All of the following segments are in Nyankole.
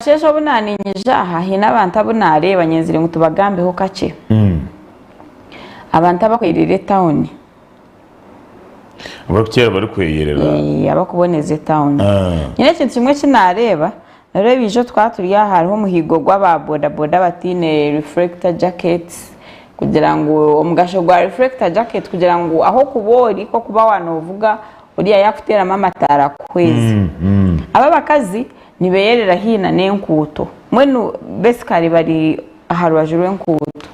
Kasheeshe obu naaniinyija aha, haine abantu abu naareeba nyenzire ngu tubagambeho kakye. Abantu abakweyerera etawuni. Abarikukyera barikweyerera. Eh, abakuboneza etawuni. Nyine ekintu kimwe eki naareeba, nooreeba ijo twaba turi aha hariho omuhiigo gw'aba boda boda abataine reflector jackets kugira ngu omugasho gwa reflector jacket kugira ngu ah'okuba ori ku orikuba waaba noovuga oriya yaakuteeramu amataara akuhweze. Aba abakazi Nibeyerera haihi na n'enkuuto. Mbwenu basically bari aha rubaju rw'enkuuto.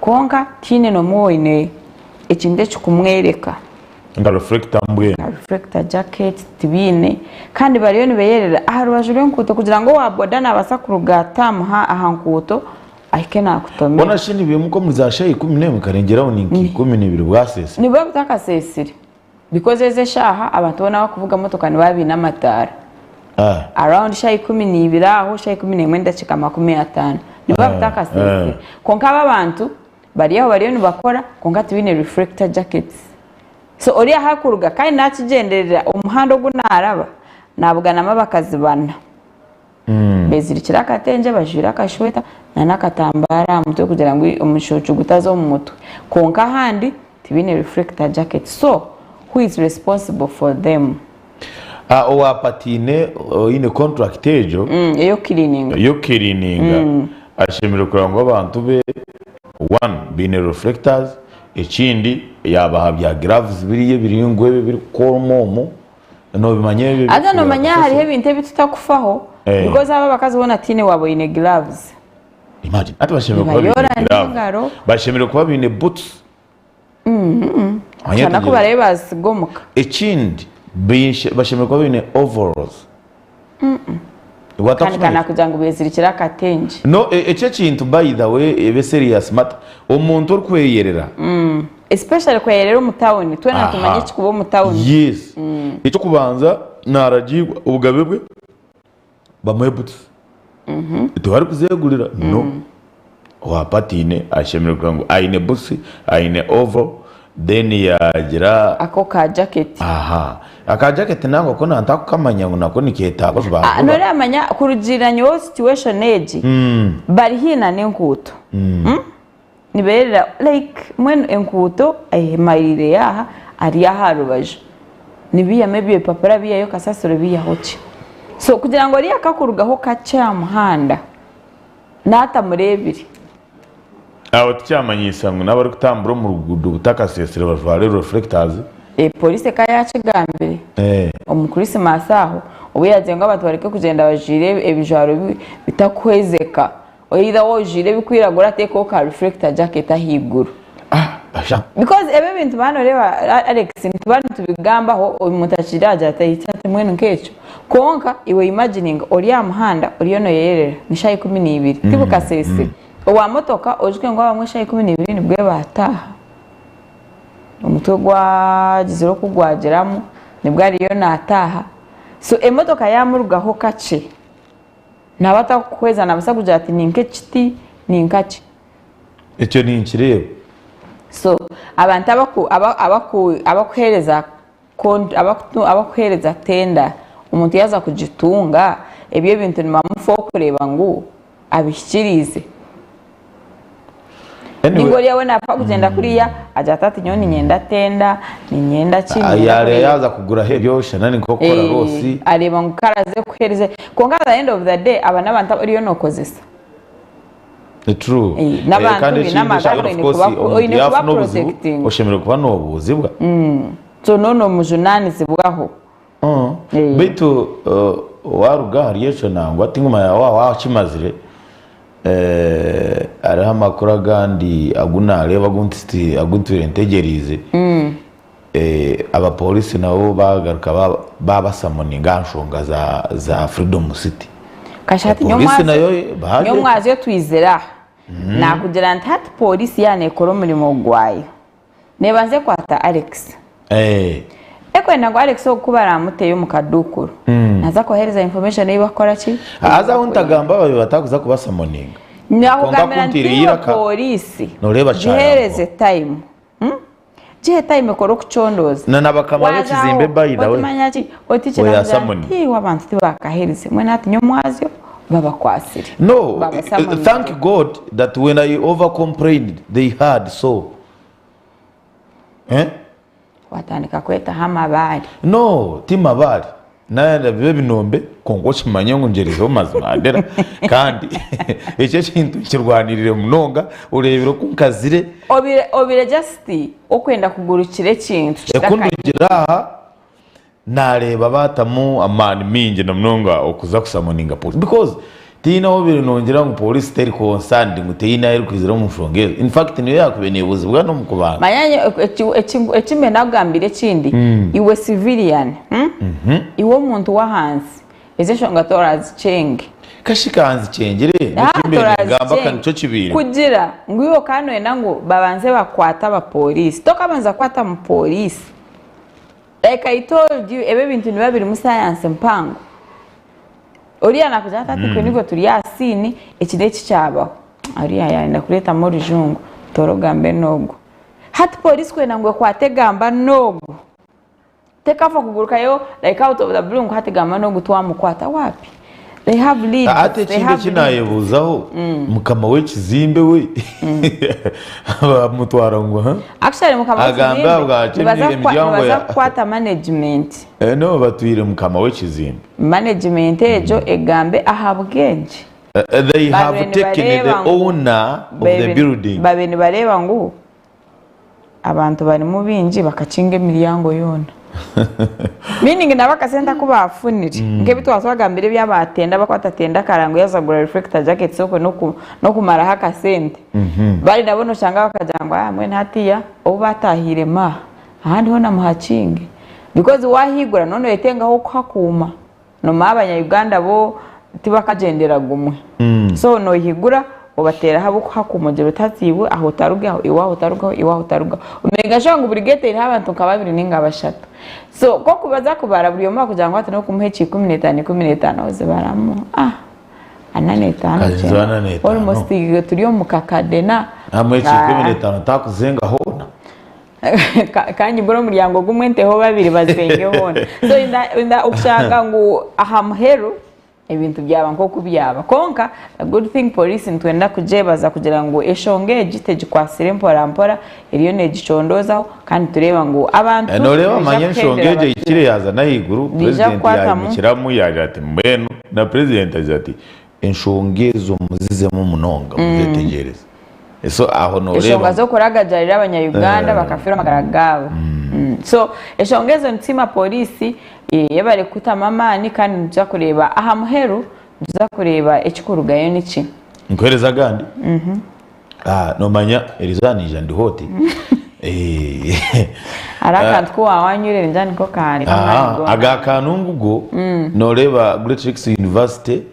Kwonka tihaine n'omwe oine ekintu ekikumwereka. Nka reflector mbwenu. Nka reflector jacket tibaine. Kandi bariyo nibeyerera aha rubaju rw'enkuuto kugira ngu owa boda nabaasa kuruga ataamuha aha nkuuto ahike nakutomera. Hoona shi nibiimuka omuri za shaaha 11 karengyera aho ni nka 12 bwaseesa. Nibuba butakaseesire. Because ezi eshaaha abantu boona abakuvuga motoka nibaba baine amataara. Around shaaha 12 aho, shaaha 11 n'edakiika 50 nibuba butakaseesire. Kwonka abo abantu bari aho bariyo nibakora kwonka tibaine reflector jackets. So ori ahu arikuruga kandi nakigyenderera omuhanda ogu naaraba naabuganamu abakazi bana. Bezirikire akatengye, bajwaire akashweta n'akatambaara aha mutwe kugira ngu omucuucu gutaza omu mutwe. Kwonka ahandi tibaine reflector jacket so who is responsible for them? Owa Patine oine contract egyo Ey'okukiriininga. Ey'okukiriininga ashemereire kureba ngu abantu be one baine reflectors ekindi yaabaha bya gloves biriya ebiraingwa ebi ebirikukoma omu Nobimanya ebyo Haza ebirikuhwera nomanya hariho kasasiro. ebintu ebi tutakufaho Eh. because abo abakazi boona tihaine waaba oine gloves. Imagine. Hati bashemereire kuba baine Nibayoora gloves. n'engaro. Bashemereire kuba baine boots. Omanya Shana ku tegyereza. barabe bazitsiga omuka. Ekindi bashe- bashemereire kuba baine overalls. Kandi Watakusoma kana ekyo? kugira ngu bezirikire akatengye. No, e- ekyo ekintu by the way ebe serious matter. Omuntu orikweyerera Especially kweyerera omu tawuni. Twena nitumanya Aha. ekikuba omu tawuni. Yes. Ekyokubanza naragiirwa obugabe bwe bamuhe boots. Tibarikuzegurira no. Owa Patine ashemereire kugira ngu aine boots, aine oval then yagira Ako ka jacket. Aha. Aka jacket nangwa ko nantakukamanya ngu nako niketagwa juba Ah, juba. Noramanya kurugiirira nyowe situation egi bari haihi na n'enkuuto. Nibeerera like mbwenu enkuuto eyemariire aha ari aha rubaju nibiihamu ebyo bipapura biihayo kasasiro biihaho ki so kugira ngu oriya akakurugaho kakye aha muhanda naatamureebire. Aho tikyamanyiisa ngu n'abarikutambura omu ruguudo butakasesire bajware reflectors? Poliisi eka yaakigambire omu Christmas aho obu yaagira ngu abantu bareke kugyenda bajwaire ebijwaro bitakuhwezeka. Either waaba ojwaire ebirikwiragura teekaho ka reflector jacket ahaiguru. Because ebi ebintu waaba nooreeba Alex nituba nitubigambaho omuntu akiire agira ati ati mbwenu nk'ekyo. Kwonka iwe imagininga ori aha muhanda oriyo nooyeyerera ni shaaha 12 tibukaseesire. Owa motoka oijuke ngu abamwe shaaha 12 nibwo baataaha. Omutwe gwagizire oku gwagiramu nibwo ariyo naataaha. So emotoka yaamurugaho kakye. Naaba atakukuhweza naabaasa kugira ati ni nk'ekiti ni nka ki. Ekyo ninkireeba. So abantu abaku aba abaku abakuheereza con abakutu abakuheereza tenda omuntu yaaza kugitunga ebyo ebintu nibamufaho kureeba ngu abihikiriize. Anyway, Ninga oriya we naafa kugyenda kuriya agira ati ati nyowe niinyenda tenda, niinyenda ki, niinyenda yareeba kureeba. yaaza kuguraho ebyo shana ni nk'okukora roosi. Areeba ngu karaze kuheereza kwonka at the end of the day aba n'abantu abu oriyo nookozesa. True. Eh, n'abantu Kandi baine ekindi amagara of oine course kuba omuntu oine kuba yaafuna obuzibu protectinga. oshemereire kuba noobuuzibwa. So n'o noomujunanizibwaho. Eh. Beitu waaruga ahari ekyo nangwa tingumanya waaba waakimazire Hariho amakuru agandi agu naareeba agu ntwire ntegyereize, abapoorisi nabo baagaruka baabasamoninga aha nshonga za Freedom City. Kasha hati Poorisi nayo baagye. Nyomwazyo twizire aha, naakugira nti hati poorisi yaaba neekora omurimo gwayo, Nebanza ekwata Alex. Ekwenda ngu Alex ogu ku baramuteyo omu kaduukuru, naza kubaheereza information ei bakukora ki? Haza ahu ntagamba babaire batakuza kubasamoninga. Nakugambira Kwonka nti ku nteire iwe eiraka, pooriisi noreeba giheereze kyayangwa. time. Hmm? Gihe time ekore okucondooza. Na na bakama b'ekizimbe by the way. Otimanya ki? Oti Oya kiragira summon. nti iwe abantu tibakaheerize. Mbwenu hati nyomwazyo. Babakwatsire. No, Babasamoningire. thank God that when I over complained they heard so. Eh? Watandika kwetaho amabaare. No, ti mabaare. Nayenda bibe ebinombe kwonka okimanye ngu ngyerizeho mazima ndera kandi ekyo ekintu nkirwanirire munonga oreebire oku nkazire. Obire obire just okwenda kugurukira ekintu Oku ndugire aha Nareeba batamu amaani maingi na munonga okuza kusamoninga police because tihaine ahu obaire nongira ngu police teri concerned ngu teine ahu erikwizira omu nshonga ezo. In fact niyo yakubaire nebuuzibwa n'omu kubanza. Manya nyowe eki mbe nakugambire ekindi, iwe civilian, iwe omuntu w'ahansi, ezi enshonga torazikyenge. Kashi kanzikyengire n'eki mbaire ningamba ka nikyo kibaire. Kugira ngu iwe okaba noyenda ngu babanze bakwate abapoliisi, tokabanza kukwata mupoliisi. Like I told you ebi ebintu nibiba birimu science mpango. Oriya nakugira ati hati itwe nibwo turi aha scene eki n'eki kyabaho. Oriya yayenda kureetamu orujungu toora ogambe n'ogu. Hati police kwenda ngu ekwate gamba n'ogu tekafa kugurukayo like out of the blue ngu hati gamba n'ogu twamukwata wapi. They have leads, Hati they ekindi have eki leads. naayebuuzaho, mukama w'ekizimbe we bamutwara ngu ha? Actually mukama Agambe w'ekizimbe ahabwaki nibaza kukwa- emiryango nibaza ya kukwata management. Eh, no batwire mukama w'ekizimbe. Management egyo egambe ahabw'enki Eh, They have babaire taken the nibareeba ngu owner of the babaire building. babaire nibareeba ngu Abantu barimu baingi bakakinga emiryango yoona. Meaning nabo akasente aku baafunire nk'ebi twaba twagambire ebya ba tenda abakwata tenda akara ngu yaaza kugura reflector jackets okwe n'okumaraho akasente. Bari nabo noshanga bakagira ngu aah mbwenu hatiiya obu baataahiiremu aha, ahandi hoona muhakinge. Because waahaigura nooba noyetenga ah'okuhakuuma. Nomanya abanya Uganda bo tibakagyendera gumwe so nohigura obateraho abokuhakuuma ogira oti hati iwe aha otarugaho iwe aha otarugaho iwe aha otarugaho omakinga sure ngu buri gate eriho abantu nka babiri ninga bashatu so kokubaza kubara buri omwe akugira ngu hati nokumuha eki 15 15 ozibaramu ah ana netano Kazi kyenda ana n'etaano. almost turi omu kakadena Hamwe eki 15 takuzenga hoona. Ka nyigure omuryango gumwe nteho babiri bazenge hoona. So in the, in the, okushanga ngu aha muheru ebintu byaba nk'oku byaba. Kwonka the good thing police nitwenda kugyebaza kugira ngu eshonga egi tegikwatsire mpora mpora eriyo negicondoozaho kandi nitureeba ngu abantu Noreeba nibaija manya enshonga kuhendera egyo batyo. ehikire yaaza n'ahaiguru, Niija purezidenti kukwatamu. yaimukiramu yaagira ati mbwenu na purezidenti agira ati enshonga ezo muzizemu munonga muzetegyereze. So aho Eshonga noreeba ngu. z'okuragajarira abanya Uganda bakafeerwa amagara gaabo. So eshonga ezo nitusiima poliisi yebare kutamu amaani kandi nituza kureeba aha muheru nituza kureeba ekikurugayo niki. Nkuhereze agandi? Nomanya erizooba naija ndi hot. Hariho akantu ku waaba wanywire ningira niko kaareka amaani goona. Aga kanungu go noreeba Great Lakes University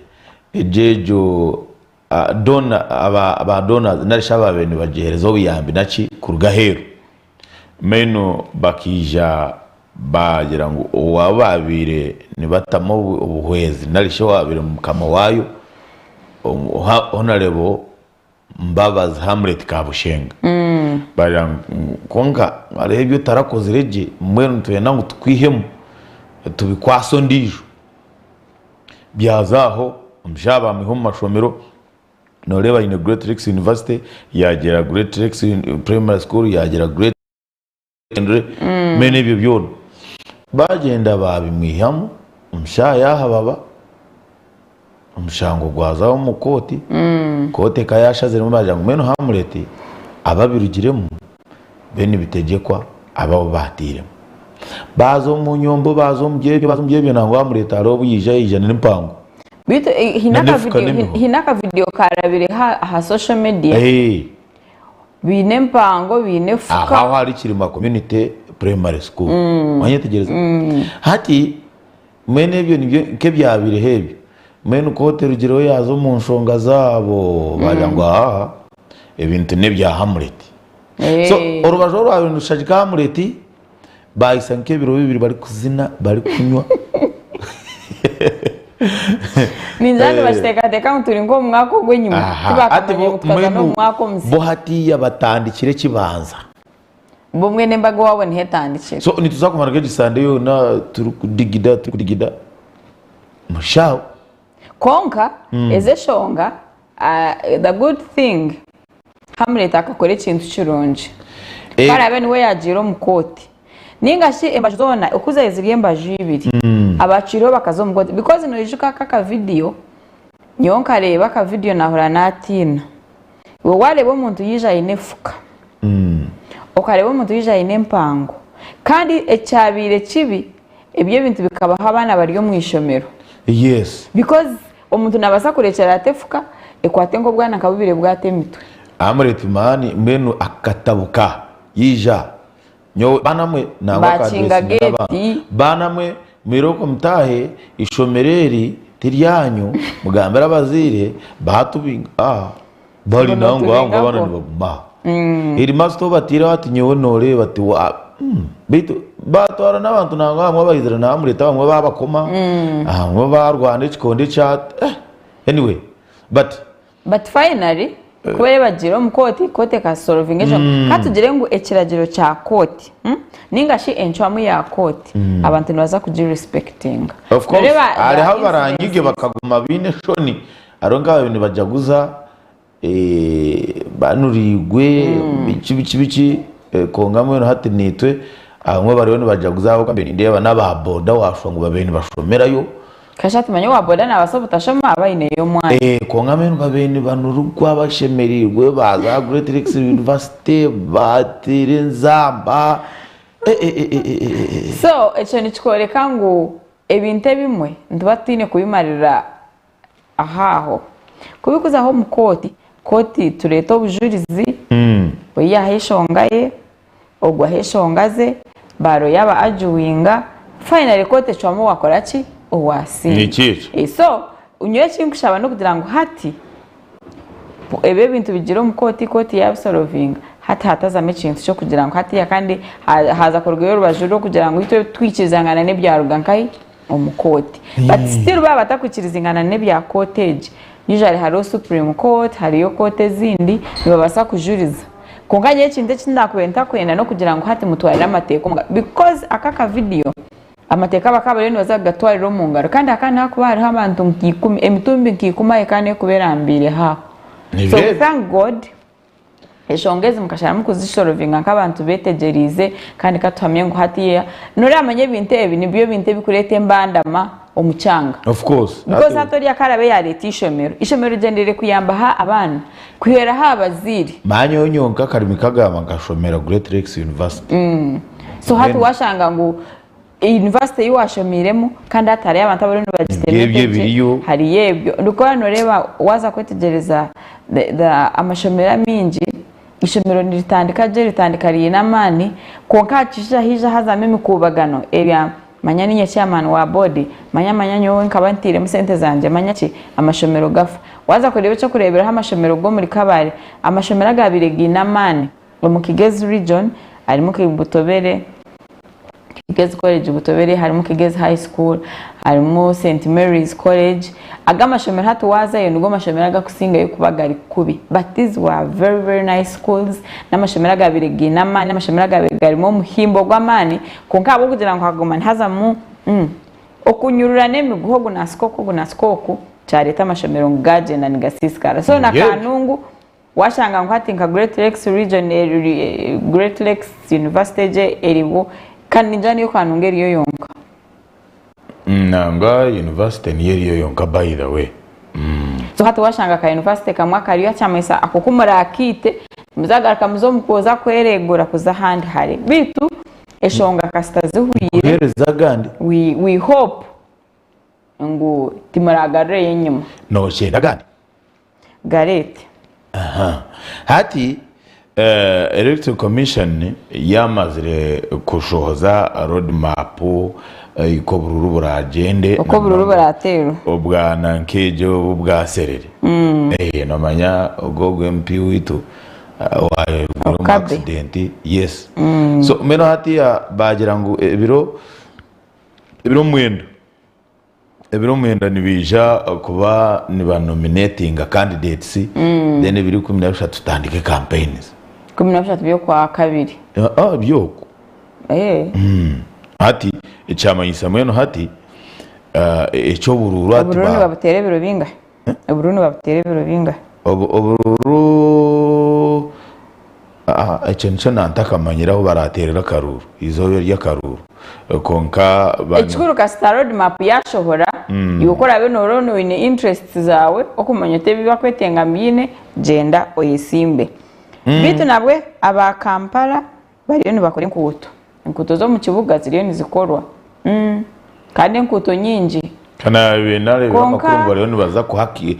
egyo egyo Donor, aba donors nari shi abaabaire nibagyehereza obuyambi naki kuruga aheeru mbwenu bakaija baagira ngu owaabo baabaire nibatamu obuhwezi nari shi owaabaire mukama waayo Honourable Mbabazi Hamlet Kabushenga baagira ngu kwonka hariho ebi otarakozire gye mbwenu nitwenda ngu tukwihemu tubikwase ondiijo. Byaza aho, omushaija bamwiha omu mashomero, noreeba aine Great Lakes University, yagyera Great Lakes Primary School, yagyera Great Secondary, mbwenu ebyo byona bagyenda babimwihamu, omushaija yahababa, omushango gwaza omu kooti, kooti ekaba yashaziremu bagira ngu mbwenu Hamlet ababirugiremu Be nibitegyekwa abo abu baatairemu. Baaza omu nyombo, baaza omu byebyo, baaza omu byebyo nangwa bamureeta hariho obu yaija yaija n'empango. Beitu haine Na n'efuka akavidiyo n'emihoro. haine akavidiyo kaarabire aha social media Eh, baine empango baine aho efuka. aho ahari Kirima Community Primary School. Wanyetegyereza? Hati mbwenu ebyo nibyo nk'ebyabaireho ebyo. Mbwenu kooti erugireho yaaza omu nshonga zaabo baagira ngu aaha ebintu n'ebya Hamlet. So orubaju orwabaire nirushagika Hamlet baahitsya nk'ebiro bibiri barikuzina barikunywa. Ningira nibakiteekateeka ngu turi nk'omu mwaka ogw'enyima Aha, hati tibakamanya bo ngu tukaza mbwenu n'omu mwaka omusya. bo hatiiya batandikire ekibanza. Bo mbwenu embaga owaabo niho etandikire. So nituza kumara nk'egi Sunday yoona turikudigida turikudigida mushaho. Kwonka ezi eshonga the good thing Hamlet akakora ekintu kirungi. Ku araabe niwe yaagiire omu kooti nainga shi embaju zoona oku zaabaire ziri embaju ibiri, abaakiireho bakaza omu kooti because noijuka aka akavidiyo, nyowe nkareeba akavidiyo naahurira naatiina. Iwe waareeba omuntu yaija aine efuka, okareeba omuntu yaija aine empango, kandi ekyabaire kibi, ebyo ebintu bikabaho abaana bari omu ishomero. Yes. Because omuntu nabaasa kurekyera ata efuka ekwate nk'obwana nka bubire bwata emitwe. Hamlet man mbwenu akatabuka yaija nyowe baana mwe nangwa aka Bakinga addressinga n'abaana geeti. baana mwe mwirooko mutaahe ishomero eri tiryanyu mugambire abazaire baatubinga ah bari Ngu nangwa ngu nootubinga abaana nko. nibaguma aha. Headmaster ou bataireho ati nyowe nooreeba ati wa beitu baatwara n'abantu nangwa abamwe abaizire na Hamlet abamwe baabakoma abamwe baarwana ekikondo ekya eh anyway but But finally kuba bagiire omu kooti, kooti ekasolvinga enshonga. Ka tugire ngu ekiragiro kya kooti ninga shi encwamu ya kooti abantu nibaza kugirespectinga. Of course Noreeba hariho the abarangige incidences. bakaguma baine eshoni hariho nk'ababaire nibajaguza banuriirwe biki biki biki kwonka mbwenu hati naitwe abamwe bariyo nibajaguza ahabw'okuba mbaire nindeeba n'aba boda waashusha ngu babaire nibashomerayo. Kasha tumanye owa boda nabaasa obutashoma aba aineyo omwanya. Kwonka mbwenu babaire nibanurigwa bashemereirwe baaza aha Great Lakes University baateera enzamba. So ekyo nikikworeka ngu ebintu ebimwe nituba tutaine kubimarira aho aho. Ku birikuzaho omu kooti, kooti tureeta obujurizi, oyi yaaha enshonga ye, ogwo aha enshonga ze, baaroya ba ajuwinga, finally kooti ecwamu owaakora ki? Owaasinga. Nikyo ekyo. So nyowe eki nkushaba n'okugira ngu hati ebi ebintu bigiire omu kooti, kooti yaabisorovinga, hati hatazamu ekintu ky'okugira ngu hatiiya kandi haaza kurugayo orubaju rw'okugira ngu itwe twikirizangana n'ebyaruga nkahi? Omu kooti. But still baaba batakwikirizingana n'ebya kooti egi, usually hariho supreme court, hariyo kooti ezindi, nibabaasa kujuriza. Kwonka nyowe ekintu eki naakubaire ntakwenda n'okugira ngu hati mutwarire amateeka omu ngaro because aka akavidiyo amateeka bakaba bariyo nibaza kugatwarira omu ngaro kandi hakaba nihakuba hariho abantu nka ikumi, emitumbi nka ikumi ahi ekaba nekuba erambiireho aho. So thank God Enshonga ezi mukasharamu kuzisorovinga nk'abantu betegyereize kandi katuhamye ngu hatiya noramanya ebintu ebi nibyo bintu ebikureeta embandama omu kyanga. Of course. Because hati oriya karabe yareeta eishomero, eishomero rigyendereire kuyamba ha abaana, kuhwera ha abazaire. Manya nyowe nyonka akarimi kagamba nkashomera Great Lakes University. So hati washanga ngu University ei washomiiremu kandi hati hariyo abantu abariyo nibagitema Eby'ebyo entegye ebiriyo. hariyo ebyo ndikuba noreeba waaza kwetegyereza the the amashomero amaingi eishomero niritandika gye ritandika riine amaani kwonka hakija haija hazamu emikuubagano erya manya niinye chairman wa board manya manya nyowe nkaba ntairemu sente zangye manya ki amashomero gafa. Waaza kureeba eky'okureeberaho amashomero g'omuri Kabale amashomero agaabaire gaine amaani omu Kigezi region harimu Butobere, Kigezi College Butobere, harimu Kigezi High School, harimu St Mary's College. Ago amashomero hati waazayo nigo mashomero agakusingayo kuba gari kubi but these were very very nice schools n'amashomero agaabaire gaine amaani, n'amashomero agaabaire garimu omuhimbo gw'amaani kwonka ahabw'okugira ngu hakaguma nihazamu okunyurura n'emiguha ogu naasika oku ogu naasika oku kyareeta amashomero ngu gaagyenda nigasiisikara. So na Kanungu Washanga ngu hati nka Great Lakes region Great Lakes University egyo eriho kandi ningira niyo Kanungu eriyo yonka. Nangwa university niyo eriyo yonka by the way. So hati washanga ka university kamwe akariyo akyamanyisa ako ku murakiite muzagaruka muze omu kuza kweregura kuza ahandi hare beitu eshonga kasita zihwire Kuhereza agandi. we hope ngu timuragarureyo enyima. Nokyenda agandi? Gareete. Aha. Hati Electoral Commission yamazire kushohoza road map oku obururu buragyende Oku obururu burateerwe. Obwa nankeegyo obu obwa Serere. Nomanya ogwo ogwo MP waitu owagwire omu Okabe. accident. Yes. So mbwenu hatiiya baagira ngu ebiro ebiro mwenda. Ebiro mwenda nibaija kuba niba nominatinga candidates then ebiro 13 tutandike campaigns. 13 by'okwakabiri. Aa by'oku. Hati ekyamanyisa mbwenu hati. Eky'oburuuru ati Oburuuru nibabuteera ebiro bingahi? Oburuuru nibabuteera ebiro bingahi? Oburuuru ekyo nikyo nantakamanyire ahu barateerere akaruuru, eizooba ery'akaruuru kwonka. Ekikuru kasita road map yashohora, iwe ku oraabe nooba oine interests zaawe okumanya oti ebi barikwetenga mbiine, gyenda oyesimbe. Beitu nabwe aba Kampala Bariyo nibakora enkuuto. Enkuuto z'omu kibuga ziriyo nizikorwa. Kandi enkuuto nyingi. Kandi nareebire Kwonka- amakuru ngu bariyo nibaza kuhaki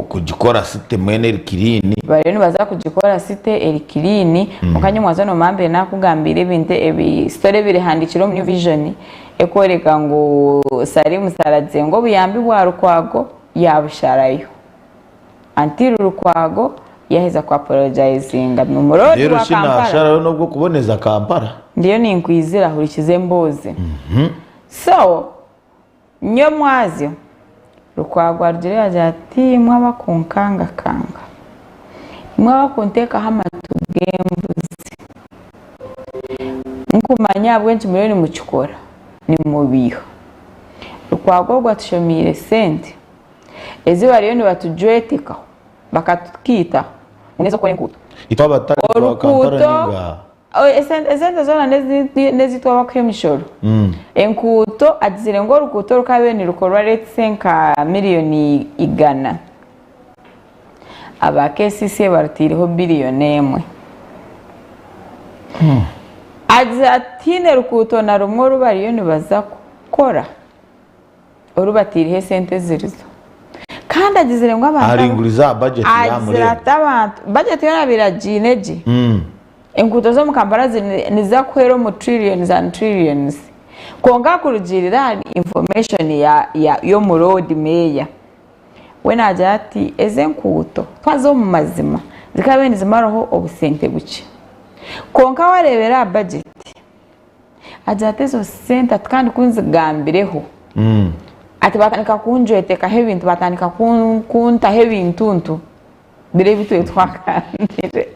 kugikora city mbwenu eri clean. Bariyo nibaza kugikora city eri clean. Kwonka nyowe mwaza nomambire nakugambiire ebintu ebi story ebirihandikire omu New Vision ekworeka ngu Salim Salagye ngu obuyambi bwa Lukwago yabusharayo. Until Lukwago yaheza ku apologizinga omuroodi Reero wa shi Kampala. nasharayo n'obw'okuboneza Kampala? Ndiyo ninkwizira hurikiza emboozi. So nyomwazyo Lukwago arugire yagira ati imwe abakunkangakanga, imwe abakunteekaho amatu g'embuzi, nkumanya ahabw'enki muriyo nimukikora, nimubeiha. Lukwago ogwo atushomiire sente. Ezi bariyo nibatujwetekaho bakatukiita ngu n'ez'okukora enkuuto. Itwe abatari ba Kampala Orukuuto, ninga? esente zoona n'ezitwe abakuha emishoro. Enkuuto agizire ngu orukuuto rukabaire nirukorwa let's say nka miriyoni igana, aba KCCA barutaireho biriyoni emwe. Agizire ati tihaine rukuuto na rumwe oru bariyo nibaza kukora. Oru bataireho esente ezirizo. Kandi agizire ngu abantu Aringurize aha budget agizire yamurenga. ati abantu budget yoona abaire agiine gye. Enguuto z'omu Kampala niziza kuhwera omu trillions and trillions. Kwonka kurugiirira ahari information ya ya y'omu roodi meeya, we naagira ati ezi enkuuto twaza omu mazima zikaabaire nizimaraho obusente bukye. Kwonka waareebera aha budget, Agira ati ezo sente ati kandi ku nzigambireho ati batandika kunjwetekaho ebintu batandika kuntaho ebintuntu biri ebi twari twagambire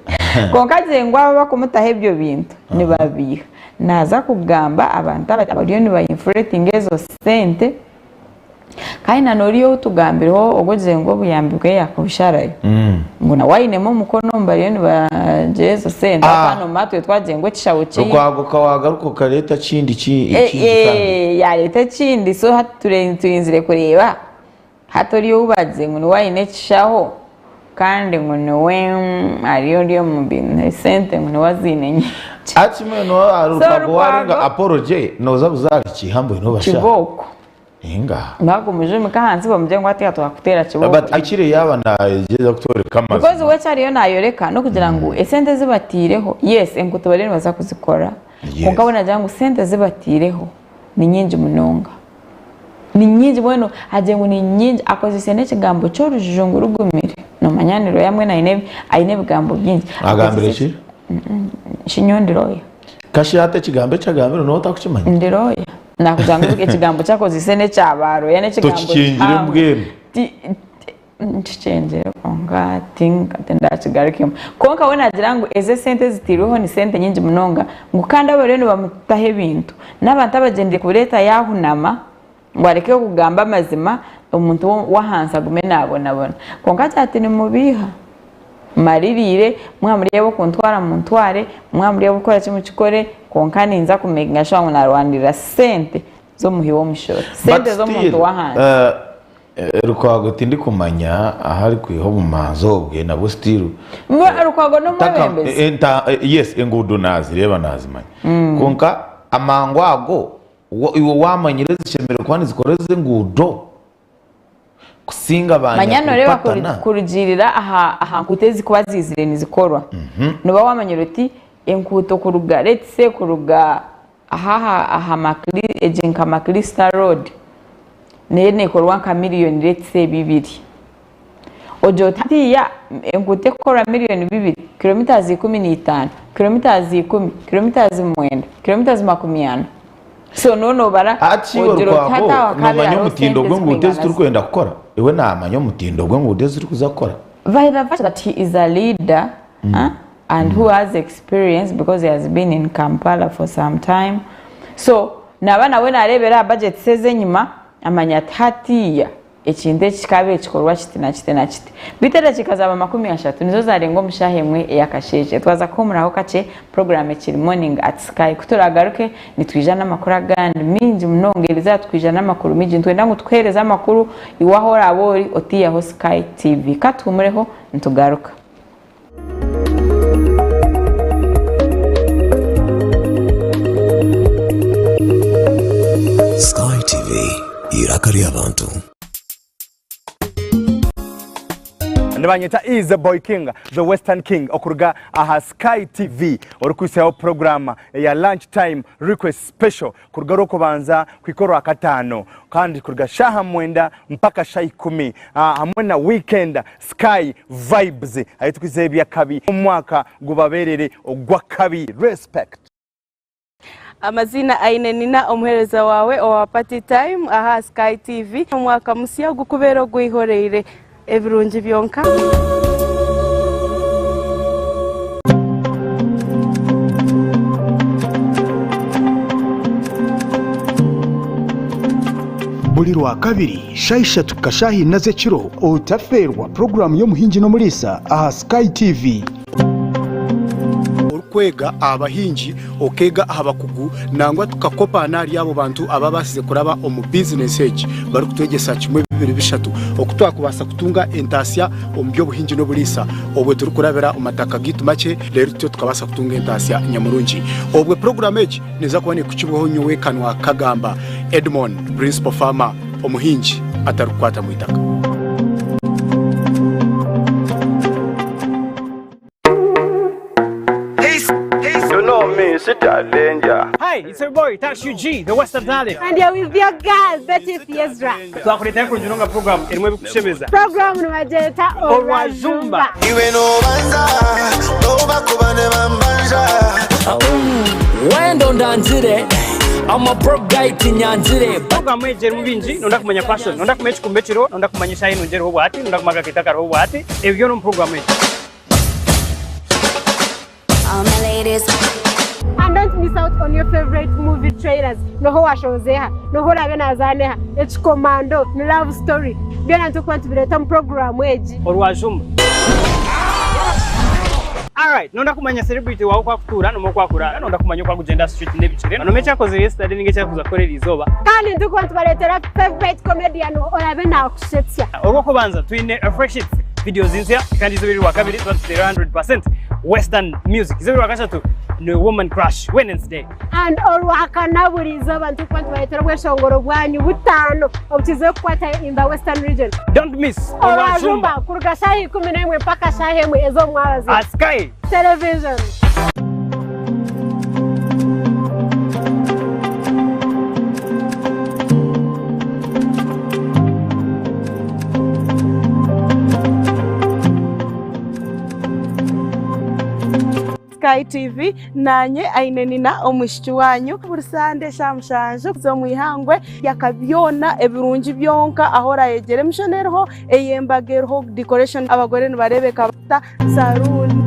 kwonka agire ngu abo abakumutaho ebyo bintu nibabiiha naaza kugamba abantu abariyo niba inflatinga ezo sente Kandi na n'oriya ou tugambireho ogwo ogizire ngu obuyambi bwe yakubusharayo ngu nawe ainemu omukono omu bariyo nibagira ezo sente Ah. ahabw'okuba noomanya itwe twagira ngu ekishaho kye Rukwago wagaruka okareeta ekindi ki- Eh, ekindi kandi. eh, yareeta ekindi so hati ture- turinzire kureeba hati oriya ou bagize ngu niwe aine ekishaho kandi ngu niwe mm, ari ori omu bintu esente ngu niwe aziine nyingi Ati mbwenu So, Rukwago warenga Rukwago- apology noza buzaara ekiiha mbwenu obasha. kibooko Inga. Bakumujumika ahansi bamugire ngu hatiiya twakuteera kibooko. But akire yaaba nagyeza kutworeka Because amazima. we eki ariyo nayoreka n'okugira ngu esente ezi bataireho, yes enguuto bariyo nibaza kuzikora, Yes. kwonka we nagira ngu sente ezi bataireho ni nyingi munonga. Ni nyingi mbwenu agire ngu ni nyingi akozeise n'ekigambo ky'orujungu rugumire. Nomanya ni lawyer mbwenu aine aine ebigambo bingi. Agambire Akozeise ki? Shi nyowe ndi lawyer. Kashi hati ekigambo eki agambire nooba otakukimanya? Ndi lawyer. Nakugira ngu ekigambo eki akozeise n'ekya ba lawyer n'ekigambo Tokikyengire kihango. mbwenu. Ti- ti- Nkikyengire kwonka tinka tindakigarukemu. Kwonka we naagira ngu ezi esente ezitairweho ni sente nyingi munonga ngu kandi abariyo nibamutaho ebintu n'abantu abagyendeire kureeta yaahunama ngu areke kugamba amazima omuntu w'ahansi agume naabonabona. Kwonka agira ati nimubeiha. Mmaririire, mwaba muri ab'okuntwara muntware, mwaba muri ab'okukora ki mukikore, kwonka ninza kumekinga shuwa ngu naarwanirira sente z'omuhi w'omushoro, But sente z'omuntu still, w'ahansi. Lukwago tindikumanya ahu arikwiha obumanzi obwe nabwo still. Mbwenu Lukwago n'omwebembezi? Yes, enguudo nazireeba nazimanya. Kwonka amangu ago iwe wamanyire ezishemereire kuba nizikora ezi enguudo kusinga ba Manya nooreeba nyakurupatana? kurugiirira aha aha nkuuto ezikuba ziizire nizikorwa, nooba wamanyire oti enkuuto kuruga let's say kuruga Aha aha Macli egi nka Maclister road neyo nekorwa nka million let's say bibiri. Ogira oti hatiiya enguuto ekukorwa million bibiri, kilometres 15, kilometres ikumi, kilometres mwenda, kilometres makumyana. So noba nobara Hati iwe ogira oti hati Rukwago aho hakaba nomanya hariho omutindo sente gw'enguuto ezirikwingana ezi ziti. turikwenda kukora? Iwe namanya omutindo gw'enguuto ezi turikuza kukora? By the fact that he is a leader and who has experience because he has been in Kampala for some time so naba nawe nareebera aha budgets ez'enyima. Amanya ati hatiiya ekintu eki kikaabaire kikorwa kiti na kiti na kiti. Beitu edakiika zaaba 30 nizo zaarenga omu shaaha emwe ey'akasheeshe. Twaza kuhuumuraho kakye, puroguraamu ekiri Morning at Sky. Ku turaagaruke, nitwija n'amakuru agandi maingi munonga. Erizooba twija n'amakuru maingi. Nitwenda ngu tukuheereze amakuru iwe ahu oraabe ori otaihaho Sky TV. Ka tuhuumureho nitugaruka. Sky TV, eiraka ry'abantu. Nibanyeta Easy Boy King, the Western King okuruga aha Sky TV orikwisaho puroguramu eya Lunch Time Request Special kuruga Orwokubanza kuhika Orwakataano kandi kuruga shaaha mwenda mpaka shaaha ikumi hamwe na weekend Sky Vibes ahu turikwisaho eby'akabi omwaka gubaberere ogw'akabi. Respect. Amaziina Aine Nina omuheereza waawe owa Party Time aha Sky TV. Omwaka musya gukubeere ogweihoreire ebirungi byonka. Buri Rwakabiri, shaaha ishatu kuhika shaaha ina z'ekiro, otafeerwa puroguraamu y'Omuhingi n'Omuriisa aha Sky TV. Orikwega aha bahingi, okeega aha bakugu nangwa tukakopaana ahari abo bantu ababaasize kuraba omu bizinesi egi barikutwegyesa kimwe bibiri bishatu oku twakubaasa kutunga entaasya omu by'obuhingi n'oburiisa obwo turikurabira omu mataka gaitu makye reero tutyo tukabaasa kutunga entaasya nyamurungi. Obwo puroguraamu egi neeza kuba neekukibwaho nyowe Kanwa Kagamba Edmond, Principal Farmer, omuhingi atarikukwata mu itaka. You know me, Sita Danger. Hi, it's your boy Tash UG, the Western Talent. And you're with your girl, Betty Fiezra. Twakureetera kurungi munonga program erimu ebikushemeza. Program nibagyeta Orwajumba. Iwe nobanza nobakuba nibambanja. Wenda ondangire, I'm a broke guy tinyangire. Program egi erimu bingi, nonda kumanya fashion, nonda kumanya ekikumba ekiriho, nonda kumanya eshaaha enungi eriho obwahati, nonda kumanya akakeito akariho obwahati, ebyo byona omu program egi. And don't miss out on your favorite movie trailers. Noho washozeha, noho orabe nazaneha, ekikomando, ni love story. Byona nitukuba nitubireeta omu puroguramu egi. Orwajumba. Alright, nonda kumanya celebrity wawe oku akutuura nomwe oku akuraara, nonda kumanya oku akugyenda aha street n'ebigyere, nomwe eki akozire yesterday ninga eki arikuza kukora eriizooba. Kandi nitukuba nitubareetera favorite comedian orabe nakushetsya. Orw'okubanza twine Fresh Hits videos nsya kandi eizooba eri Rwakabiri tuba nituteera 100% Western music. Eizooba Rwakashatu ni Woman Crush Wednesday. And Orwakana buri izooba nitukuba nitubareetera obweshongoro bwanyu butaano obukizeyo kukwata in the Western region. Don't miss Orwajumba kuruga shaaha 11 mpaka shaaha emwe ez'omwabazyo. Aha Sky Television. Sky TV nanye aine nina omwishiki wanyu buri sande eshaaha mushanju z'omu ihangwe yaka byona ebirungi byonka ahu orayegyera emishono eriho ey'embaga eriho decoration abagore nibareebeka bata saruuni.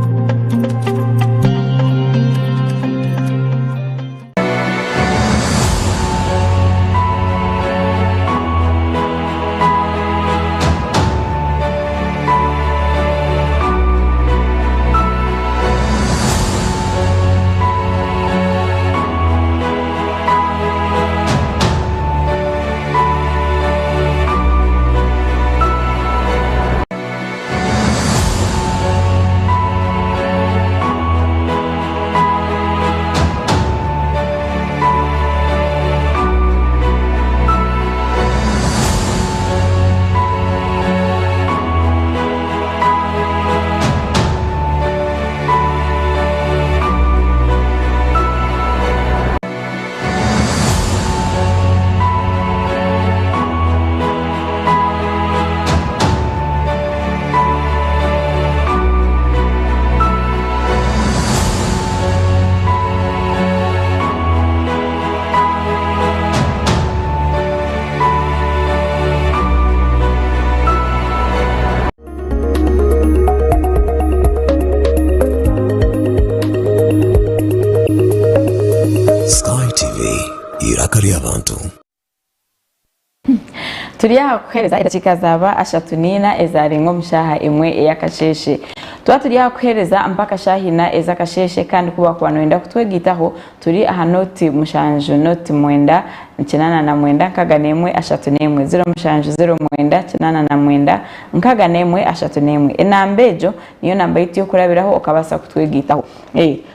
Turi aha kukuheereza edakiika zaaba 34 ezaarenga omu shaaha emwe ey'akasheeshe. Tuba turi aha kukuheereza mpaka shaaha ina ez'akasheeshe kandi ku waakuba nooyenda kutwegaitaho turi aha nooti mushanju nooti mwenda 89 61 31, ziro mushanju ziro mwenda 89 61 31. Enamba egyo niyo namba yaitu y'okurabiraho okabaasa kutwegaitaho.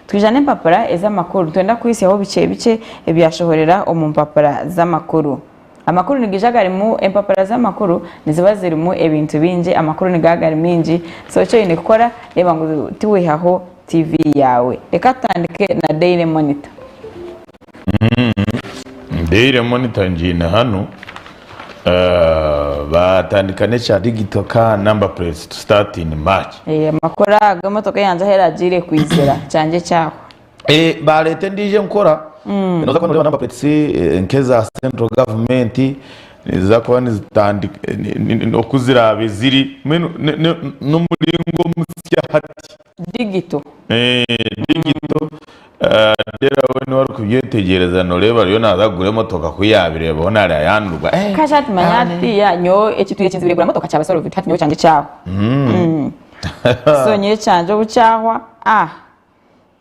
Twija n'empapura ez'amakuru. Nitwenda kukuhitsyaho bikye bikye ebyashohorera omu mpapura z'amakuru. Amakuru nigaija garimu, empapura z'amakuru niziba zirimu ebintu bingi, amakuru nigaba gari maingi, so eki oine kukora reeba ngu tiwaihaho TV yaawe. Reka tutandike na Daily Monitor. Daily Monitor ngiine hanu, batandika n'ekya digital car number plates to start in March. Amakuru ago emotoka eyangye ahu eragiire kwizira, kyangye kyahwa. Bareeta endiijo enkora, noza kuba noreeba number plates nk'eza central government niziza kuba nizitandika oku ziraabe ziri mbwenu n'omuringo omusya hati. Digital. Digital, Dera we niwe arikubyetegyereza noreeba ariyo naaza kugura emotoka ku yaabireebaho nari ayanurwa. Kasha hati manya hatiiya nyowe ekitwire kinzibire kugura motoka kyaba solved hati nyowe kyangye kyahwa. So nyowe kyangye obu kyahwa ah.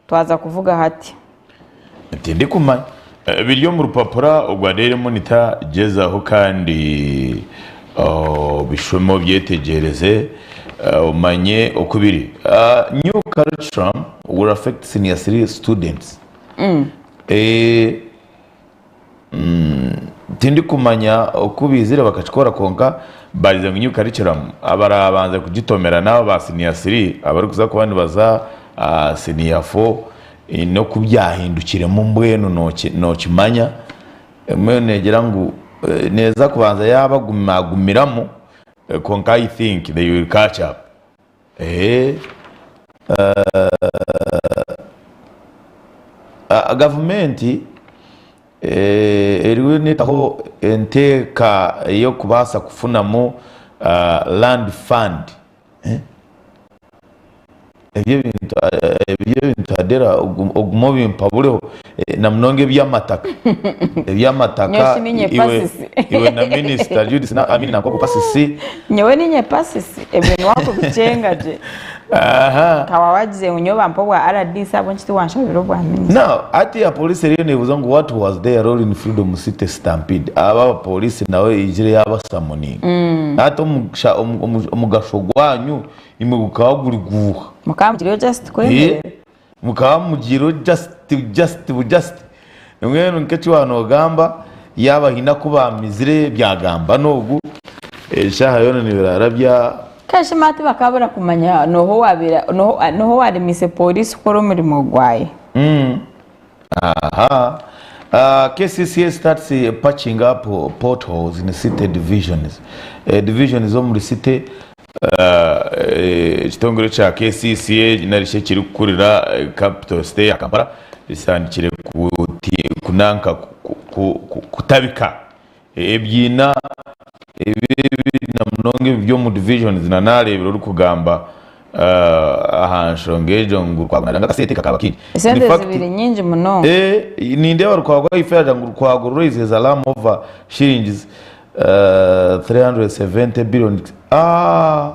Twaza kuvuga hati. Tindikumanya. Biri omu rupapura orwa Daily Monitor, gyezaho kandi obishome obyetegyereze omanye oku biri. New curriculum will affect senior 3 students. Tindikumanya oku baizire bakakikora kwonka bagize ngu new curriculum abarabanze kugitomera n'abo ba senior 3 abarikuza kuba nibaza aha senior 4 n'oku byahindukiremu mbwenu nokimanya mbwenu negira ngu neeza kubanza yabagumagumiramu kwonka I think they will catch up. Gavumenti eriyo neetaho enteeka ey'okubaasa kufunamu land fund. Ebyo ebintu Adera ogume obimpabureho na munonga eby'amataka. Eby'amataka Nyowe shi ninye pasisi. iwe na minisita Judith Amin nangwa pasisi. Nyowe ninye pasisi ebyo niwe akubikyenga gye. Aha. Nka waaba wagize ngu nyowe bampe obwa RDC ahabw'enki tiwanshabira obwa minisita? Now hati ya police eriyo nebuuza ngu what was their role in Freedom City Stampede? Aba abapolisi nawe eijire yabasamoninga. Hati omugasho gwanyu imwe gukaba guri guuha? Mukaba mugiriyo just kwemerera. Mukaba mugiriyo just just just. Mbwenu nk'eki waaba noogamba yaaba haine aku baamizire byagamba n'ogu, eshaaha yoona nibiraara bya. Kashema hati bakabura kumanya n'oha owaabaire n'oha owaaremiise pooriisi kukora omurimo gwayo. Aha. KCCA starts patching up potholes in city divisions. Divisions z'omuri city Ekitongore kya KCCA nari shi ekirikukurira capital city ya Kampala kitandikire kunanka kutabika ebiina ebi na munonga ebi by'omu divisions na nareebire orikugamba aha nshonga egyo ngu Lukwago naagira ngu akasente kakaba kaingi. Esente zibiri nyingi munonga. Nindeeba Lukwago ahaifo yaagira ngu Lukwago raises alarm over shillings 370 billion aah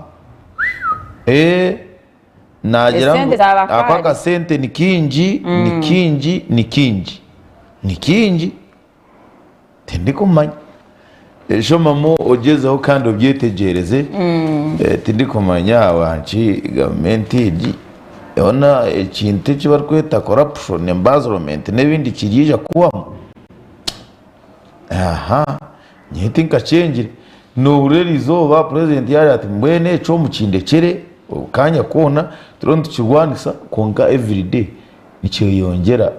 eeh nagira ngu Esente za ako Bakari. akasente ni kingi ni kingi ni kingi ni kingi tindikumanya shomamu ogyezeho kandi obyetegyereze Eh, tindikumanya ahabwanki gavumenti egi yoona ekintu eki barikweta corruption embezzlement n'ebindi kiryaija kuhwamu Aha, nyowe tinkakyengire. Nohurira erizooba purezidenti yaagira ati mbwenu ekyo mukindekyere akanya koona turiyo nitukirwanisa kwonka everyday nikyeyongyera.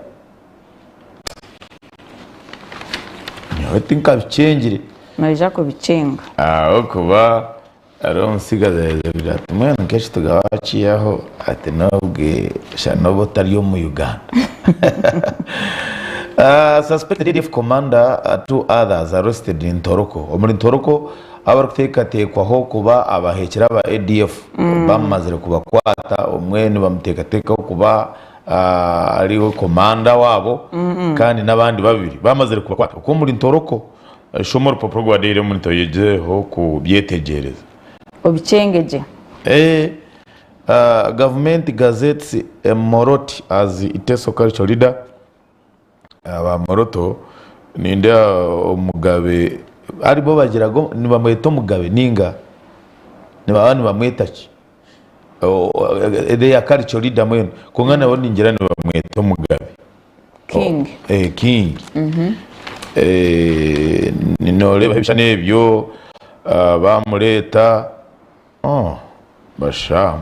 Nyowe tinkabikyengire. Noija kubikyenga. Ahabw'okuba hariho omutsigazi yaaza kugira ati mbwenu nk'eki tugaba wakiihaho ati n'obwe shana oba otari omu Uganda. Suspected ADF commander two others arrested in Ntoroko. Omuri Ntoroko abarikuteekateekwaho kuba abahekyera aba ADF bamazire kubakwata omwe nibamuteekateekaho kuba ariwe komanda waabo kandi n'abandi babiri bamazire kubakwata okwo omuri Ntoroko. Shoma orupapuro rwa Daily Monitor oyegyereho kubyetegyereza. Obikyengegye. Eh, Gavumenti gazettes Moroto as Iteso cultural leader. Aba Moroto nindeeba omugabe aribo bagira ngu nibamweta omugabe ninga nibaba nibamweta ki? Their cultural leader mbwenu kwonka nabo ningira nibamweta omugabe. King. Eh, king. Eh, noreeba ebishushani ebyo bamureeta. Oh, basha.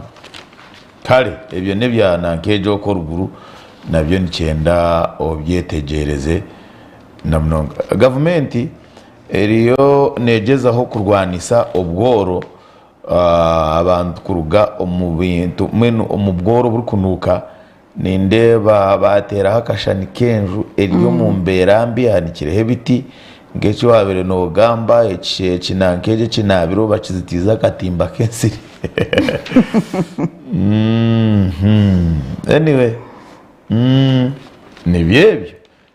Kare ebyo n'ebya nanka egyo okwo oruguru nabyo nikyenda obyetegyereze na munonga. Gavumenti eriyo negyezaho kurwanisa obworo abantu kuruga omu bintu mbwenu omu bworo oburikunuuka. Nindeeba baateeraho akashani k'enju eri omu mbeera mbi ehanikireho ebiti nk'eki waabaire noogamba ekinanka eki ekinaabiro bakizitiize akatimba k'ensiri. Anyway, nibyo ebyo.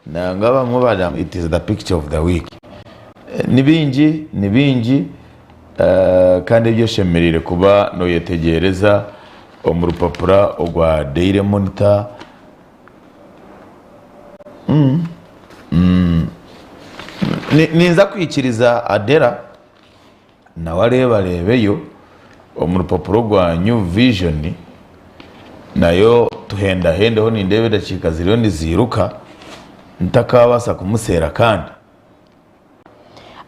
Nangwa abamwe baragira ngu it is the picture of the week. Ni bingi, ni bingi kandi ebi oshemereire kuba noyetegyereza omu rupapura orwa Daily Monitor. Ninza kwikiriza Adela nawe areebareebeyo omu rupapura orwa New Vision nayo tuhendahendeho nindeeba edakiika ziriyo niziiruka ntakabaasa kumuseera kandi.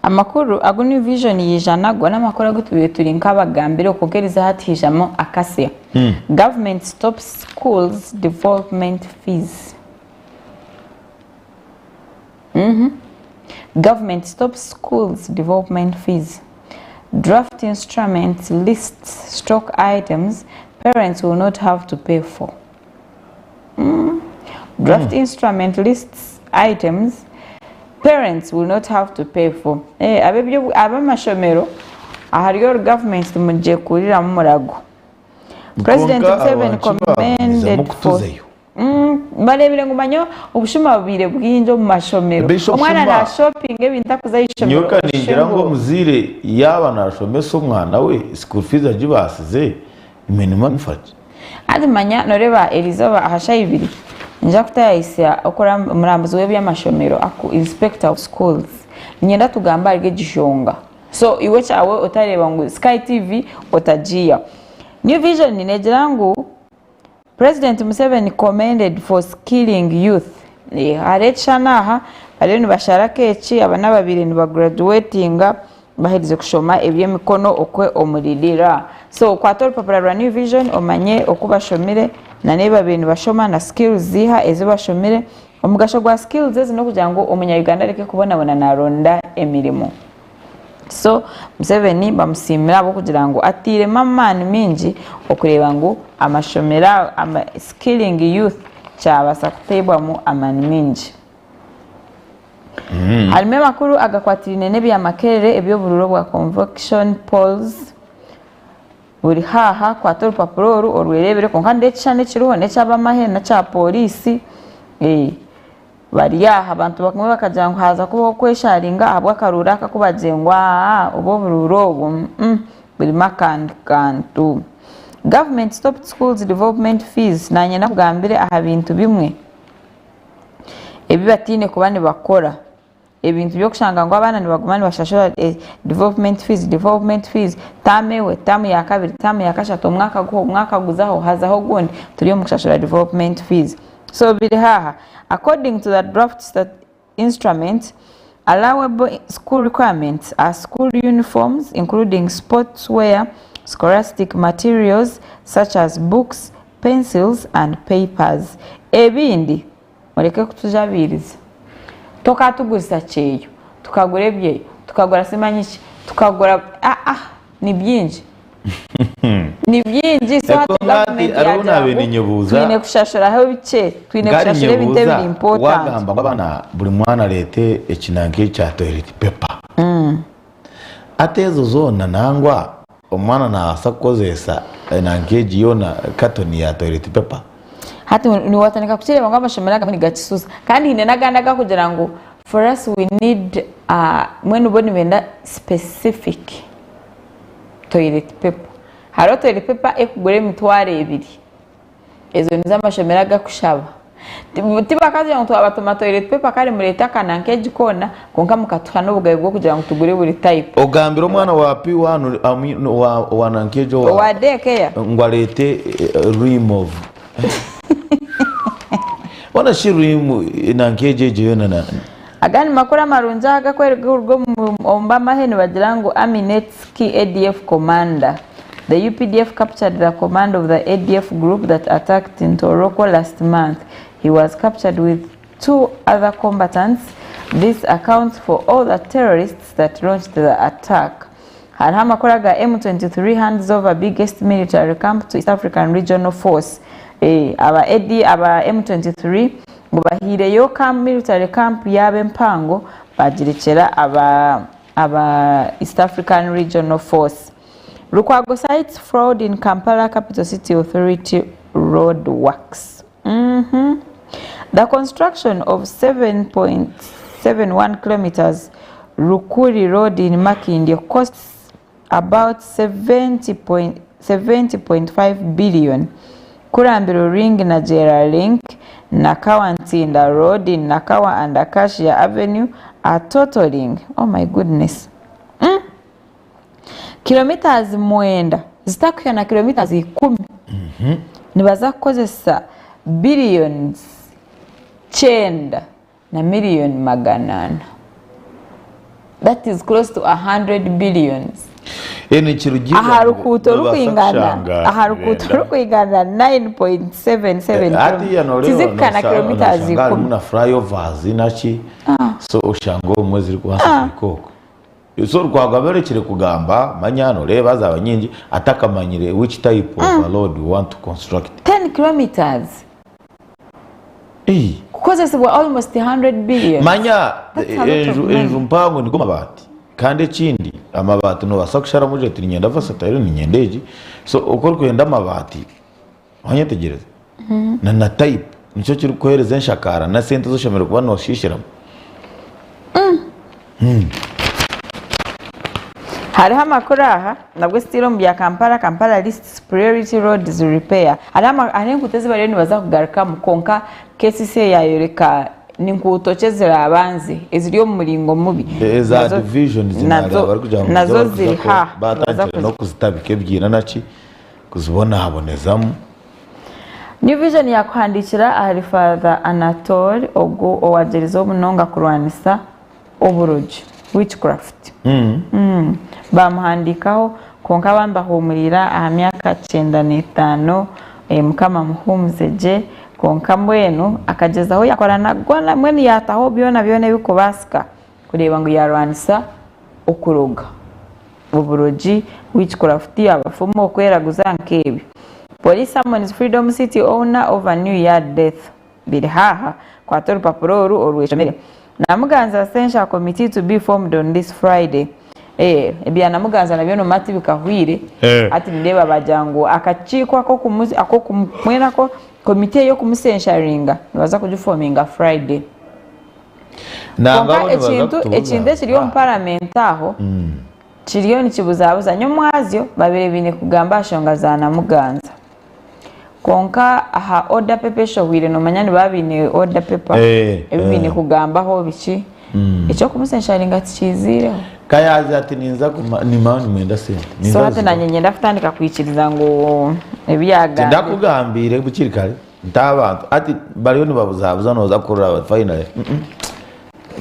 Amakuru agu New Vision yaija nago n'amakuru agu tubaire turi nk'abagambire kwonka eriizooba hati haijamu akasya. Government stops schools development fees. Government stops schools development fees. Draft instruments lists stock items parents will not have to pay for. Draft instrument lists items parents will not have to pay for. Eh, ab'ebyo ab'amashomero ahari oru government timugyekuriramu murago. President Kwonka Museveni abantu bagumizamu commended for kutuzayo. Bareebire ngu manya obushuma bubaire bwingi omu mashomero. Beitu Omwana obushuma naashopinga ebintu akuza aha ishomero nyowe ka oshushe ningira ngu ngu omuzaire yaaba naashomesa omwana we school fees agibaasize imwe nimumufa ki? Hati manya noreeba erizooba aha shaaha ibiri ninza kutayayisya omurambuzi w'eby'amashomero aku inspector of schools niinyenda tugambe ahari egi nshonga. So iwe ekyawe otareeba ngu Sky TV otagiihaho. New Vision neegira ngu President Museveni commended for skilling youth. Hariho ekishushani aha bariyo nibashara keeki aba n'ababaire nibagraduatinga baherize kushoma eby'emikono okwe omuri Lira. So kwata orupapura rwa New Vision omanye oku bashomire na n'ebi babaire nibashoma na skills ziiha ezi bashomire. Omugasho gwa skills ezi n'okugira ngu omunya Uganda areke kubonabona naronda emirimo. So Museveni bamusiimire ahabw'okugira ngu atairemu amaani maingi okureeba ngu amashomero ama skilling youth kyabaasa kuteebwamu amaani maingi. Harimu amakuru agakwatiraine n'ebya Makerere eby'oburuuru obwa convocation polls buri haaha kwata orupapura oru orwereebere kwonka nindeeba ekishushani ekiriho n'eky'abamahe n'ekya pooriisi. Bari aha, abantu bamwe bakagira ngu haaza kubaho okwesharinga ahabw'akaruuru aka ku bagira ngu aa obu oburuuru obu mm burimu akandi kantu. Government stopped schools development fees naanye nakugambire aha bintu bimwe ebi bataine kuba nibakora. Ebintu by'okushanga ngu abaana nibaguma nibashashura development fees, development fees, taamu ehwe, taamu ya kabiri, taamu ya kashatu, omwaka guhwa, omwaka guzaho, hazaho ogundi, turi omu kushashura development fees. So biri haaha, according to the draft instrument, allowable school requirements are school uniforms including sports wear, scholastic materials such as books, pencils and papers. Ebindi Mureke kutujabiiriza. Tokatugurisa kyeyo, tukagura ebyeyo, tukagura simanyi ki, tukagura ah ni bingi. Ni bingi so hati Kwonka hati gavumenti hariho yaagira naabaire ngu ninyebuuza twine kushashuraho bikye, twine Gari kushashura ebintu nyebuuza ebiri important. wagamba ngu abaana buri mwana areete ekinanka ekya toilet paper hati ezo zoona nangwa Omwana nabaasa kukozesa enanka egi yoona katoni ya toilet paper. Hati niwatandika kukireeba ngu amashomero agamwe nigakisusa kandi haine n'agandi agakugira ngu For us we need mbwenu bo nibenda specific toilet paper. Hariho toilet paper ekugura emitwaro ebiri. Ezo nizo amashomero agakushaba. Tibakagira ngu twabatuma toilet paper kare mureete aka nanka egi koona kwonka mukatuha n'obugabe bw'okugira ngu tugure buri type. Ogambire omwana wa P1 I mean owa nanka egyo owa day care ngu areete ream of Hoona shi ream nanka egyo egyo yoona na. Agandi makuru amarungi aha agakuruga omu b'amahe nibagira ngu Army nets key ADF commander. The UPDF captured the command of the ADF group that attacked Ntoroko last month. He was captured with two other combatants. This accounts for all the terrorists that launched the attack. Hariho amakuru aga M23 hands over biggest military camp to East African Regional Force. Aba AD aba M23 ngu bahaireyo camp military camp yaabo empango bagirekyera aba aba East African Regional Force. Lukwago cites fraud in Kampala Capital City Authority road works. The construction of 7.71 kilometres Rukuri road in Makindye costs about 70.5 billion. Kurambiro Ring Najjera Link, Nakawa Ntinda Road in Nakawa and Acacia Avenue are totaling, oh my goodness, mm, kilometres mwenda zitakuhika na kilometres ikumi nibaza kukozesa billions kyenda na miriyoni 400. That is close to 100 billions. Aha rukuuto rukwingana aha rukuuto rukwingana 9.77 tizikuhika na kilometres ikumi. Na flyovers naki so oshanga obumwe zirikubaasa kuhika okwo. So Rukwago aberekire kugamba manya noreeba zaaba nyingi atakamanyire which type of a road we want to construct. 10 kilometres kukozesibwa almost 100 billion. Manya enju enju mpango nigo mabaati kandi ekindi amabaati nobaasa kusharamu ogira oti niinyenda vasatayiro niinyenda egi so oku orikwenda amabaati wanyetegyereza na na type nikyo kirikukuheereza enshakaara na sente ezi oshemereire kuba noshishiramu. Hariho amakuru aha nabwo still omu bya Kampala, Kampala lists priority roads repair. Hariho hariho enguuto ezi bariyo nibaza kugarukamu kwonka KCCA yayoreka ni nguuto ki ezirabanze eziri omu muringo mubi. Eza Nazo divisions nazo nareeba barikugira ngu nazo nizo barikuza ziri ku ha nibaza batandikire kuzi n'okuzitabika ebiina naki kuzibonabonezamu. New Vision yakuhandiikira ahari Father Anatole ogu owagyerizeho munonga kurwanisa oburogi, witchcraft. Bamuhandiikaho kwonka abandi bahuumurira aha myaka 95, Mukama amuhuumuze gye kwonka mbwenu akagyezaho yakora na mbwenu yataho byona byona ebirikubaasika kureeba ngu yarwanisa okuroga, oburogi, witchcraft, abafumu, okweraguza nk'ebyo. Police summons Freedom City owner over New Year death. Biri haaha, kwata orupapura oru orweshomere. Namuganza Censure Committee to be formed on this Friday. Eh, ebya Namuganza nabyo noomanya tibikahwire. Hati nindeeba bagira ngu akakiiko ak'okumu ak'okumu mbwenu ako komiti ey'okumusensharinga nibaza kugifominga Friday. Nangwa Kwonka bo nibaza ekintu ekintu ekiri omu kutubuzabuza. paramenti aho kiriyo nikibuzabuza. Nyomwazyo babaire baine kugamba aha shonga za Namuganza. Kwonka aha order paper eshohwire nomanya nibaba baine order paper ebi baine kugambaho biki. Eky'okumusensharinga tikiiziireho. Ka yaagira ati ninza kuma nimanya nimwenda sente. So Ninza hati kuzibaha. nanye niinyenda kutandika kwikiriza ngu ebi yaagambire. Tindakugambiire bukiri kare nti abantu hati bariyo nibabuzabuza nooza kurora bati finally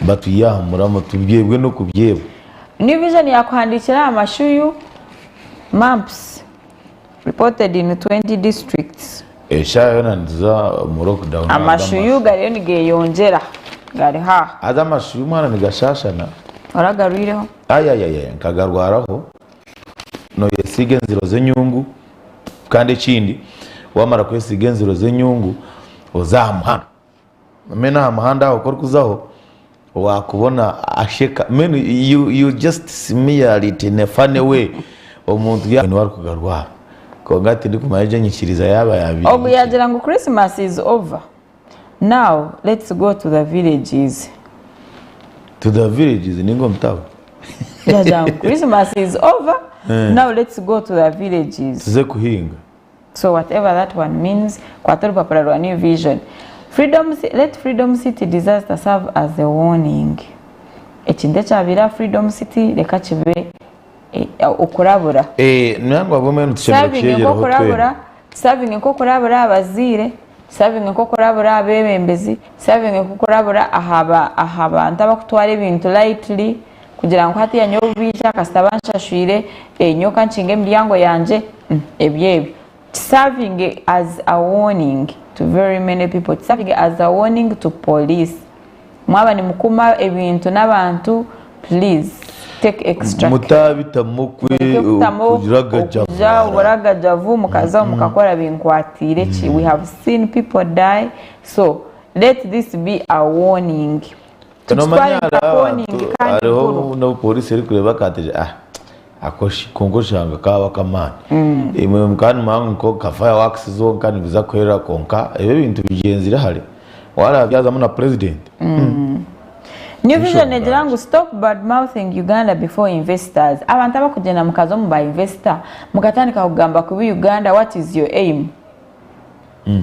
batwihe aha muramo tubyebwe n'okubyebwa. New Vision yakuhandiikira aha mashuyu, mumps, reported in 20 districts. Eshaaha yoona nituza omu lockdown Amashuyu gariyo nigeyongyera gari haaha. Haza amashuyu mwana nigashaashana. Oragarwireho? Ayayaya nkagarwaraho noyesiiga enziro z'enyungu kandi ekindi wamara kwesiiga enziro z'enyungu oze aha muhanda mbwenu aha muhanda aho ku orikuzaho wakubona asheka mbwenu you, you just smear it in a funny way omuntu ya niwe arikugarwara kwonka tindikumanya egyo enyikiriza yaaba yabaire Ogu yagira ngu Christmas is over now let's go to the villages. To the villages ninga omu town. Yagira ngu Christmas is over, Eh. now let's go to the villages. Tuze kuhinga. So whatever that one means, kwata orupapura rwa New Vision. Freedom, let Freedom City disaster serve as a warning. Ekintu ekyabaire aha Freedom City reka kibe eh, okurabura. Eh, nangwa bumwe nitushemereire Serving kukyegyeraho nk'okurabura, twena. serving nk'okurabura abazaire, serving nk'okurabura abeebembezi, serving nk'okurabura aha ba aha bantu abakutwara ebintu lightly kugira ngu hatiiya nyowe obubiija kasita banshashwire, eh, nyowe kankinge emiryango yangye, ebyo ebyo. Serving as a warning to very many people, serving as a warning to police. Mwaba nimukuma ebintu n'abantu please take extra care. Mutabitamu Mureke kutamu okuragajavu. okuja oburagajavu mukaza mukakora binkwatiire ki. We have seen people die so let this be a warning. Nomanya Tukitware hariho nka warning abantu kandi hariho nkuru. n'obu polisi erikureeba akati ah ako shi kwonka oshanga kaaba ak'amaani. Imwe mukaba nimumanya ngu nko nka fireworks zonka nibiza kuherera kwonka ebi ebintu bigyenzire hare. Wareeba byazamu na purezidenti. New Vision negira ngu stop bad mouthing Uganda before investors. Abantu abakugyenda mukaza omu ba investor mukatandika kugamba kubi Uganda what is your aim?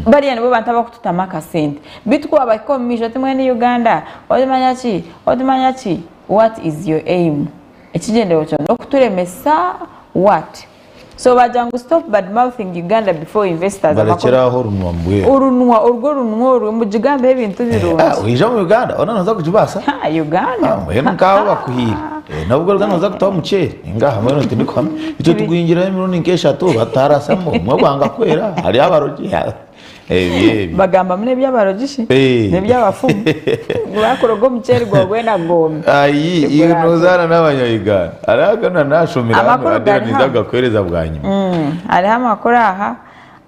Bariya nibo bantu abakututamu akasente. Beitu ku wabahika omu maisho oti mbwenu Uganda otimanya ki otimanya ki what is your aim? Ekigyendererwa kyawe n'okuturemesa what? So bagira ngu stop bad mouthing Uganda before investors. Barekyere aho orunwa mbwenu. Orunwa orwo orunwa orwo mugigambeho ebintu birungi. Ah, oija omu Uganda ona noza kugibaasa? Ha, Uganda. Ah, mbwenu nkaho bakuhiire. Eh, nabwo Uganda noza kutaho omuceeri. Ngaha mbwenu tindikuhamya. Itwe tuguhingiraho emirundi nk'eshatu batarasamu obumwe bwanga kwera hariho abarogi. Ebyo ebyo. Bagambamu n'eby'abarogi shi Eh. n'eby'abafumu ngu bakuroga omuceeri gwawe gwena gwoma. Ayi, iwe nozaana n'abanya-Uganda. Hariho agana nashomire hano Amakuru Adela gari ninza hano. kugakuheereza bwanyima. Hariho amakuru aha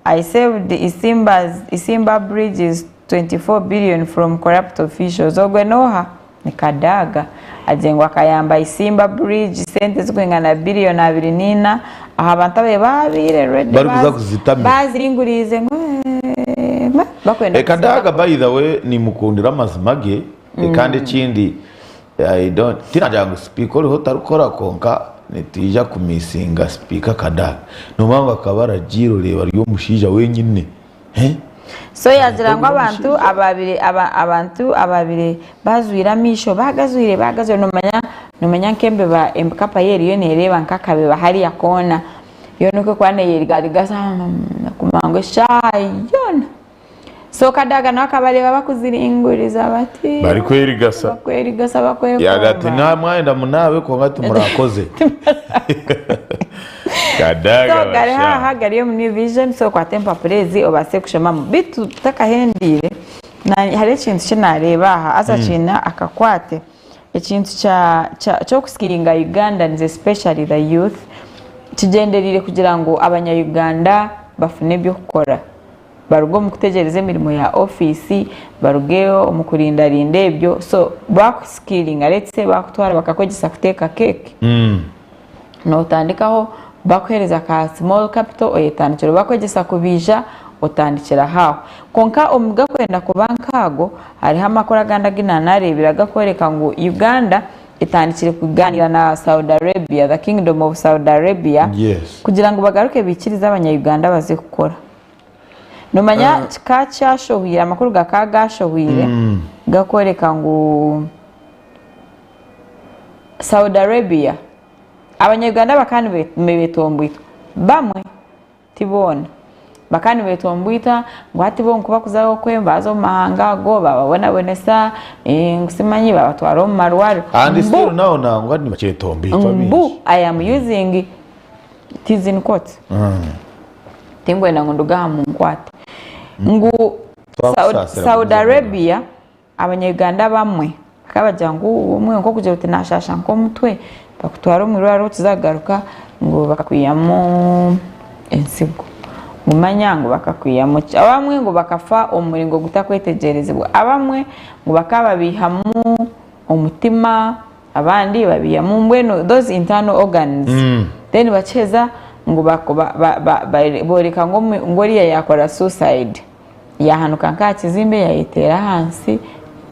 I saved Isimba's, Isimba Bridges 24 billion from corrupt officials. Ogwe n'oha? Ni Kadaga. Agira ngu akayamba Isimba Bridge sente zirikwingana biliyoni 24 aha bantu ababaire babaire ready Barikuza kuzitamira. baziringuriize ngu eeh bakwenda Eh, Kadaga by the way nimukundira amazima ge eh, kandi ekindi I don't tinagira ngu sipiika oriho tarikukora kwonka nitwija kumisinga sipiika Kadaga. Nomanya ngu akaba aragiire oreeba ari omushaija wenyine. Eh? So yagira ngu abantu ababire aba, abantu ababire bazwire amaisho bagazwire bagazwire nomanya nomanya nk'embeba kapa yo eriyo nereeba nk'akabeba hariya koona yoona oku ekuba neyerigarigasa kumara ngu eshaaha yoona. So Kadaga nawe akabareeba bakuziringuriza bati Barikwerigasa. Bakwerigasa Yagira ati bakwekomba. "Na- mwayenda munaabe kwonka timurakoze. Kadaga So gari basha. haaha gari omu New Vision so kwata empapura ezi obaase kushomamu. Beitu tutakahendiire na hariho ekintu ki naareeba aha haza kiine akakwate. Ekintu kya kya ky'okusikiringa Ugandans especially the youth kigyendereire kugira ngu abanya Uganda bafune eby'okukora. Baruge omu kutegyereza emirimo ya ofiisi, baruge omu kurindarinda ebyo. So baakusikiringa let's say baakutwara bakakwegyesa kuteeka keeki, nootandikaho bakuheereza ka small capital oyetandikira. Bakwegyesa kubaija otandikiraho aho. Kwonka omu gakwenda kuba nk'ago, hariho amakuru agandi agu naanaareebire agakworeka ngu Uganda etandikire kugaaniira na Saudi Arabia, the Kingdom of Saudi Arabia, kugira ngu bagaruke baikirize abanya-Uganda baze kukora. Nomanya kika kyashohwire, amakuru gakaba gashohwire gakworeka ngu Saudi Arabia, abanya-Uganda bakaba nibetomboitwa bamwe ti boona, bakaba nibetomboita ngu hati bo kubakuzayo okwe baaza omu mahanga ago bababonabonesa ngu simanyi babatwara omu marwariro. And still now nangwa nibakyetomboitwa baingi. Mbu I am using it is in court. Tinkwenda ngu nduge aha munkwate. Ngu Twakusaasira Saudi kuguza Arabia abanya-Uganda abamwe bakaba bagira ngu obumwe nk'okugira oti nashasha nk'omutwe bakutwara omu irwariro okiza kugaruka ngu bakakwihamu ensigo. Ngu manya ngu bakakwihamu ki. Abamwe ngu bakafa omu muringo gutakwetegyerezibwa. Abamwe ngu bakaba babaihamu omutima. Abandi babiihamu mbwenu those internal organs then bakiheza ngu boreka ngu oriya yakora suicide yahanuka nka aha kizimbe yayeteera ahansi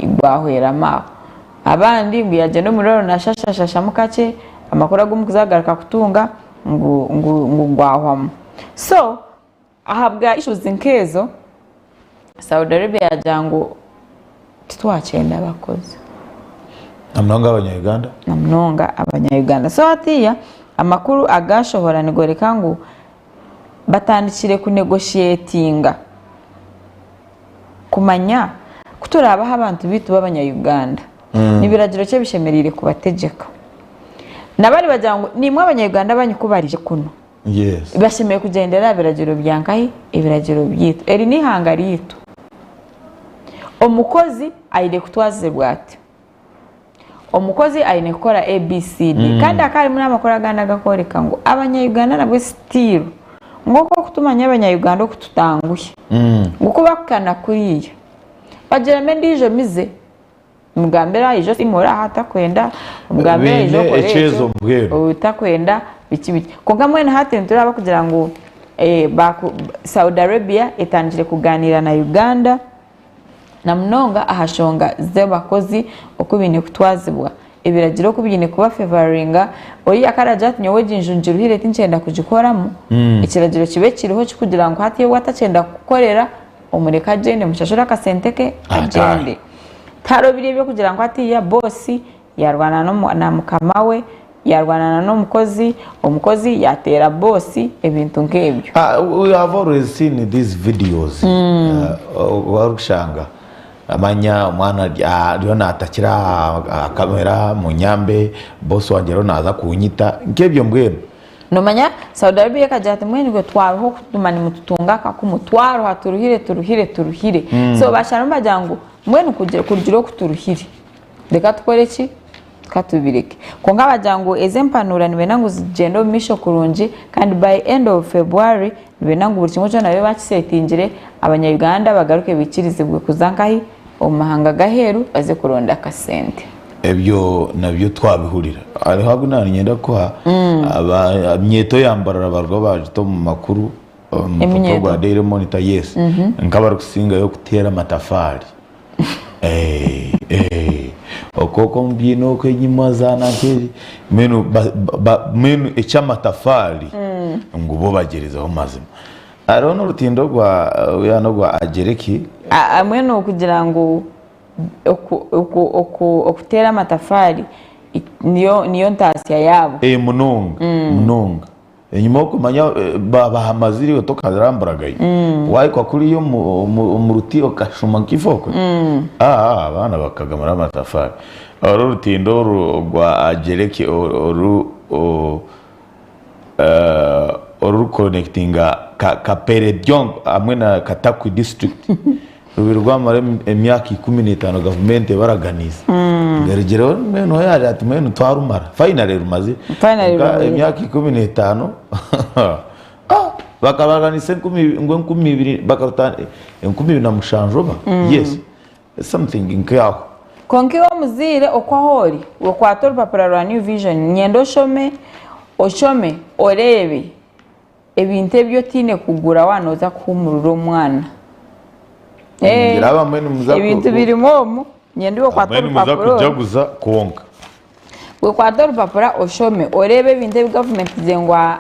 gwahweramu aho. Abandi ngu yagyenda omu irwariro nashashashashamu kakye, amakuru agu omukuzi agaruka kutunga ngu ngu ngu gwahwamu. So ahabwa issues nk'ezo, Saudi Arabia yagira ngu titwakyenda abakozi. Na munonga abanya-Uganda. Na munonga abanya-Uganda. So hatiiya amakuru agashohora nigoreka ngu batandikire kunegoshiyetinga kumanya ku turaabahe abantu baitu b'abanya-Uganda ni biragiro ki ebishemereire kubategyeka. Na bari bagira ngu naimwe abanya-Uganda abanyu ku barije kunu bashemereire kugyendera aha biragiro bya nkahi? Ebiragiro byaitu. Eri n'eihanga ryaitu. Omukozi aine kutwazibwa ati. Omukozi aine kukora ABCD kandi hakaba harimu n'amakuru agandi agarikworeka ngu abanya-Uganda nabwo still ngu oku orikutumanya abanya-Uganda oku tutanguhi ngu ku barikukana kuriya bagiramu endiijo mize omugambire aha ija osiimure aha takwenda omugambire aha ija Baine okore ekyezo ekyo mbwenu. otakwenda biki biki kwonka mbwenu hati nitureba kugira ngu Saudi Arabia etandikire kugaaniira na Uganda. na munonga aha shonga z'abakozi oku baine kutwazibwa, ebiragiro oku biine kuba favoringa, oriya ku araagira ati nyowe egi nju ngiruhire tinkyenda kugikoramu, ekiragiro kibe kiriho kikugira ngu hati we atakyenda kukukorera omureke agyende omushashure akasente ke agyende. Tihariho biriya eby'okugira ngu hatiiya boosi yaarwana na mukama we, yaarwana n'omukozi, omukozi yaateera boosi, ebintu nk'ebyo. We have always seen these videos orikushanga manya omwana ariyo natakira aha kamera munyambe boss wangye ariyo naaza kunyita nk'ebyo mbwenu. Nomanya Saudi Arabia ekagira ati mbwenu itwe twaruha okutuma nimututunga akakumu twaruha turuhire turuhire turuhire so basharamu bagira ngu mbwenu kurugira oku turuhire Reka tukore ki? Ka tubireke. Kwonka bagira ngu ezi empanura nibenda ngu zigyende omu maisho kurungi kandi by end of February nibenda ngu buri kimwe kyona babe bakisetingire abanya Uganda bagaruke baikirizibwe kuza nkahi? Omu mahanga g'aheeru baze kuronda akasente. Ebyo nabyo twabihurira. Hariho agu naaba niinyenda kukuha, emyeto ya Mbarara baruga baagita omu makuru, omu mupapura Eminyeeto? gwa Daily Monitor, yes, nk'abarikusingayo kuteera amatafaari. Eh, eh, okwo okwo omu okwo enyima za nanka eri mbwenu ba- ba- mbwenu eky'amatafaari ngu bo bagyerezeho mazima hariho n'orutindo rwa ya n'orwa agyereki Mbwenu okugira ngu oku- oku- oku- okuteera amatafaari niyo niyo ntaasya yaabo. Eh, munonga munonga Enyima okumanya bahamazire iwe tokaramburagayo wahika kuriya omu ruti okashuma nka okwe abaana bakagamura amatafari oru orutindo oru orwa agyereki oru orurikukonekitinga Kaperedyong hamwe na Katakwi disiturikiti Rubire rwamara emyaka 15 gavumenti ebaraganiise ngarugyereho mbwenu we yaagira ati mbwenu twarumara finally rumazire Finally Kwonka rumazire. emyaka 15 ah, bakabaraganisa enkumi ngu 2000 bakaruta 2007 oba yes something nk'aho Kwonka iwe omuzaire oku ahu ori, okwate orupapura rwa New Vision, niinyenda oshome, oshome oreebe Ebintu ebi otaine kugura waaba nooza kuhuumurira omwana. Ngira abamwe nimuza ku- Ebintu birimu omu, niinyenda iwe okwate Abamwe nimuza orupapura oru. kujaguza kwonka. Okwate orupapura oshome oreebe ebintu ebi gavumenti egizire ngu aa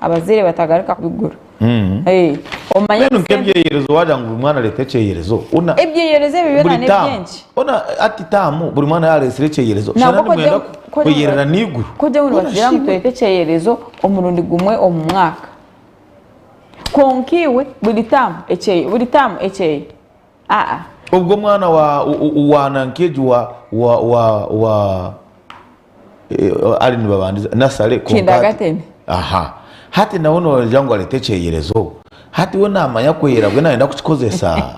abazaire batagaruka kubigura. Omanye Mbwenu ngu sente. nk'ebyeyerezo waagira ngu buri mwana areete ekyeyerezo, ona Ebyeyerezo ebyo byona buri taamu n'eby'enki? ona hati taamu buri mwana yaareetsire ekyeyerezo Nangwa shana ku ogire nimwenda ngu ku ogire ngu kuyerera n'eiguru. ku ogire ngu Ona nibatugira ngu shi tureete ekyeyerezo omurundi gumwe omu mwaka. Kwonka iwe buri taamu ekyeyo, buri taamu ekyeyo. Aa. Obwo omwana wa wa nankeegi wa wa wa wa ari nibabandiza nasale kwonka hati Kindergarten. aha hati nawe nogira ngu arete ekyeyerezo hati we namanya kweyera bwe nayenda kukikozesa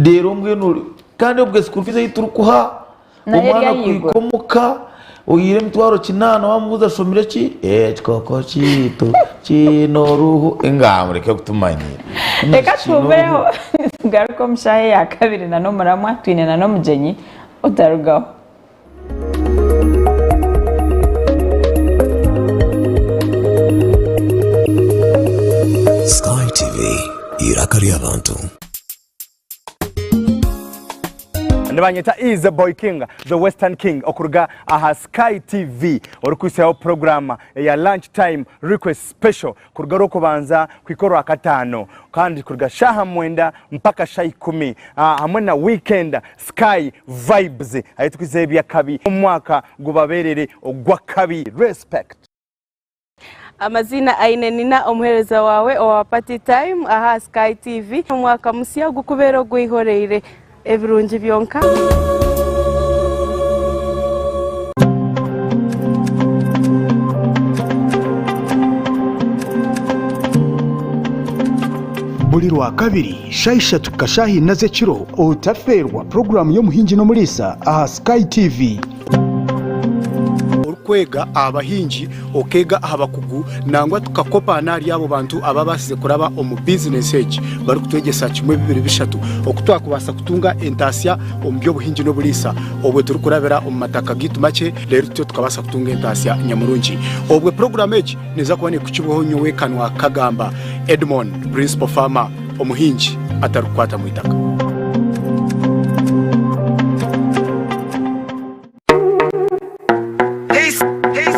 reero mbwenu kandi obwe school fees eyi turikuha Nayo eri omwana ahaiguru. kuhika omuka oyiire emitwaro kinaana wamubuuza ashomire ki ekikooko kiitu kiine oruhu enga mureke kutumanyiira Reka tuhumeho tugaruke omu shaaha eya kabiri na n'omuramwa twine na n'omugyenyi otarugaho. Sky TV, eiraka ry'abantu. Nibanyeta Easy Boy King, the Western King okuruga aha Sky TV orikwisaho program eya Lunch Time Request Special kuruga orwokubanza kuhika orwakataano kandi kuruga shaaha mwenda mpaka shaaha ikumi hamwe na weekend Sky Vibes ahi turikwisaho eby'akabi omwaka gubaberere ogw'akabi. Respect. Amaziina Aine Nina omuheereza waawe owa Party Time aha Sky TV. Omwaka musya gukubeere ogweihoreire ebirungi byonka. Buri Rwakabiri shaaha ishatu kuhika shaaha ina z'ekiro otafeerwa puroguraamu y'Omuhingi n'Omuriisa aha Sky TV. Orikwega aha bahingi, okeega aha bakugu nangwa tukakopaana ahari abo bantu ababaasize kuraba omu bizinesi egi barikutwegyesa kimwe bibiri bishatu oku twakubaasa kutunga entaasya omu by'obuhingi n'oburiisa obwo turikurabira omu mataka gaitu makye reero tutyo tukabaasa kutunga entaasya nyamurungi. Obwo puroguraamu egi neeza kuba neekukibwaho nyowe Kanwa Kagamba Edmond, Principal Farmer, omuhingi atarikukwata mu itaka.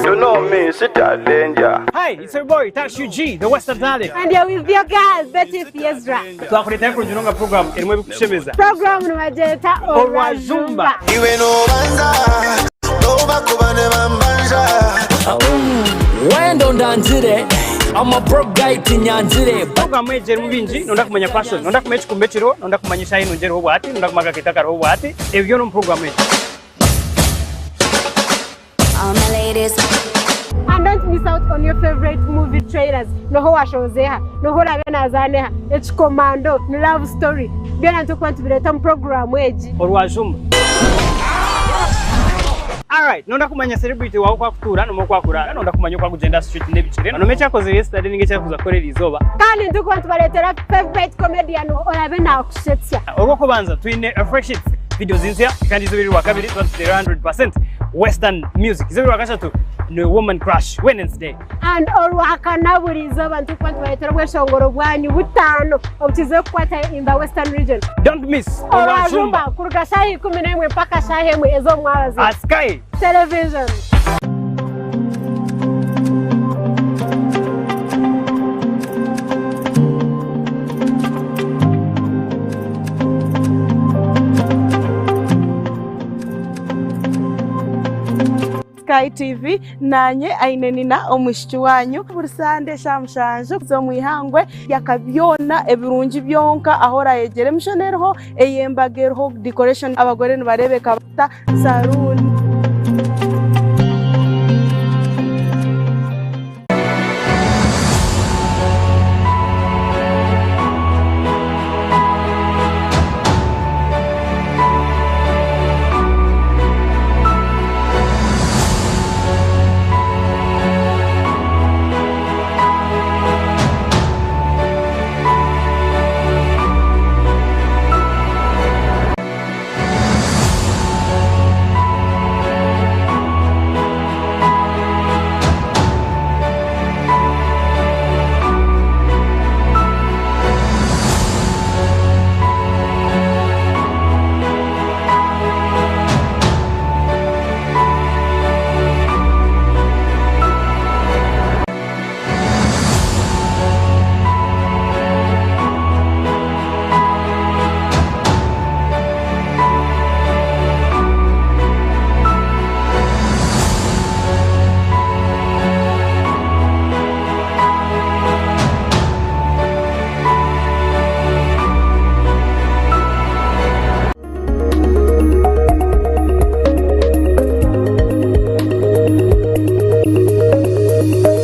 You know me, sit a danger. Hi, it's your boy Tash UG, the Western Talent. And you're with your girl, Betty Fiezra. Twakureetera kurungi munonga program erimu ebikushemeza. Program nibagyeta Orwajumba. Iwe nobanza nobakuba ne bambanja Wendo ndangire I'm a broke guy tinyangire Program egi erimu bingi, nonda kumanya fashion, nonda kumanya ekikumba ekiriho, nonda kumanya eshaaha enungi eriho obwahati, nonda kumanya akakeito akariho obwahati, ebyo byona omu program egi. All my ladies. And don't miss out on your favorite movie trailers. Noho washozeha, noho orabe nazaneha, ekikomando, ni love story. Byona nitukuba nitubireeta omu puroguraamu egi. Orwajumba. Alright, nonda kumanya celebrity wawe oku akutuura nomwe oku akuraara, nonda kumanya oku akugyenda aha street n'ebigyere, nomwe eki akozire yesterday ninga eki arikuza kukora eriizooba. Kandi nitukuba nitubareetera favorite comedian orabe nakushetsya. Orw'okubanza twine Fresh Hits, videos nsya kandi izooba eri Rwakabiri tuba nituteera 100% Western music. Izooba Rwakashatu ni Woman Crush Wednesday. And Orwakana buri izooba nitukuba nitubareetera obweshongoro bwanyu butaano obukizire kukwata in the Western region. Don't miss Orwajumba kuruga shaaha 11 mpaka shaaha emwe ez'omwabazyo. At Sky Television. Sky TV nanye aine nina omwishiki wanyu buri sande eshaaha mushanju z'omu ihangwe yaka byona ebirungi byonka ahu orayegyera emishono eriho ey'embaga eriho decoration abagore nibareebeka bata saruuni.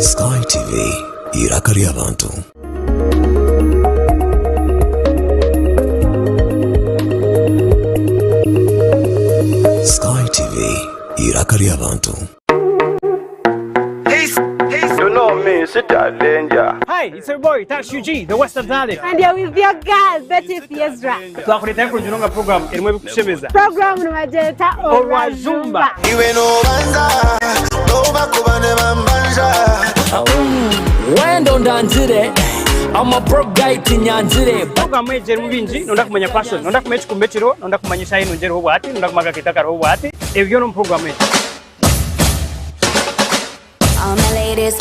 Sky TV, eiraka ry'abantu. Sky TV, eiraka ry'abantu. You know me, sit a danger. Hi, it's your boy Tash UG, the Western Talent. And you're with your girl, Betty Fiezra. Twakureetera kurungi munonga program erimu ebikushemeza. Program nibagyeta Orwajumba. Iwe nobanza nobakuba ne bambanja Wendo ndangire I'm a broke guy tinyangire. Programu egi erimu bingi, nonda kumanya fashion, nonda kumanya ekikumba ekiriho, nonda kumanya eshaaha enungi eriho obwahati, nonda kumanya akakeito akariho obwahati, ebyo byona omu programu egi. All my ladies.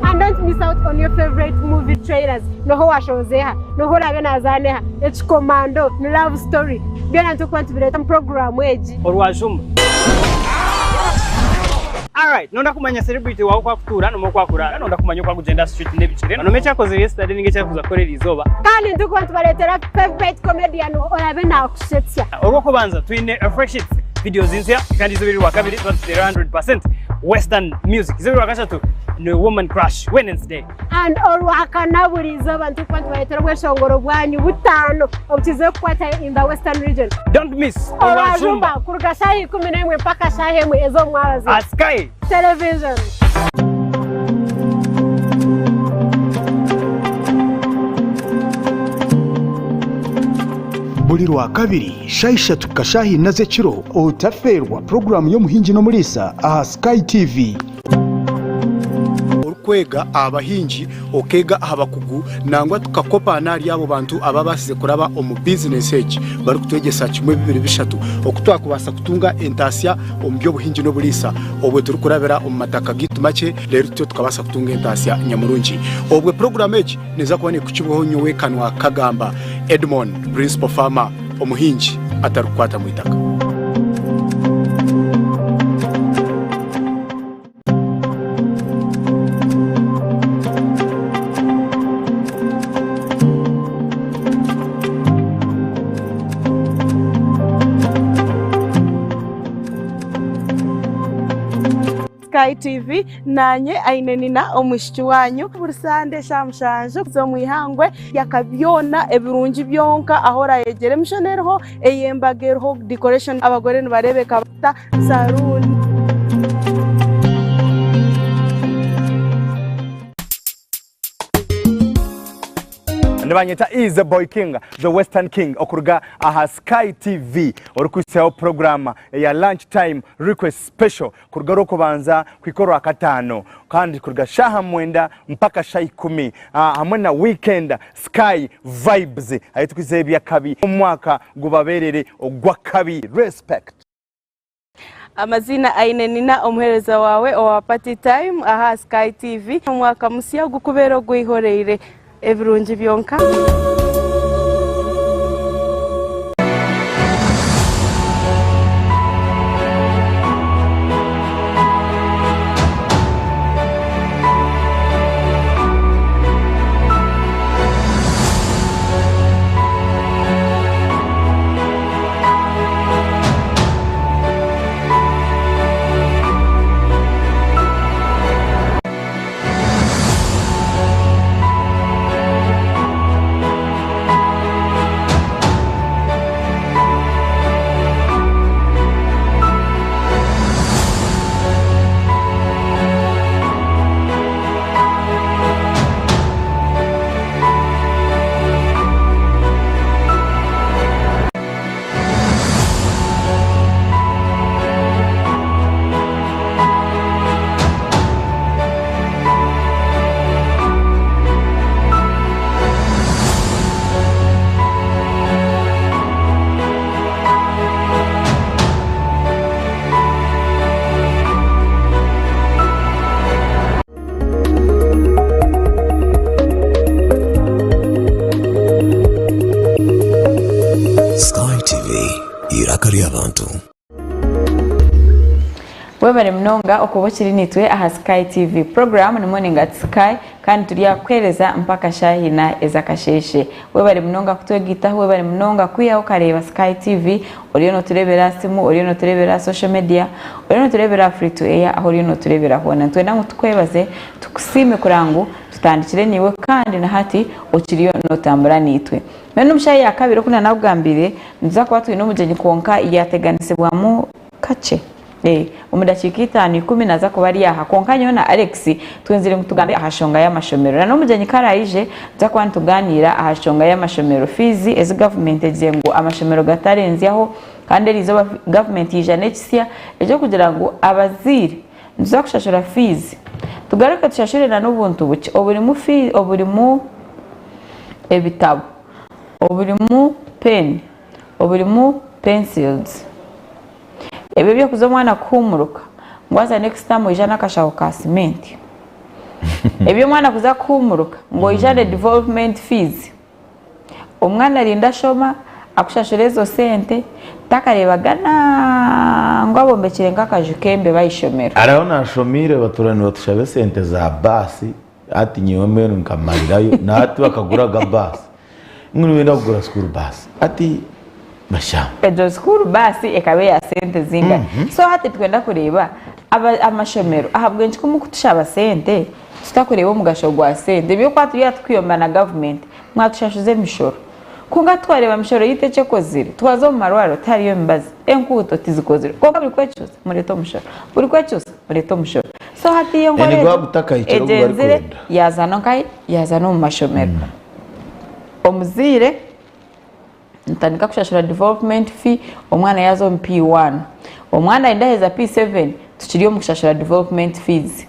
And don't miss out on your favorite movie trailers. Noho washoze eha, noho oraabe nazaana eha, ekikomando, ni love story. Byona nitukuba nitubireeta omu puroguraamu egi. Orwajumba. Alright, nonda kumanya celebrity wawe oku akutuura nomwe oku akuraara, nonda kumanya oku akugyenda aha street n'ebikire, nomwe eki akozire yesterday ninga eki arikuza kukora eriizooba. Kandi nitukuba nitubareetera favorite comedian oraabe naakushetsya. Orwokubanza twine Fresh Hits, videos nsya kandi eizooba eri Rwakabiri tuba nituteera 100% Western music. Eizooba Rwakashatu ni Woman Crush Wednesday. And Orwakana buri izooba nitukuba nitubareetera obweshongoro bwanyu butaano obukizire kukwata in the Western region. Don't miss Orwajumba kuruga shaaha 11 mpaka shaaha emwe ez'omwabazyo. At Sky Television. Buri Rwakabiri shaaha ishatu kuhika shaaha ina z'ekiro otafeerwa puroguraamu y'Omuhingi n'Omuriisa aha Sky TV. Orikwega aha bahingi, okeega aha bakugu nangwa tukakopa n'ahari abo bantu ababaasize kuraba omu bizinesi egi barikutwegyesa kimwe bibiri bishatu oku twakubaasa kutunga entaasya omu by'obuhingi n'oburiisa obwo turikurabira omu mataka gaitu makye reero tutyo tukabaasa kutunga entaasya nyamurungi. Obwo puroguraamu egi neeza kuba neekukibwaho nyowe Kanwa Kagamba Edmond, Principal Farmer, omuhingi atarikukwata mu itaka. Sky TV nanye aine nina omwishiki wanyu buri sande eshaaha mushanju z'omwihangwe yaka byona ebirungi byonka ahu orayegyera emishono eriho ey'embaga eriho decoration abagore nibareebeka bata saruuni. Nibanyeta Easy Boy King, the Western King okuruga aha Sky TV orikuhitsyaho puroguraamu eya Lunch Time Request Special kuruga Orwokubanza kuhika Orwakataano kandi kuruga shaaha mwenda mpaka shaaha ikumi hamwe na weekend Sky Vibes ahu turikuhitsyaho eby'akabi omwaka gubabeerere ogw'akabi. Respect. Amaziina aine Nina omuheereza waawe owa Party Time aha Sky TV. Omwaka musya gukubeere ogweihoreire ebirungi byonka. Sky TV, eiraka ry'abantu. Webare munonga okuba okiri nitwe aha Sky TV. Program ni Morning at Sky kandi turi aha kukuhereza mpaka shaaha ina ez'akasheeshe. Webare munonga kutwegaitaho, webare munonga kwihaho okareeba Sky TV, oriyo notureebera aha simu, oriyo notureebera aha social media, oriyo notureebera aha free to air, ahu oriyo notureebera hoona. Nitwenda ngu tukwebaze, tukusiime kureba ngu tutandikire naiwe kandi na hati okiriyo notambura naitwe. Mbwenu omu shaaha ya kabiri oku nanakugambiire, nituza kuba twine omugyenyi kwonka yateganisibwamu kakye. Omu dakiika itaano ikumi naaza kuba ari aha. Kwonka nyowe na Alex twenzire ngu tugambe aha nshonga y'amashomero. Na n'omugyenyi ku araije, nituza kuba nitugaaniira aha nshonga y'amashomero. Fiizi ezi gavumenti egizire ngu amashomero gatarenzyaho kandi eriizooba gavumenti yaija n'ekisya eky'okugira ngu abazaire nituza kushashura fiizi tugaruke tushashure na n'obuntu bukye oburimu oburimu. ebitabo, oburimu pen, oburimu pencils. Ebyo eby'okuza omwana kuhuumuruka ngu haza next term oija n'akashaho ka cement. Eby'omwana kuza kuhuumuruka ngu oija ne development fees. Omwana arinda ashoma akushashura ezo sente takareebaga nangwa abombekire nk'akaju k'embeba aha ishomero. Hariho nashomiire batuura nibatushaba esente za baasi hati nyowe mbwenu nkamarirayo na hati bakaguraga baasi ngu nibenda kugura school bus hati bashamba. Egyo school bus ekaba eya sente zingahi? So hati nitwenda kureeba amashomero ahabw'enki ku mukutushaba sente Tutakureeba omugasho gwa sente eby'okuba turi aha tukuyomba na gavumenti mwatushashuza emishoro kwonka twareeba mishoro yaitu eki ekozire twaza omu marwariro tihariyo mibazi enkuuto tizikozirwe kwonka buri kwecuusa mureete omushoro buri kwecuusa mureete omushoro so hatiiya enkora Nigwo egyo gutakahikire ogu egyenzire barikwenda. yaaza nkahi yaaza n'omu mashomero omuzaire Nitutandika kushashura development fee omwana yaaza omu P1. Omwana ayenda aheza P7 tukiri omu kushashura development fees.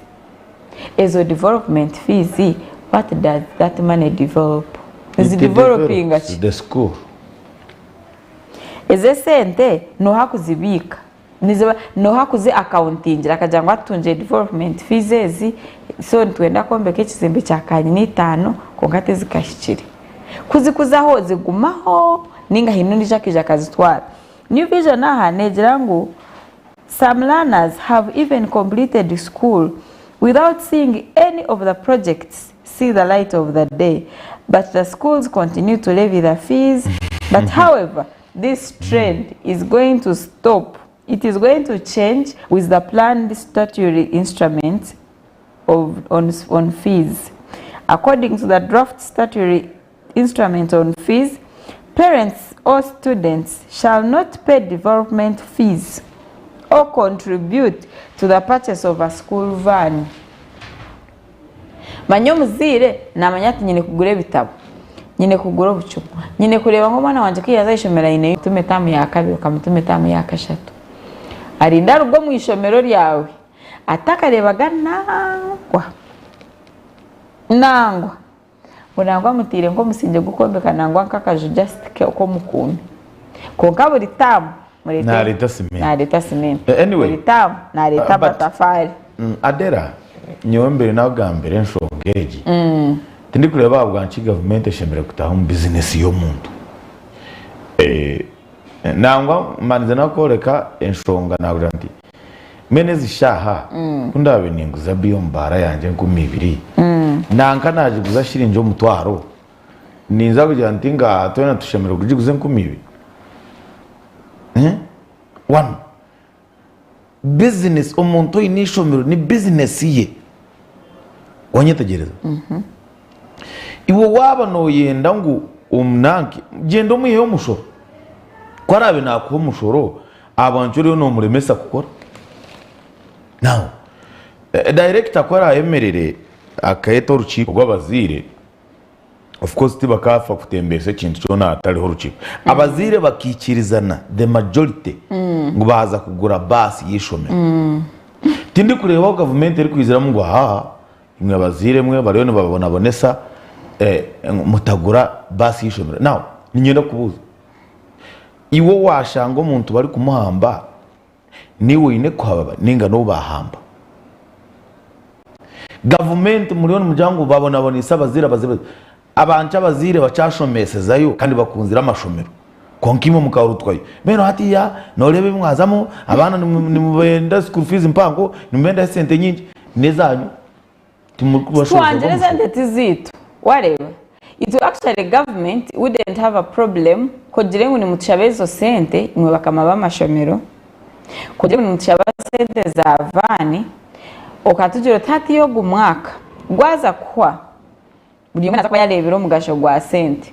Ezo development fees what does that money develop? Nizi It developinga develops ki? the school. Ezo esente nooha kuzibiika? Niziba nooha kuzi accountingira akagira ngu atutungire development fees ezi so nitwenda kwombeka ekizimbe kya kanyina itaano kwonka tizikahikire. Ku zikuzaho zigumaho ninga haine ondiijo akaija akazitwara. New Vision aha neegira ngu some learners have even completed school without seeing any of the projects see the light of the day but the schools continue to levy the fees but however This trend is going to stop, it is going to change with the planned statutory instrument of, on, on fees. According to the draft statutory instrument on fees, parents or students shall not pay development fees or contribute to the purchase of a school van. Manya omuzaire naamanya ati nyine kugura ebitabo, nyine kugura obucumu, nyine kureeba ngu omwana wangye ku yaaza aha ishomero aine Mutuma etaamu ya kabiri okamutuma etaamu ya kashatu. Arinde aruga omu ishomero ryawe atakareebaga nangwa nangwa ngu nangwa amutaire nk'omusingye gw'okwombeka nangwa nk'akaju just k'omukuumi. Kwonka buri taamu mureete Naareeta cement. naareeta cement. Anyway, Buri taamu naareeta but amatafaari. Adera, nyowe mbere nagambira enshonga egi, tindikureeba ahabwanki gavumenti eshemereire kutaaha omu bizinesi y'omuntu. Nangwa mbandize nakworeka enshonga nakugira nti mbwenu ezi shaaha ku ndaabe ninguza biya omu baara yangye 2000, nanka nagiguza shiringi omutwaro, ninza kugira nti nga twena tushemereire kugiguza 2000? One. Bizinesi, omuntu oine eishomero ni bizinesi ye. Wanyetegyereza? Iwe waaba nooyenda ngu omunanke, gyenda omwiheho omushoro. Ku araabe naakuha omushoro, ahabwanki oriyo noomuremesa kukora? Now, dayirekita ku araayemerere akeeta orukiiko rw'abazaire, Of course tibakaafa kutembeesa ekintu kyona ahatariho orukiiko. Abazaire bakaikirizana the majority ngu baaza kugura baasi y'eishomero. Tindikureeba ahu gavumenti erikwiziramu ngu haa imwe abazaire mwe bariyo nibababonabonesa mutagura baasi y'eishomero. Now niinyenda kukubuuza, iwe waashanga omuntu barikumuhamba Niiwe oine kuhababa ninga n'ou baahamba? Gavumenti muriyo nimugira ngu babonaboneise abazaire abazaire abantu abazaire bakyashomesezayo kandi bakunzire amashomero kwonka imwe mukarutwayo. Mbwenu hatiiya nooreeba ebi mwazamu abaana nimubenda school fees mpango nimubendaho esente nyingi n'ezaanyu timurikubashoboza Twangire esente ti zaitu wareeba itwe actually government wouldn't have a problem kugire ngu nimutushaba ezo sente imwe bakama bamashomero kugire ngu nimutushaba sente za van okatugira oti hatiiya ogu mwaka gwaza kuhwa buri omwe naza kuba yareebire omugasho gwa sente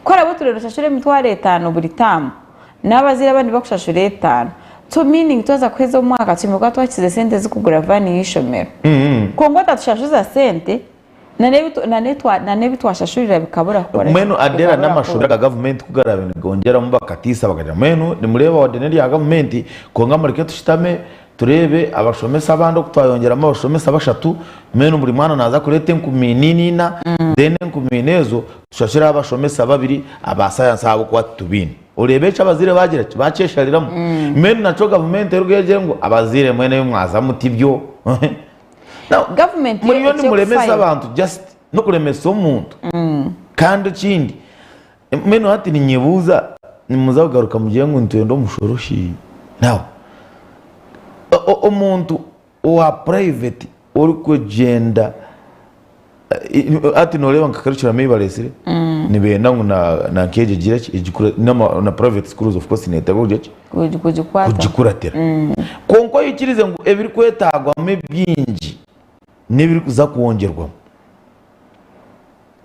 ku oraabe otureire oshashure 50,000 buri taamu n'abazaire abandi bakushashura etaano so meaning twaza kuheza omwaka tushemereire kuba twakize sente zikugura van y'eishomero kwonka otatushashuza sente na n'ebi twashashurira bikabura kukora ki? Mbwenu Adera Bikabura n'amashomero kukora. aga gavumenti ku garaabe nigongyeramu bakatiisa bakagira mbwenu nimureeba wadde n'erya gavumenti kwonka mureke tushutame. Tureebe abashomesa abandi oku twayongyeramu abashomesa bashatu, mbwenu buri mwana naaza kureeta enkumi ina ina ina, then enkumi ina ezo tushashureho abashomesa babiri aba sayansi ahabw'okuba titubaine. Oreebe eki abazaire baagira ki? Baakyeshariramu. Mbwenu nakyo gavumenti erugeyo egire ngu abazaire mwena ebi mwazamu tibyo. Now, Gavumenti yo muriyo nimuremesa eky'okufayo. abantu just n'okuremesa omuntu. Kandi ekindi, Mbwenu hati ninyebuuza, nimuza kugaruka mugire ngu nitwenda omushoro shi? Now, omuntu owa private orikugyenda hati noreeba nka curriculum ei bareetsire, nibenda ngu na nk'egyo egire ki, na private schools of course neeteekwa kugira ki? Kugikuratira. Kwonka oikirize ngu ebirikwetaagwamu ebingi n'ebirikuza kwongyerwamu.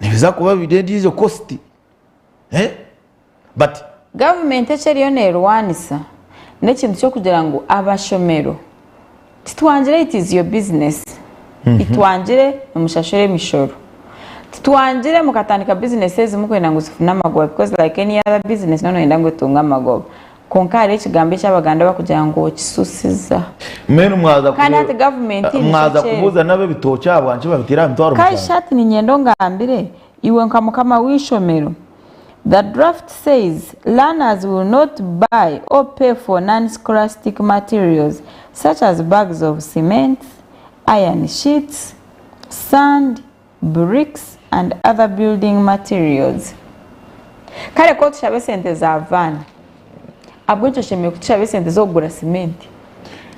Nibiza kuba biri endiijo cost eh but. Gavumenti eki eriyo nerwanisa n'ekintu ky'okugira ngu abashomero titwangire it is your business titwangire nimushashura emishoro titwangire mukatandika business ezi mukwenda ngu zifune amagoba because like any other business noba noyenda ngu etunge amagoba Kwonka hariho ekigambo eki Abaganda bakugira ngu okisusiza. Mbwenu mwaza Kandi hati gavumenti nikyo mwaza kyeri. kubuuza n'ab'ebitookye ahabwanki babiteire aha mitwaro Kai mushanju. shati niinyenda ongambire, iwe nka mukama w'eishomero, The draft says learners will not buy or pay for non-scholastic materials such as bags of cement, iron sheets, sand, bricks and other building materials. Kare ku otushaba esente za van, ahabw'enki oshemereire kutushaba esente z'okugura cement?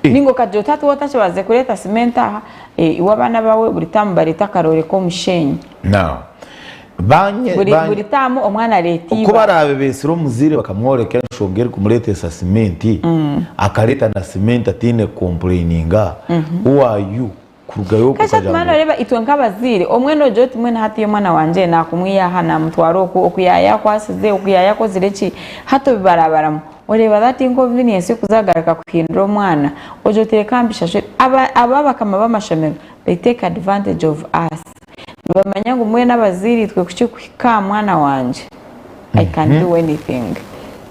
Ninga okagira oti hati waaba otakibaasize kureeta cement aha, iwe abaana baawe buri taamu bareete akaroore k'omushenyi. Now, banye, Buri, banye, buri taamu omwana areeta ku eibaare. baraabe beetsire omuzaire bakamworeka enshonga erikumureetesa cement, akareeta na cement ataine kukompureyininga, who are you kurugayo okwo Kashatu okagira mani ngu oreeba itwe nk'abazaire omwe noogira oti mbwenu hati omwana wangye naakumwiha aha naamutwara oku, oku yaayakwasize, oku yaayakozire ki, hati obibarabaramu oreeba that inconvenience y'okuza kugaruka kuhindura omwana ogira oti reka mbishashure. Aba aba bakama b'amashomero they take advantage of us nibamanya ngu mbwenu abazaire itwe kukikuhika aha mwana wangye I can do anything.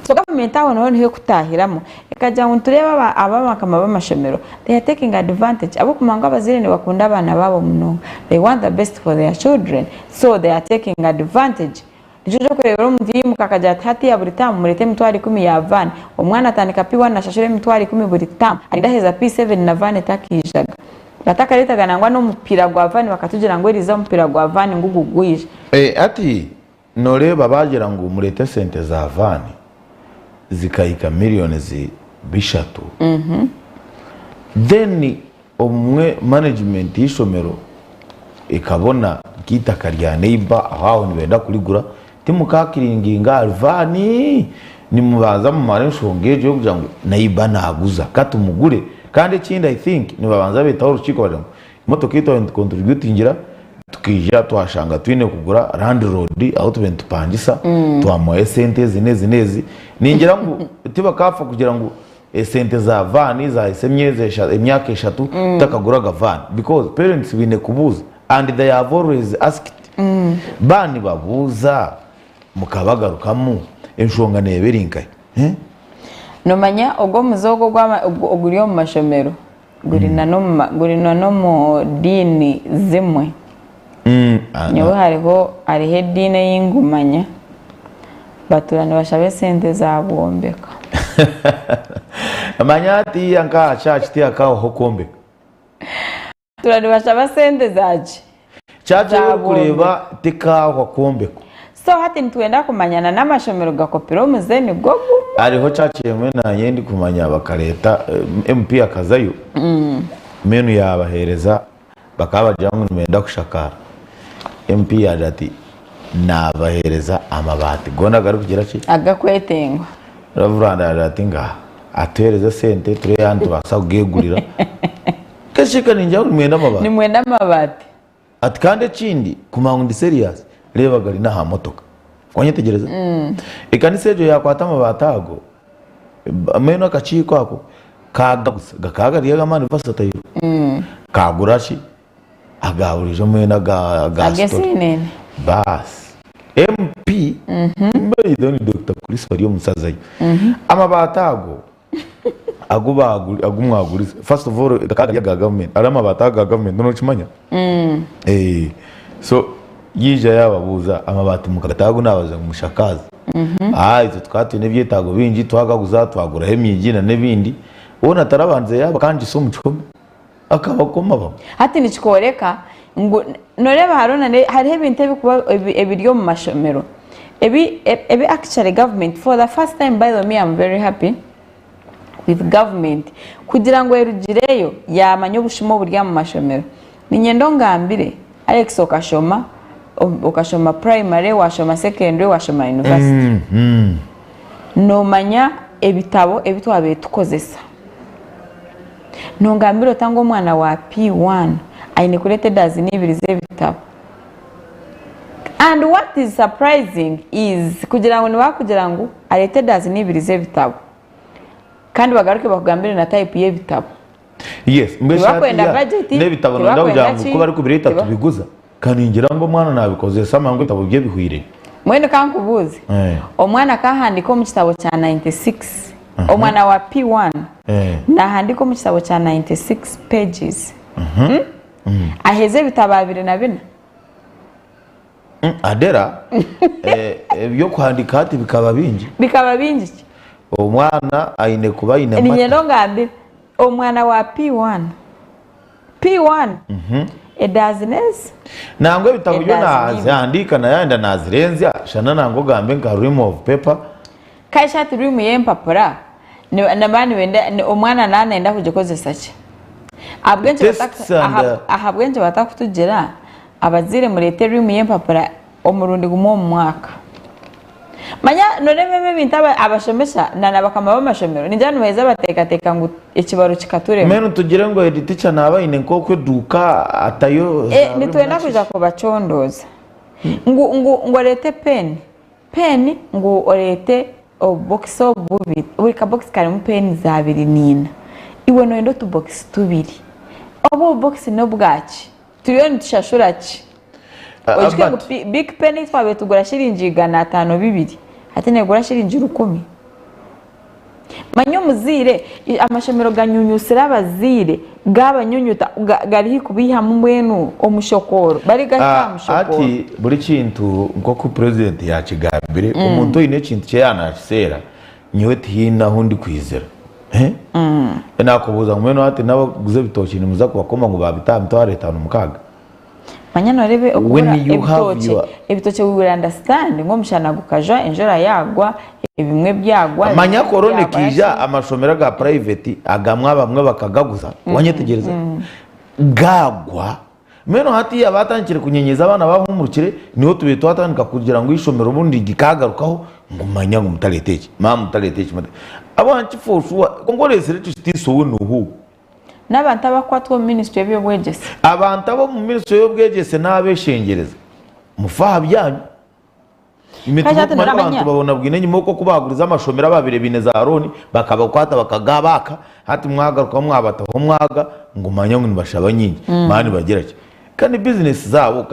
So government aho niho niho ekutahiramu ekagira ngu nitureeba aba aba bakama b'amashomero they are taking advantage ahabw'okumanya ngu abazaire nibakunda abaana baabo munonga they want the best for their children so they are taking advantage. Nikyo orikureebera omuntu yaimuka akagira ati hatiiya buri taamu mureete emitwaro ikumi ya van omwana atandika P1 nashashura emitwaro ikumi buri taamu arinda aheza P7 na van etakaijaga. Batakareetaga nangwa n'omupiira gwa van bakatugira ngu eriizooba omupiira gwa van ngugu gwija. Hati Noreeba baagira ngu mureete esente za van zikahika millions bishatu then obumwe management y'eishomero ekabona nk'eitaka rya neighbour aho aho nibenda kurigura timukakiringinga ahari van nimubanza mumare enshonga egyo y'okugira ngu neighbour naguza katumugure kandi ekindi I think nibabanza beetaho orukiiko bagira ngu Emotoka ei twaba nitukontributingira tukaija twashanga twine kugura landlord ahu tubaire nitupangisa twamuha esente ezi n'ezi n'ezi. Ningira ngu tibakaafa kugira ngu esente za van zahisa emyezi emyaka eshatu tutakaguraga van because parents baine kubuuza and they have always asked. Ba nibabuuza mukabagarukamu enshonga neeba eri nkahi? Noomanya ogwo omuze ogwo oguri omu mashomero Guri na n'omu guri na n'omu diini zimwe. Nyowe hariho hariho ediini ei ngumanya, batuura nibashaba esente za bwombeka. Manya hatiiya nk'aha church tihakabaho kwombeka. Batuura nibashaba sente za ki? Church ei Za orikureeba bwombeka. tekaahwa kwombekwa. So hati nitwenda kumanya na n'amashomero gakopire omuze nigwo gumwe. Hariho church emwe nanye ei ndikumanya bakareeta MP akazayo mbwenu yabahereza bakaba bagira ngu nibenda kushakaara MP yaagira ati nabahereza amabaati goona agarikugira ki? Agakwetengwa. Reverand yaagira ati ngaha atuhereze esente tureebe yaaba nitubaasa kugegurira. Kesheka ningira ngu nimwenda amabaati. Nimwenda amabaati. Ati kandi ekindi kumanya ngu ndi serious reeba gari n'aha motoka. Wanyetegyereza? Ekanisa egyo yaakwata amabaati ago mbwenu akakiiko ako kaagaguza gakaba gari ag'amaani versatile kaagura ki aga buriijo mbwenu aga aga story. Ag'eseenene. Baasi MP mbwenu Doctor Chris Baryomusazayo amabaati ago. Agu baaguri agu mwagurize first of all gakaba gari aga government ari amabaati aga government nokimanya? Eh, so yaija yababuuza amabaati mukagata agu nabaza ngu mushakaaze aa itwe tukaba twine ebyetaago bingi twagaguza twaguraho emiigi na n'ebindi hoona tarabandize yaabakangisa omu kihome akabakoma bamwe. Hati nikikworeka ngu noreeba hariho na hariho ebintu ebikuba ebiri omu mashomero ebi ebi actually government for the first time by the way me am very happy with government kugira ngu erugireyo yamanya obushuma oburi omu mashomero. Niinyenda ongambire Alex okashoma okashoma primary washoma secondary washoma university nomanya ebitabo ebi twabaire tukozesa nongambira ota ngu omwana wa P1 aine kureeta edazini ibiri z'ebitabo and what is surprising is kugira ngu nibakugira ngu areete edazini ibiri z'ebitabo kandi bagaruke bakugambire na type y'ebitabo. Yes, mbwenu shi Tibakwenda hatiya budget, n'ebitabo noyenda tibakwenda kugira ngu ki, ku barikubireeta tiba- tubiguza? Ka ningira ngu omwana nabikozesa mangu ebitabo bye bihwire. Mbwenu kankubuuze, Eh. omwana akahandiika omu kitabo kya 96, omwana wa P1 Eh. nahandiika omu kitabo kya 96 pages, aheze ebitabo 24? Adera, eh, ebyokuhandiika hati bikaba bingi. Bikaba bingi ki? Omwana aine kuba aine Niinyenda mata. ongambire, omwana wa P1, P1, edaazini ezi? Nangwa ebitabo byo Edaazini ibiri. nazihandiika nayenda nazirenzya, shana nangwa ogambe nka ream of paper. Ka shi hati ream y'empapura nibaba nibenda, omwana naaba nayenda kugikozesa ki? Ahabw'enki Tests and, ahabw'enki batakutugira Abazaire mureete riimu y'empapura omurundi gumwe omu mwaka. Manya noreeba ebi ebintu abashomesa na nabakama b'amashomero ningira nibaheza bateekateeka ngu ekibaro kikaturema. Mbwenu tugire ngu head teacher naaba aine nk'oku eduuka atayo za riimu Nitwenda na kwija kiki? kubacondooza ngu ngu ngu oreete peni, peni ngu oreete obubokisi obu bubiri, buri kabokisi karimu peni za 24. Iwe noyenda otubokisi tubiri. Obu obubokisi n'obwaki? Turiyo nitushashura ki? Oijuke ngu Big Pen ei twabaire tugura shiringi 502, hati neegura shiringi 1000. Manya omuzaire, amashomero ganyunyusire abazaire, gaabanyunyuta, gari haihi kubaihamu mbwenu omushokooro, barigahika aha mushokooro. Hati buri kintu nk'oku purezidenti yaakigambire, omuntu oine ekintu kye yaaba naakiseera, nyowe tihaine ahu ndikwizira. Nakubuuza ngu mbwenu hati n'abakuguza ebitookye nimuza kubakoma ngu baabita aha mitwaro 56? Manya noreeba okubura When you have ebitookye, your ebitookye we will understand ngu omushana gukajwa, enjura yaagwa, ebimwe byagwa, ebimwe Manya korona tibyagwa ekaija ki. amashomero aga private agamwe abamwe bakagaguza, wanyetegyereza? Gaagwa. Mbwenu hatiiya baatandikire kunyenyeza abaana baahumurukire, niho tubaire twatandika kugira ngu eishomero obundi rikagarukaho ngu manya ngu mutareeta eki, maama mutareeta eki, ahabw'enki for sure kwonka oreetsire ekyo kitiisa ou n'oha? N'abantu abakukwatwa omu minisitule y'eby'obwegyese. Abantu ab'omu minisitule y'obwegyese n'abeshengyereza mufe aha byanyu. Imwe Kandi hati timurikumanya noramanya. abantu babonabwine enyima okwo oku baagurize amashomero ababaire baine za looni bakabakwata bakagabaaka hati mwagarukaho mwabataho omwaga ngu manya ngu nibashaba nyingi manya nibagira ki kandi bizinesi zaabo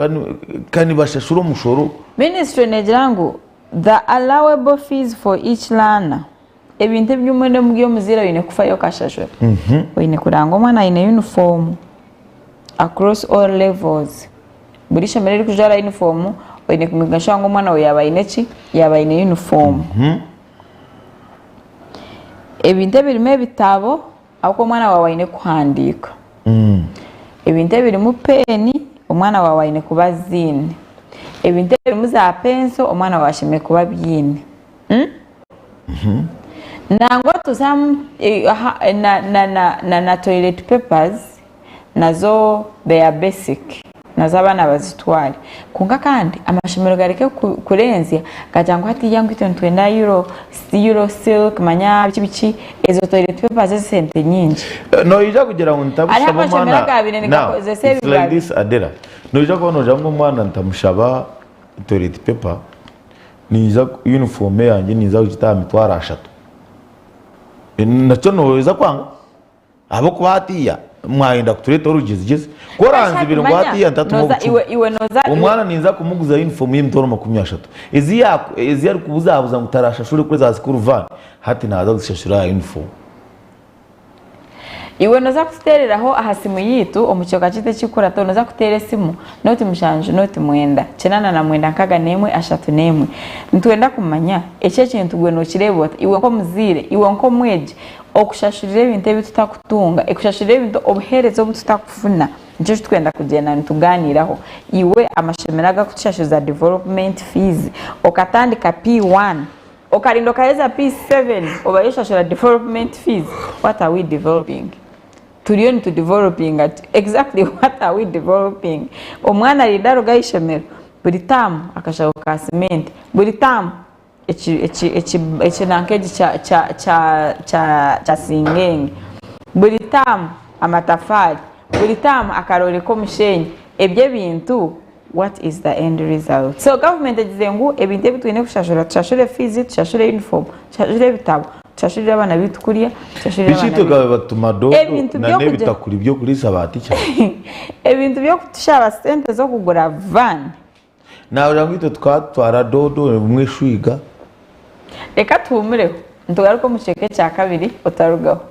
ka nibashashura omushoro. Minisitule negira ngu the allowable fees for each learner ebintu ebimwe n'omuri omuzaire oine kufayo okashashura oine kureba ngu omwana aine yunifoomu across all levels. Buri ishomero eririkujwara yunifoomu oine kumekinga shuwa ngu omwana waawe yaaba aine ki? Yaaba aine yunifoomu. Ebintu ebirimu ebitabo ahabw'okuba omwana waawe aine kuhandiika. Ebintu ebirimu peeni omwana waawe aine kuba aziine. Ebintu ebirimu za penso omwana waawe ashemereire kuba abyine. Nangwa tuzamu na toilet papers nazo they are basic nazo abaana bazitware kwonka kandi amashomero gareke kurenzya gagira ngu hatiiya ngu itwe nitwenda euro silk manya biki biki ezo toilet papers ez'esente nyingi. Noija kugira ngu Hariho ntamushaba amashomero omwana agaabaire now nigakozesa it's like ebibabi. this Adela noija kuba nogira ngu omwana ntamushaba toilet paper ninza uniform eyangye ninza kugita aha mitwaro ashatu nakyo noija kwanga? Ahabw'okuba hatiiya mwayenda kutureetaho orugyezigyezi. Ku oranzibire ngu hatiiya ntatuma obucumu. Omwana ninza kumuguza yunifoomu y'emitwaro 30. Ezi ezi arikubuzabuza ngu tarashashure kuri za school van, hati naaza kuzishashura aha yunifoomu. Iwe noza kututeereraho aha simu yaitu omu kicweka kyaitu ekirikukurataho noza kuteera esimu nooti mushanju nooti mwenda 89 61 31. Nitwenda kumanya eki ekintu gwe nokireeba ota iwe nk'omuzaire, iwe nk'omwegi okushashurira ebintu ebi tutakutunga, ekushashurira ebintu obuheereza obu tutakufuna nikyo eki turikwenda kugyenda nitugaaniiraho. Iwe amashomero agakutushashuza development fees okatandika P1 Okarinda okaheza P7 obayo oshashura development fees what are we developing? Turiyo nitu developinga ki? Exactly what are we developing? Omwana arinda aruga aha ishomero buri term akashaho ka cement buri term eki eki eki ekinanka eki kya kya kya kya kya singenge buri term amatafaari buri term akaroore k'omushenyi ebyo ebintu What is the end result? So government egize ngu ebintu ebi twine kushashura tushashure fees, tushashure uniform, tushashure ebitabo, tushashurire abaana baitu kurya, tushashurire Biki abaana itwe baitu. kabe batuma dodo Ebintu na by'okugira n'ebitakuri by'okuriisa ba teacher. ebintu by'okutushaba sente z'okugura van. Nahurira ngu itwe tukaba tutwara dodo obumwe eshwiga. Reka tuhumureho nitugaruka omu kicweka ekyakabiri otarugaho.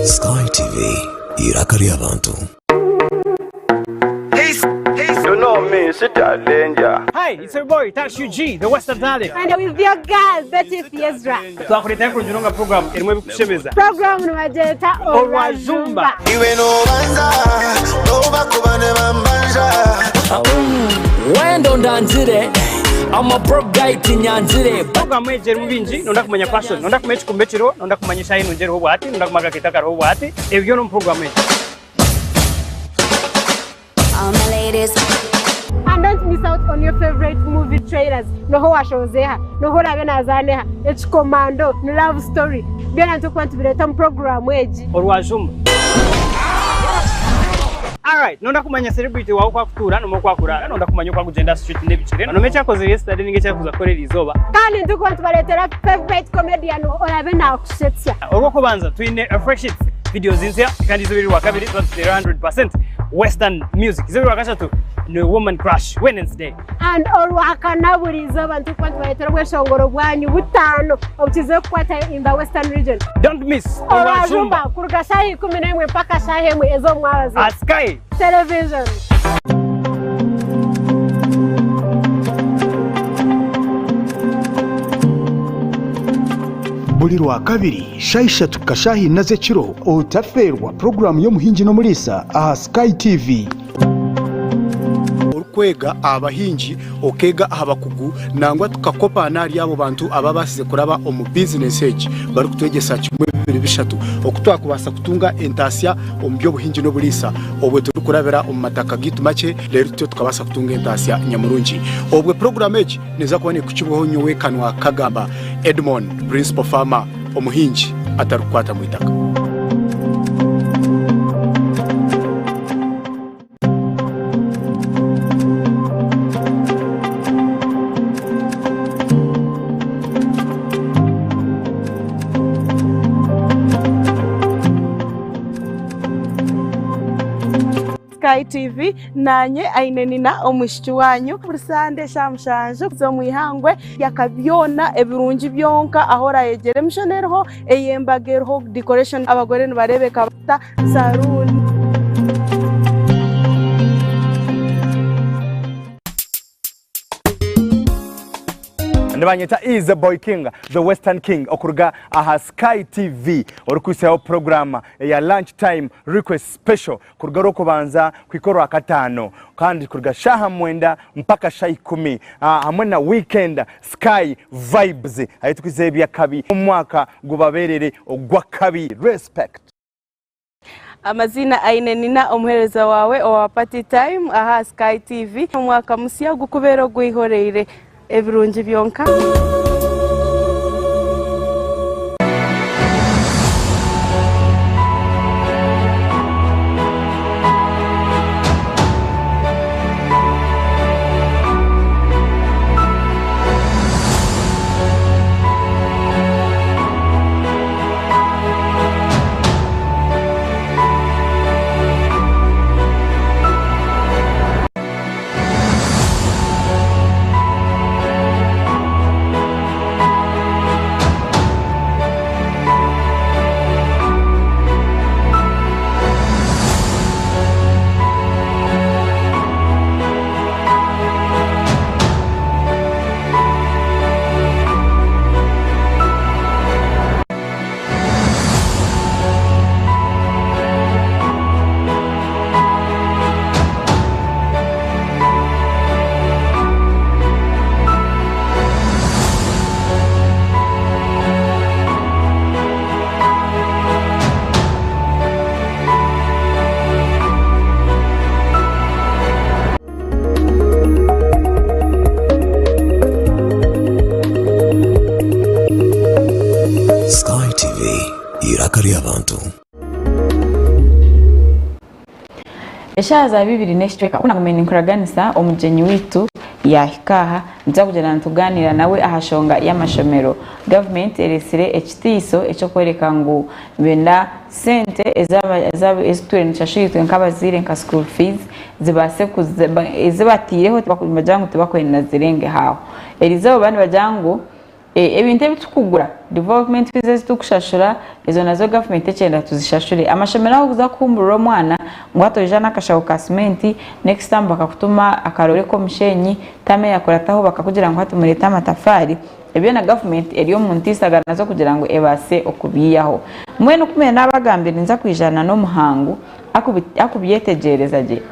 Sky TV, eiraka ry'abantu. You know me, sit danger. Hi, it's your boy Tash UG, the Western Talent. And with your girl, Betty Fiezra. Twakureetaho kurungi program erimu ebikushemeza. Program nibagyeta Orwajumba. Iwe nobanza nobakuba ne bambanja. Wendo ndangire I'm a broke guy tinyanzire Program egi erimu bingi, nonda kumanya fashion, nonda kumanya ekikumba ekiriho, nonda kumanya eshaaha enungi eriho obwahati, nonda kumanya akakeito akariho obwahati, ebyo byona omu program egi. All my ladies. And don't miss out on your favorite movie trailers. Noho washozeha, noho orabe nazaneha, ekikomando, ni love story. Byona nitukuba nitubireeta omu puroguraamu egi. Orwajumba. Alright, nonda kumanya celebrity wawe oku akutuura nomwe oku akuraara, nonda kumanya oku akugyenda aha street n'ebikire, nomwe eki akozire yesterday ninga eki arikuza kukora eriizooba. Kandi nitukuba nitubareetera favorite comedian orabe nakushetsya. Orwokubanza twine Fresh Hits, videos nsya kandi izooba eri Rwakabiri tuba tuteire 100% Western music. Izooba Rwakashatu ni Woman Crush Wednesday. And Orwakana buri izooba nitukuba nitubareetera obweshongoro bwanyu butaano obukizire kukwata in the Western region. Don't miss Orwajumba kuruga shaaha 11 mpaka shaaha emwe ez'omwabazyo. At Sky Television. Buri Rwakabiri shaaha ishatu kuhika shaaha ina z'ekiro otafeerwa puroguraamu y'Omuhingi n'Omuriisa aha Sky TV. Orikwega aha bahingi, okeega aha bakugu nangwa tukakopa n'ahari abo bantu ababaasize kuraba omu bizinesi egi barikutwegyesa kimwe bibiri bishatu oku twakubaasa kutunga entaasya omu by'obuhingi n'oburiisa obwo turikurabira omu mataka gaitu makye reero tutyo tukabaasa kutunga entaasya nyamurungi. Obwo puroguraamu egi neeza kuba neekukibwaho nyowe Kanwa Kagamba Edmond, Principal Farmer, omuhingi atarikukwata mu itaka. Sky TV nanye aine nina omwishiki wanyu buri sande eshaaha mushanju z'omwihangwe yaka byona ebirungi byonka ahu orayegyera emishono eriho ey'embaga eriho decoration abagore nibareebeka bata saruuni. Nibanyeta Easy Boy King, the Western King okuruga aha Sky TV orikuhitsyaho puroguraamu eya Lunch Time Request Special kuruga Orwokubanza kuhika Orwakataano kandi kuruga shaaha mwenda mpaka shaaha ikumi hamwe na weekend Sky Vibes ahu turikuhitsyaho eby'akabi omwaka gubabeerere ogw'akabi. Respect. Amaziina Aine Nina omuheereza waawe owa Party Time aha Sky TV. Omwaka musya gukubeere ogwihoreire ebirungi byonka. Eshaaha za bibiri n'ekicweka ku nagumiire ninkuraganisa omugyenyi waitu yaahika aha, nituza kugyenda nitugaaniira nawe aha shonga y'amashomero. Gavumenti ereetsire ekitiiso eky'okworeka ngu nibenda sente ezi tutwire nitushashura itwe nk'abazaire nka school fees zibaase ezi bataireho nibagira ngu tibakwenda zirengeho aho. Erizooba nibagira ngu Ebintu ebi turikugura, development fees ezi turikushashura, ezo nazo gavumenti ekyenda tuzishashure. Amashomero ahu orikuza kuhumburira omwana ngu hati oija n'akashaho ka cement, next term bakakutuma akaroore k'omusheenyi, term eyakurataho bakakugira ngu hati mureete amatafaari, ebyo byona gavumenti eri omu ntiisaga nazo kugira ngu ebaase okubiihaho. Mbwenu ku mbaire naabagambira ninza kwijana n'omuhangu akubyetegyereza gye,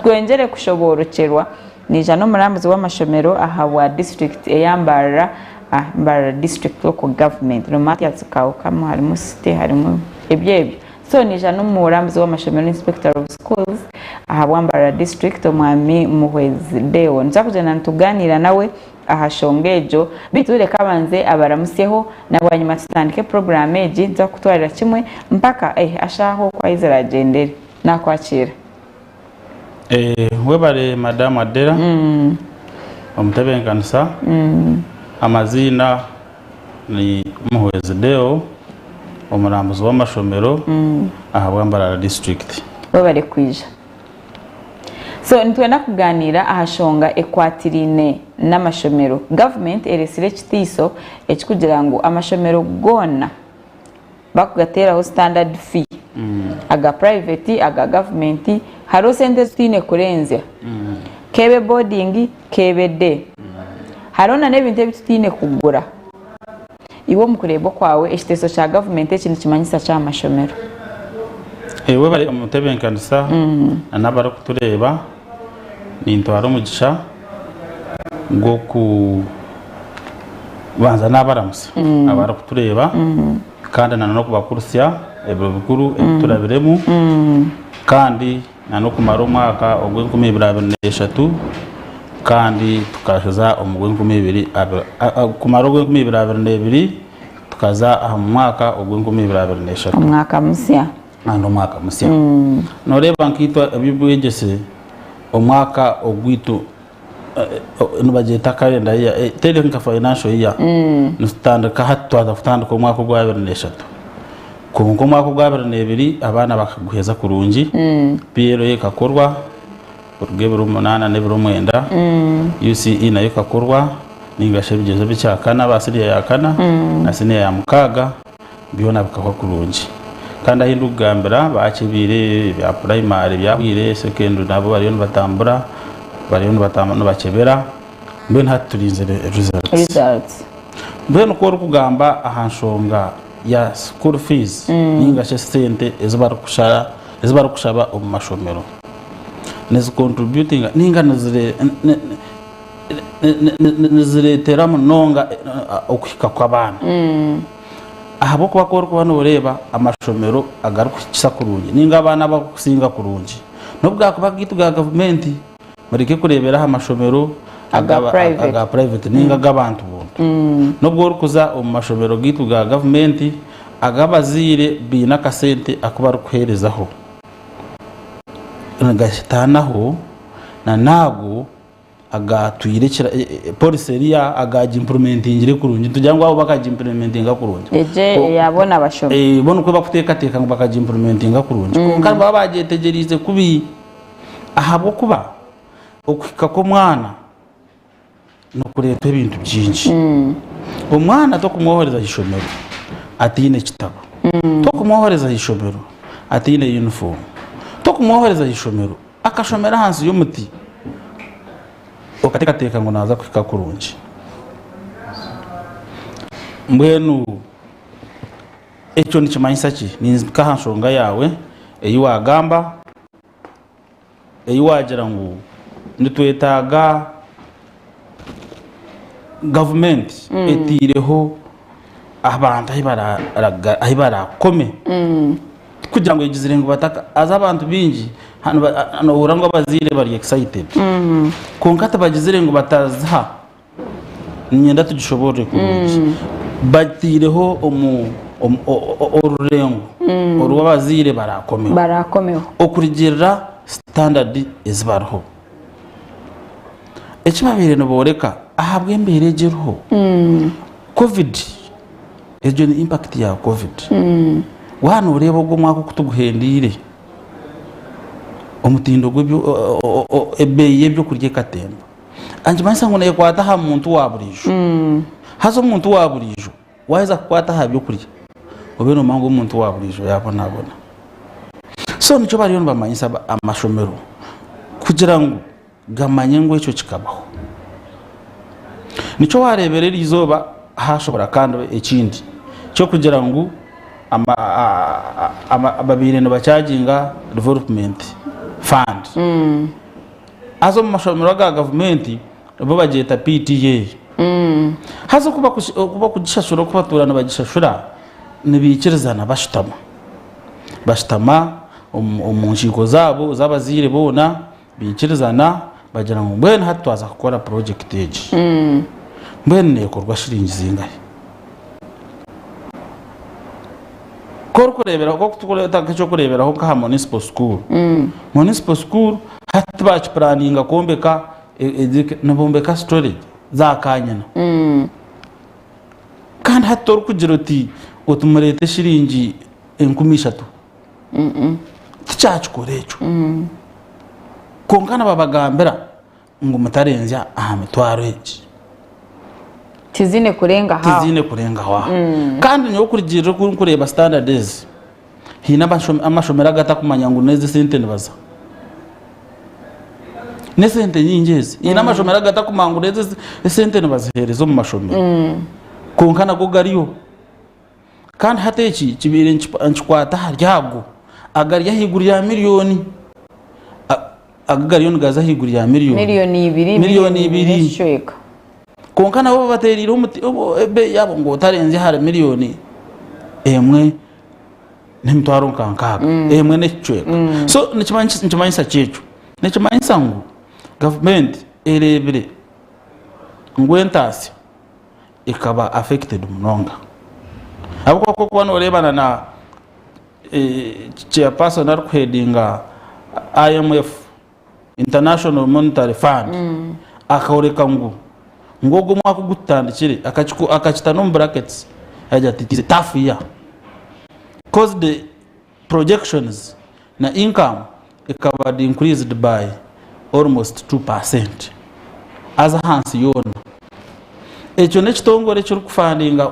twongyere kushoboorokyerwa. Naija n'omurambuzi w'amashomero ahabwa disiturikiti eya Mbarara, Mbarara District Local Government. Nomanya zikahukamo harimu city harimu ebyo ebyo. So naija n'omurambuzi w'amashomero Inspector of Schools ahabwa Mbarara District Omwami Muhwezi Deo. Nituza kugyenda nituganiira nawe aha shonga egyo beitu reka abanze abaramusyeho na bwanyima tutandike puroguraamu egi. Nituza kukutwarira kimwe mpaka ashaaha oku aizire agyendere. Naakwakiira. Webare Madam Adera omutebenkanisa. Amaziina ni Muhwezi Deo omurambuzi w'amashomero ahabwa Mbarara district. Webare kwija. So nitwenda kuganiira aha shonga ekwatiraine n'amashomero. Government eretsire ekitiiso ekikugira ngu amashomero goona Bakugateeraho standard fee aga private aga government hariho sente ezi tutaine kurenzya keebe boarding keebe day hariho nana ebintu ebi tutaine kugura iwe omu kureeba okwawe ekiteeso kya government eki nikimanyisa ki aha mashomero? Webare omutebenkanisa na n'abarikutureeba nintwara omugisha gw'oku Banza nabaramutsya abarikutureeba kandi na n'okubakurutsya ebiro bikuru ebi turabiremu kandi na n'okumara omwaka ogw'enkumi ibiri abiri n'eshatu kandi tukaza omu gw'enkumi ibiri abiri kumara ogw'enkumi ibiri abiri n'ebiri tukaza aha mwaka ogw'enkumi ibiri abiri n'eshatu. Omwaka musya. Kandi omwaka musya. Noreeba nkaitwe eby'obwegyese omwaka ogwaitu nibagyeta calendar year teri nka financial year nitutandika hati twaza kutandika omwaka ogwa 2023 kwonka omwaka ogwa 2022 abaana bakaguheza kurungi PLA ekakorwa kuruga ebiro munaana n'ebiro mwenda UCE nayo ekakorwa ninga shi ebigyezo by'ekyakana aba siniya ya kana na siniya ya mukaaga Byona bikahwa kurungi. Kandi ahu ndikugambira bakyebiire ebya purayimari byahwire, sekenduri nabo bariyo nibatambura, bariyo nibakyebera, mbwenu hati turinzire results. Results. Mbwenu ku orikugamba aha nshonga ya school fees ninga shi esente ezi barikushara ezi barikushaba omu mashomero, nizi contributinga ninga nizire nizireetera munonga okuhika kw'abaana. Ahabw'okuba ku orikuba nooreeba amashomero agarikuhikisa kurungi nainga abaana abarikusinga kurungi, n'obu gaakuba agaitu ga gavumenti, mureke kureebera aha mashomero aga purayiveti nainga ag'abantu buntu. N'obu orikuza omu mashomero gaitu ga gavumenti, ag'abazaire baine akasente aku barikuheerezaho, nigataanaho na n'ago agaatwire ekira policy eriya agaagimpurimentingire kurungi nitugira ngu abo bakagimpurimentinga kurungi Egyo eya boona abashomi. Eh, bo nikwo bakuteekateeka ngu bakagimpurimentinga kurungi kwonka nibaba baagyetegyereize kubi ahabw'okuba okuhika kw'omwana nikureetwa ebintu bingi. Omwana tokumwohereza aha ishomero ataine kitabo, tokumwohereza aha ishomero ataine yunifoomu, tokumwohereza aha ishomero Akashomera ahansi y'omuti okateekateeka ngu naaza kuhika kurungi. Mbwenu ekyo nikimanyisa ki? Nimpika aha nshonga yaawe ei waagamba, ei waagira ngu nitwetaaga gavumenti etaireho abantu ahu baraakome. Tikugira ngu egizire ngu bataka haza abantu baingi nohurira ngu abazaire bari excited kwonka tibagizire ngu bataziha niinyenda tugishoboorore kurungi bataireho orurengo oru abazaire baraakomeho Baraakomeho. Okurugiirira. Standard ezi bariho. Eki babaire nibooreka ahabw'embeera egi eriho, Covid, egyo ni impact ya Covid. Waaba nooreeba ogu omwaka oku tuguhendeire, omutindo gw'ebyo, ebeeyi y'ebyokurya ekatemba. Nikimanyisa ngu neekwata aha muntu wa buriijo. Haza omuntu wa buriijo Waaheza kukwata aha by'okurya, obe noomanya ngu omuntu wa buriijo yaabonabona. So nikyo bariyo nibamanyisa amashomero kugira ngu gamanye ngu ekyo kikabaho. Nikyo waareebera eri izooba haashobora kandi ekindi ky'okugira ngu babaire nibakyaginga development fund. Haza omu mashomero aga gavumenti bo bagyeta PTA. Haza oku bakugishashura oku batuura nibagishashura nibaikirizana bashutama. Bashutama omu nkiiko zaabo z'abazaire boona baikirizana bagira ngu mbwenu hati twaza kukora purojekiti egi. Mbwenu neekorwa shiringi zingahi? Ku orikureeberaho nk'oku nk'eky'okureeberaho nk'aha municipal school. Municipal school hati tibakipuraninga kwombeka nibombeka storage za kanyina. Kandi hati torikugira oti oti mureete shiringi 3000 tikyakikora ekyo. Kwonka nibabagambira ngu mutarenzya aha mitwaro egi. Tiziine kurengaho aho. Tiziine kurengaho aho. Kandi nyowe kurugiirira oku ndikureeba standard ezi, haine amashomero agatakumanya ngu n'ezi esente nibaziha. N'esente nyingi ezi. Haine amashomero agatakumanya ngu n'ezi esente nibaziheereza omu mashomero. Kwonka nago gariyo. Kandi hati eki kibaire nikikwata ahari ago agari ahaiguru ya miriyoni. Ago gariyo nigaza ahaiguru ya miriyoni. Miriyoni ibiri, Miriyoni ibiri. n'ekicweka. Kwonka nabo babateereire omuti ebeeyi yaabo ngu otarenzya ahari miriyoni emwe n'emitwaro nka nkaaga, emwe n'ekicweka. So nikimanyisa ki ekyo? Nikimanyisa ngu gavumenti ereebire ngu entaasya ekaba affected munonga. Ahabw'okuba ku orikuba nooreebana na chairperson arikuheadinga IMF, International Monetary Fund, akooreka ngu ngu ogu omwaka ogu tutandikire akakita n'omu brackets yagira ati it is a tough year coz the projections na income ekaba increased by almost 2% haza ahansi yoona. Ekyo n'ekitongore ekirikufandinga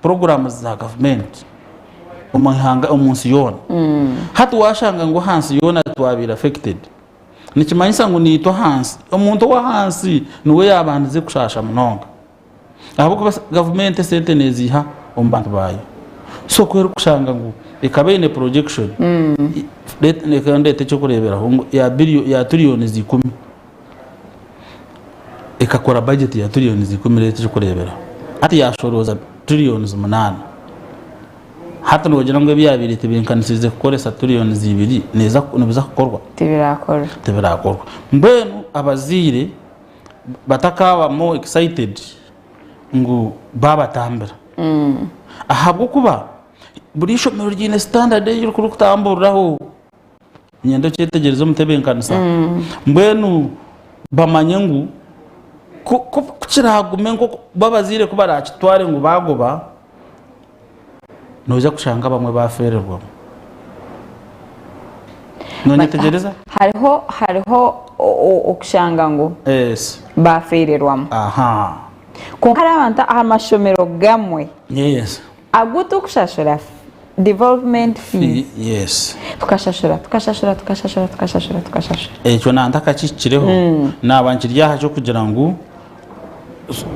Programmes za gavumenti omu ihanga omu nsi yoona. Hati washanga ngu ahansi yoona twabaire affected nikimanyisa ngu naitwe ahansi omuntu ow'ahansi niwe yabandize kushaasha munonga ahabw'okuba gavumenti esente neziiha omu bantu baayo. So ku erikushanga ngu ekaba eine projection reka ndeete eky'okureeberaho ngu ya billion ya trillions ikumi. Ekakora budget ya trillions ikumi reero ekirikureeberaho hati yashorooza trillions munaana. Hati noogira ngu ebyabaire tibinkanisize kukoresa trillions ibiri nibiza kukorwa? Tibirakorwa. Tibirakorwa. Mbwenu abazaire batakaaba more excited ngu baabatambira ahabw'okuba buri ishomero riine standard ei ririkutamburiraho. Niinyenda okyetegyereze omutebenkanisa. Mbwenu bamanye ngu ku ku kiragume nk'oku bo abazaire ku barakitware ngu baagoba, noija kushanga abamwe baafeererwamu. Noonyetegyereza? Hariho hariho okushanga ngu Yes. baafeererwamu. Aha. Kwonka hariho abantu aha mashomero gamwe Yes. agu turikushashura Development fees. Yes. Tukashashura, tukashashura, tukashashura, tukashashura, tukashashura. Ekyo nantakakihikireho naaba nkiri aha ky'okugira ngu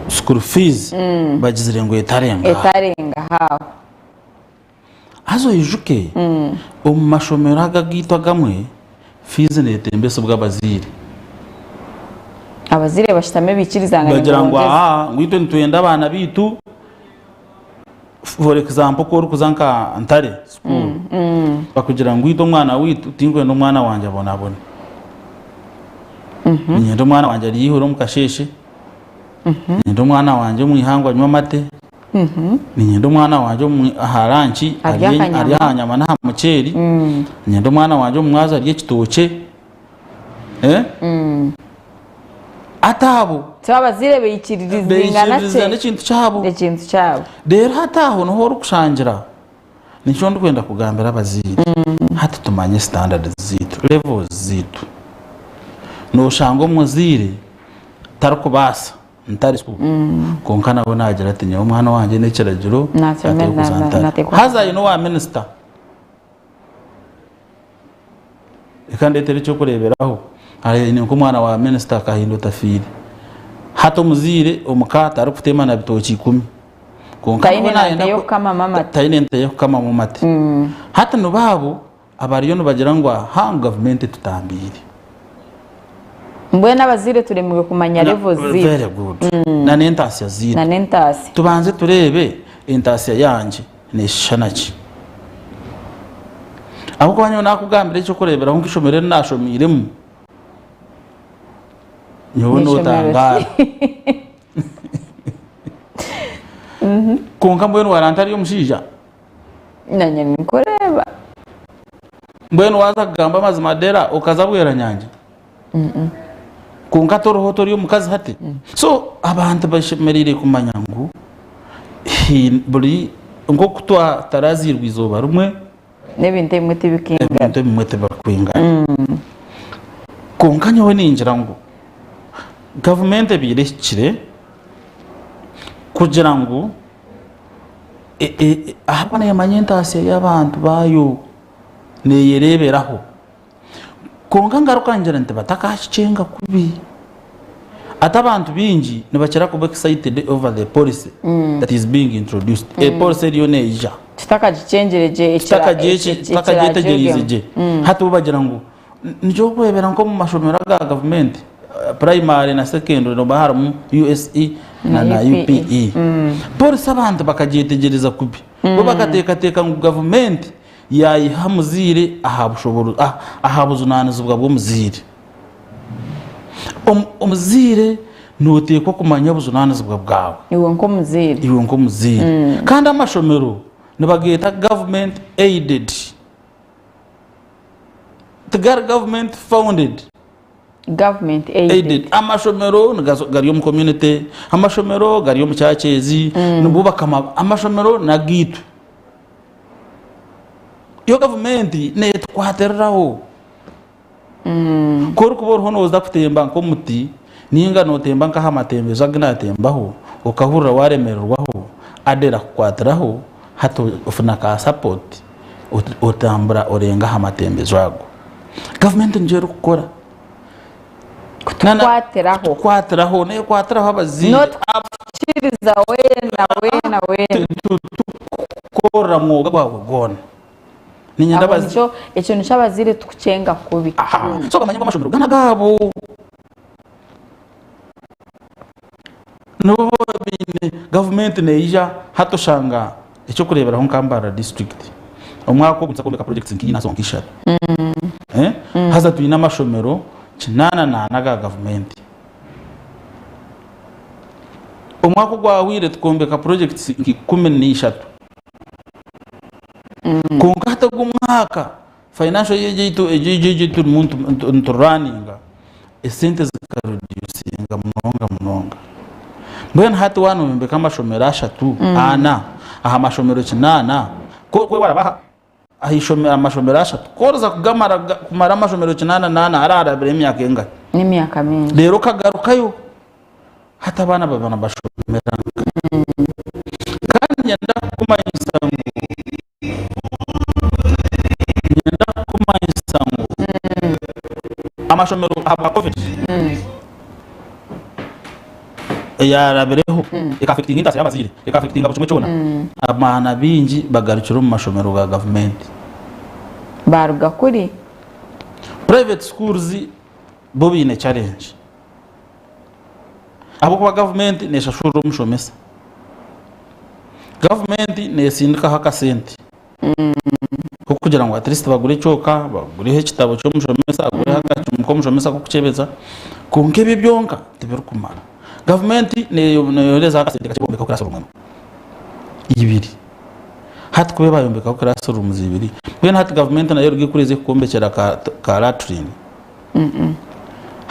school fees bagizire ngu etarenga aha. Etarenga aho. Haza oijuke omu mashomero aga agaitu agamwe fees neetembesibwa abazaire. Abazaire bashutame baikirizangane Bagira ngu ngu bongyeze. aa ngu itwe nitwenda abaana baitu For example ku orikuza nka Ntare school bakugira ngu itwe omwana waitu tinkwenda omwana wangye abonabone. Niinyenda omwana wangye arye eihuro omu kasheeshe, niinyenda omwana wangye omu ihangwe anywe amate, niinyenda omwana wangye omu aha ranki Arye arye akanyama. arye aha nyama n'aha muceeri, niinyenda omwana wangye omu mwazi arye ekitookye. Eh? Hati abo So abazaire baikiririzingana Baikiririzana ekintu kyabo. Ekintu kyabo. Reero hati aho niho orikushangira nikyo ndikwenda kugambira abazaire hati tumanye standards zaitu, levels zaitu. Noshanga omuzaire tarikubaasa ntare school kwonka nawe nagira ati nyowe omwana wangye n'ekiragiro Naashome- ateekwe kuza na- na- Ntare. nateekwa- Haza aine owa minisita. Reka ndeetere eky'okureeberaho, aine nk'omwana wa minisita Kahinda Otafiire. Hati omuzaire omu ka tarikuteema na bitookye ikumi. Kwonka Taine nawe na nayenda nte y'okukamamu amate. Taine nte y'okukamamu amate. Hati nibo abo abariyo nibagira ngu aha ngu gavumenti etutambiire. Mbwenu abazaire turemirwe kumanya levels zaitu. Very good. Na n'entaasya zaitu. Na n'entaasya. Tubanze tureebe entaasya yangye Neeshushana ki? Ahabw'okuba nyowe naakugambira eky'okureeberaho nk'eishomero eri naashomeiremu, nyowe nootangaara. Kwonka mbwenu waaraba ntari omushaija? Nanye ninkureeba. Mbwenu waaza kugamba amazima Dera okaza Bweranyangi? Kwonka toriho tori omukazi hati? So abantu bashemereire kumanya ngu buri nk'oku twataraziirwe eizooba rimwe, N'ebintu ebimwe tibikwingana. Ebintu ebimwe tibikwingana. Kwonka nyowe ningira ngu gavumenti ebaire ehikire kugira ngu ahabw'okuba neemanya entaasya y'abantu baayo, neeyereeberaho. Kwonka ngaruka ngira nti batakakikyenga kubi. Ati abantu baingi nibakira kuba excited over the policy that is being introduced. E policy eriyo neija. Tutakagikyengire gye Tutakagyetegyereize gye. Hati bo bagira ngu nikyo orikureebera nk'omu mashomero aga gavumenti primary na secondary noba harimu USE na na UPE. Policy abantu bakagyetegyereza kubi. Bo bakateekateeka ngu gavumenti Yaayiha omuzaire aha bushoboorozi, aha bujunaanizibwa bw'omuzaire. Omuzaire nooteekwa kumanya obujunaanizibwa bwawe. Iwe nk'omuzaire. Iwe nk'omuzaire. Kandi amashomero nibageeta government aided, tigari government founded. Government aided. Aided. Amashomero gari omu community, amashomero gari omu churches, nibo bakama, amashomero n'agaitu. Yo gavumenti netukwatiriraho. Ku orikuba oriho nooza kutemba nk'omuti ninga nootemba nk'aha matembezo agu naatembaho okahurira waaremererwaho, ADELA akukwatiraho hati ofuna ka support otambura orenga aha matembezo ago. Gavumenti nikyo erikukora. Kutukwatiraho. Kutukwatiraho, neekwatiraho abazaire. N'otukiriza weena weena weena. Tukukorera mwoga gwawe gwona. Niinyenda Aho abazi. nikyo ekyo nikyo abazaire tukukyenga kubi. Aha, so bamanye ngu amashomero gana agaabo. Nibo baine gavumenti neija hati oshanga ekyokureeberaho nka Mbarara district omwaka ogu nituza kwombeka projects nka ina nka ishatu haza twine amashomero kinaana naana aga gavumenti. Omwaka ogwahweire tukombeka projects nka 13 kwonka hati ogu omwaka financial year eyaitu egi ei turimu niturunninga esente zikareducinga munonga munonga. Mbwenu hati waaba noyombeka amashomero ashatu, ana aha mashomero kinaana, ku waraba aha ishomero amashomero ashatu, ku orikuza kugamara kumara amashomero kinaana naana haraba emyaka engahi? N'emyaka mingi. Reero okagarukayo hati abaana baba nibashomera nkahi? Kandi niinyenda kukumanyisa ngu Niinyenda kukumanyisa ngu amashomero ahabwa covid eyarabireho eka affectinga entasya y'abazaire, eka affectinga buri kimwe kyona. Abaana baingi bagarukire omu mashomero ga gavumenti. Baaruga kuri. Private schools bo baine challenge ahabw'okuba gavumenti neshashurira omushomesa, gavumenti nesindikaho akasente k'okugira ngu at least bagure ekyoka, bagureho ekitabo ky'omushomesa, bagureho akacumu k'omushomesa k'okukyebeza kwonka ebyo byonka tibirikumara. Gavumenti neyoherezaho akasente kakye kwombekaho classroom emwe, ibiri. Hati ku bayombekaho classrooms ibiri, mbwenu hati gavumenti nayo eruge kuri eze kukwombekyera ka latrine.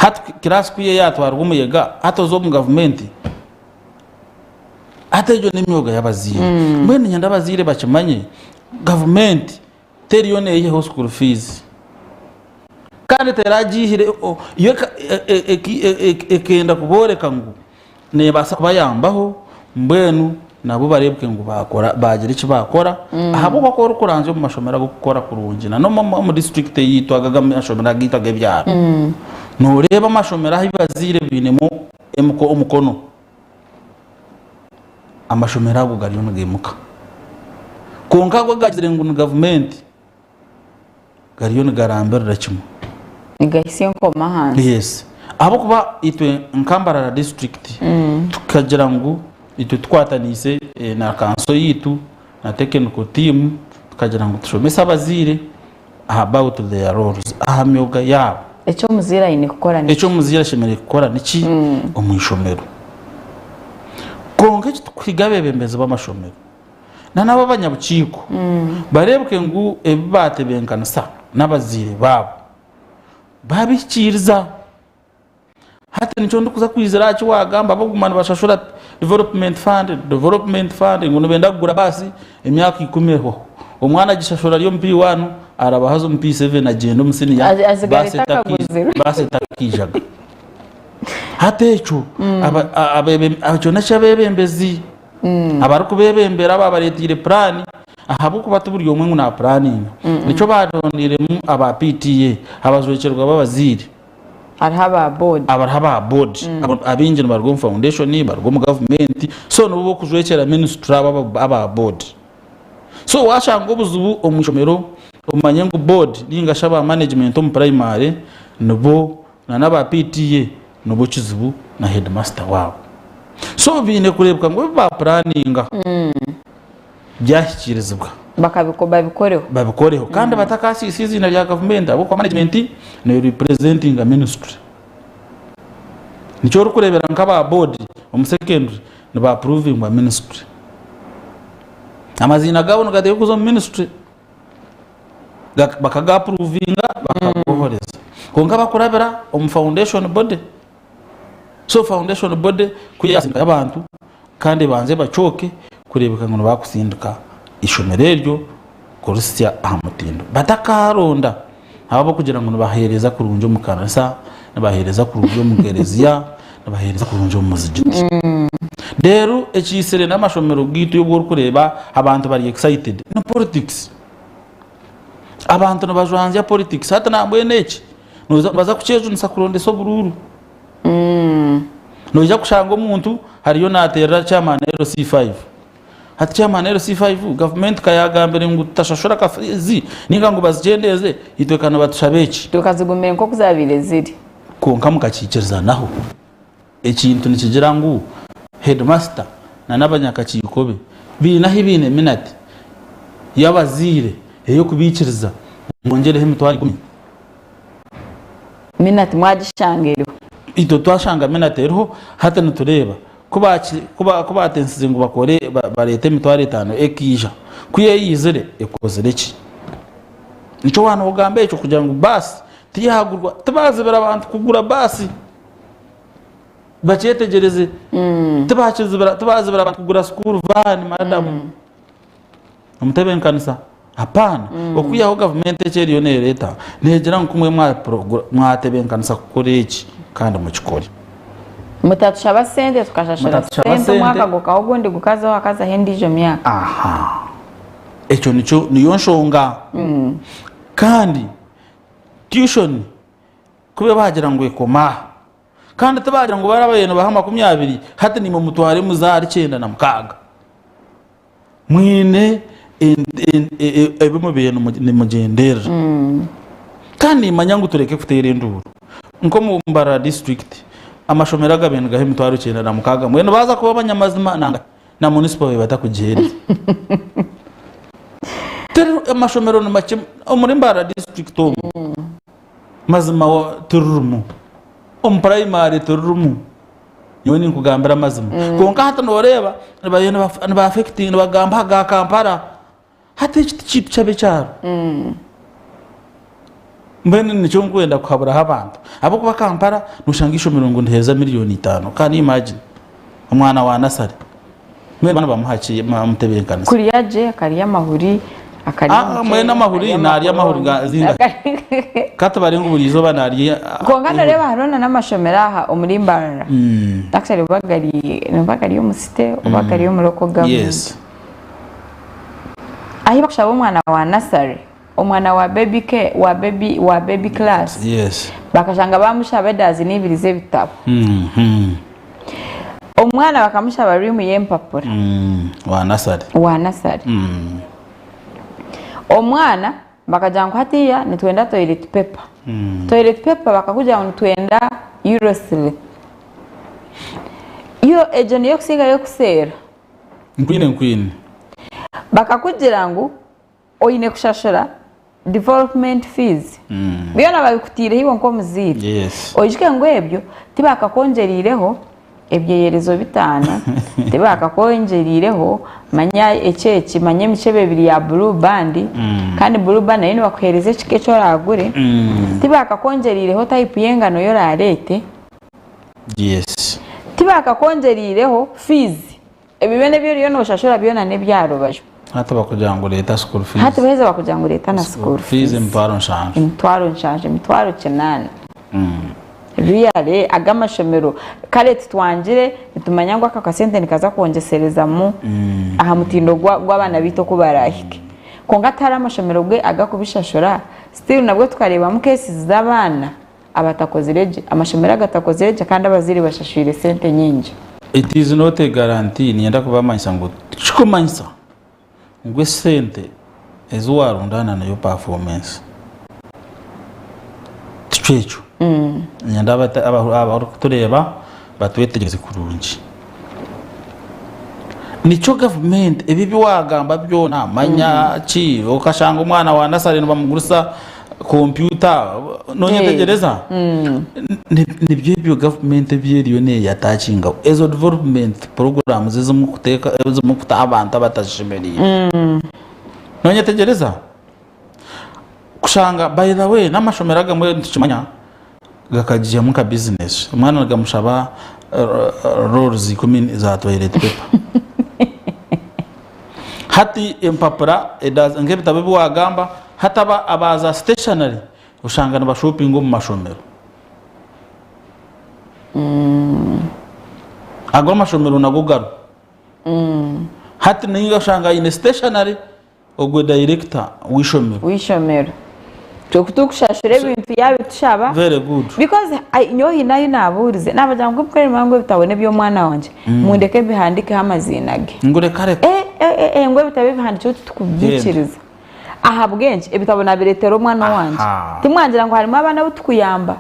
Hati kiraasi ku yatwarwa omuyega, hati oza omu gavumenti, hati egyo n'emyoga y'abazaire. Mbwenu niinyenda abazaire bakimanye, gavumenti teriyo neeyihaho school fees. Kandi teragiihire, yo ekenda kubooreka ngu neebaasa kubayambaho mbwenu nabo bareebeke ngu baakora baagira eki baakora ahabw'okuba ku orikuranzya omu mashomero ag'okukora kurungi na n'omu omu disiturikiti eyaitu aga agamashomero agaitu ag'ebyaro nooreeba amashomero ahu bazaire bainemu emiko omukono amashomero ago gariyo nigaimuka kwonka ago agagizire ngu ni gavumenti gariyo nigarambirira kimwe. Nigahisya enkoma ahansi. Yes. Ahabw'okuba itwe nka Mbarara district tukagira ngu itwe tukwataniise na kanso yaitu na technical team tukagira ngu tushomese abazaire about their roles aha myoga yaabo. Eki omuzaire aine kukora niki? Eki omuzaire ashemereire kukora niki omu ishomero. Kwonka eki tukuhiga abeebembezi b'amashomero na nabo abanyabukiiko bareebeke ngu ebi baatebenkanisa n'abazaire baabo baabihikiiriza. Hati nikyo ndikuza kwizira aha ki waagamba ab'okuguma nibashashura development fund, development fund ngu nibenda kugura baasi emyaka ikumi ehwaho. Omwana agishashura ari omu P1 araba haza omu P7 agyenda omu siniya Asigara baasi etaki- etakaguzirwe. baasi etakiijaga. Hati ekyo aba- a- abebe- ekyo n'eky'abeebembezi. Abarikubeebembera baabareeteire puraani ahabw'okuba ti buri omwe ngu naapuraaninga. Nikyo baarondeiremu aba PTA, abajwekyerwa b'abazaire. Hariho aba boodi. Abariho aba boodi. Abaingi nibaruga omu foundation, baruga omu gavumenti, so nibo b'okujwekyera minisitule abo aba boodi. So waashanga obuzibu omu ishomero, omanye ngu boodi nainga shi aba management omu purayimare nibo na n'aba PTA nibo kizibu na headmaster waabo. So baine kureebeka ngu ebi baapuraninga byahikiirizibwa. Bakabiko babikoreho. Babikoreho kandi batakasiisa eiziina rya gavumenti ahabw'okuba management ne representinga ministry. Nikyo orikureebera nk'aba board omu secondary niba approvingwa ministry. Amaziina gaabo nigateekwa kuza omu ministry. Bakagapuruvinga bakagohoreza kwonka bakurabira omu foundation body. So foundation body ku yasindika abantu kandi ebanze ebacooke kureebeka ngu nibakusindika eishomero eryo kurisya aha mutindo. Batakaronda abo abarikugira ngu nibaheereza kurungi omu kanisa, nibaheereza kurungi omu kereziya, nibaheereza kurungi omu muzigiti. Reero ekiitsire n'amashomero gaitu obu orikureeba abantu bari excited ni politics. Abantu nibajwanzya politics. Hati nambwenu eki nibaza kukyejunisa kurondesa oburuuru. Noija kushanga omuntu ariyo naateerera chairman LC5. Hati chairman LC5 gavumenti ka yaagambire ngu tutashashura ka fees ninga ngu bazikyendeeze, itwe ka nibatushaba eki? Tukazigumire nk'oku zaabaire ziri. Kwonka mukakiikirizanaho. Ekintu nikigira ngu headmaster na n'abanyakakiiko be baine ahu baine minati y'abazaire ey'okubaikiriza ngu bongyereho emitwaro ikumi. Minati mwagishanga eriho? Itwe twashanga minati eriho, hati nitureeba ku baatensize ngu bakore bareete emitwaro etaano ekaija, ku eyizire ekozire ki? Nikyo waaba noogamba ekyo kugira ngu baasi tiyagurwa, tibaazibira bantu kugura baasi. Bakyetegyereze. Tibakizibira tibazibira abantu kugura school van madam. Omutebenkanisa hapana. Okwihaho gavumenti eki eriyo nereeta negira ngu kumwe mwatebenkanisa kukora eki kandi mukikore. Mutatushaba sente tukashashura Mutatushaba sente sente. omwaka gukaho ogundi gukazaho hakazaho endiijo myaka. Aha. Ekyo nikyo niyo nshonga. Kandi tuition Kube baagira ngu ekoma aha. Kandi tibaagira ngu barabaire nibaha 20, hati naimwe mutware muze ahari 96. Mwine ebi mubaire nimugyenderera. Kandi nimanya ngu tureke kuteera enduuru. Nk'omu Mbarara disiturikiti, amashomero agabaire nigaha emitwaro 96 mbwenu baaza kuba abanyamazima nanga na munisipo babaire batakugiheereza. Amashomero ni makye omuri Mbarara disiturikiti omu. Mazima tirurimu. Omu purayimare tirurimu. Nyowe ninkugambira amazima. Kwonka hati nooreeba bariyo niba affectinga nibagamba aha ga Kampala. Hati eki ti kintu ky'ab'ekyaro. Mbwenu nikyo nkwenda kuhaburaho abantu. Ahabw'okuba Kampala noshanga eishomero ngu niheereza miriyoni itaano. Can you imagine? Omwana wa nasare. Mbwenu abaana bamuha ki mutebeekanisa? Kurya gye, akarya amahuri, akarya Ah, omuceeri, mbwenu amahuri akarya naarya amahuri amakoroni, ga zingahi? Ka tubare ngu buri izooba naarya Kwonka ihuri. noreeba hariho na n'amashomero aha omuri Mbarara. Actually oba gari oba gari omu city oba gari omu local government. Yes. Ahi bakushaba omwana wa nursery Omwana wa baby care wa baby wa baby class Yes. bakashanga bamushaba edazini ibiri z'ebitabo. Mhm. Omwana bakamushaba riimu y'empapura Wa nasari. wa nasari. Omwana bakagira ngu hatiiya nitwenda toilet paper. Toilet paper bakakugira ngu nitwenda Euroslip. Yo egyo niyo ekusingayo kuseera. Nkwine nkwine. Bakakugira ngu Oine kushashura development fees. Byona babikutaireho iwe nk'omuzaire. Oijuke ngu ebyo tibakakwongyereireho ebyeyerezo bitaano, tibakakwongyereireho manya eki eki, manya emikyebe ebiri ya blue band, kandi blue band nayo nibakuheereza ekika eki oraagure, tibakakwongyereireho type y'engano ei oraareete, tibakakwongyereireho fees. Ebi byona ebi oriyo noshashura byona n'ebyaha rubaju. Hati bakugira ngu reeta school fees. Hati baheza bakugira ngu reeta na school fees. Emitwaro nshanju. Emitwaro nshanju, emitwaro kinaana. Really aga amashomero kare titwangire nitumanya ngu aka kasente nikaza kwongyeserezamu aha mutindo gw'abaana baitu oku baraahike. Kwonka tihariho amashomero ge agakubishashura still nabwo tukareebamu cases z'abaana abatakozire gye, amashomero agatakozire gye kandi abazaire bashashwire sente nyingi. It is not a guarantee, niinyenda kubamanyisa ngu tikikumanyisa ngu esente ezi waarundaana niyo performance. Tikyo ekyo. Niinyenda abarikutureeba batwetegyereze kurungi. Nikyo gavumenti ebi ebi waagamba byona manya ki okashanga omwana wa nasare nibamugurisa kompyuta noyetegyereza nibyo ebyo gavumenti ebi eriyo neyatakingaho ezo development programs ezimurikuteeka ezimurikutaho abantu abatazishemereire noyetegyereza kushanga by the way n'amashomero agamwe nitukimanya gakagihamu nka bizinesi omwana nigamushaba rolls ikumi za toilet paper hati empapura nk'ebitabo ebi wagamba hati aba za stationary oshanga nibashopinga omu mashomero ago amashomero nago gariho hati nainga oshanga aine stationary Ogwe director w'eishomero. W'eishomero. Itwe ku turikushashura ebintu yaabitushaba. Very good. Because nyowe haine ahu naabuurize naabagira ngu mbwenu muraba ngu ebitabo n'eby'omwana wangye mundeke mbihandiikeho amaziina ge. Ngu reka reka. Eh eh eh ngu ebitabo ebihandiikirwe titukubiikiriza. Ahabw'enki? Ebitabo naabireetera omwana owangye. Timwagira ngu harimu abaana abu tukuyamba?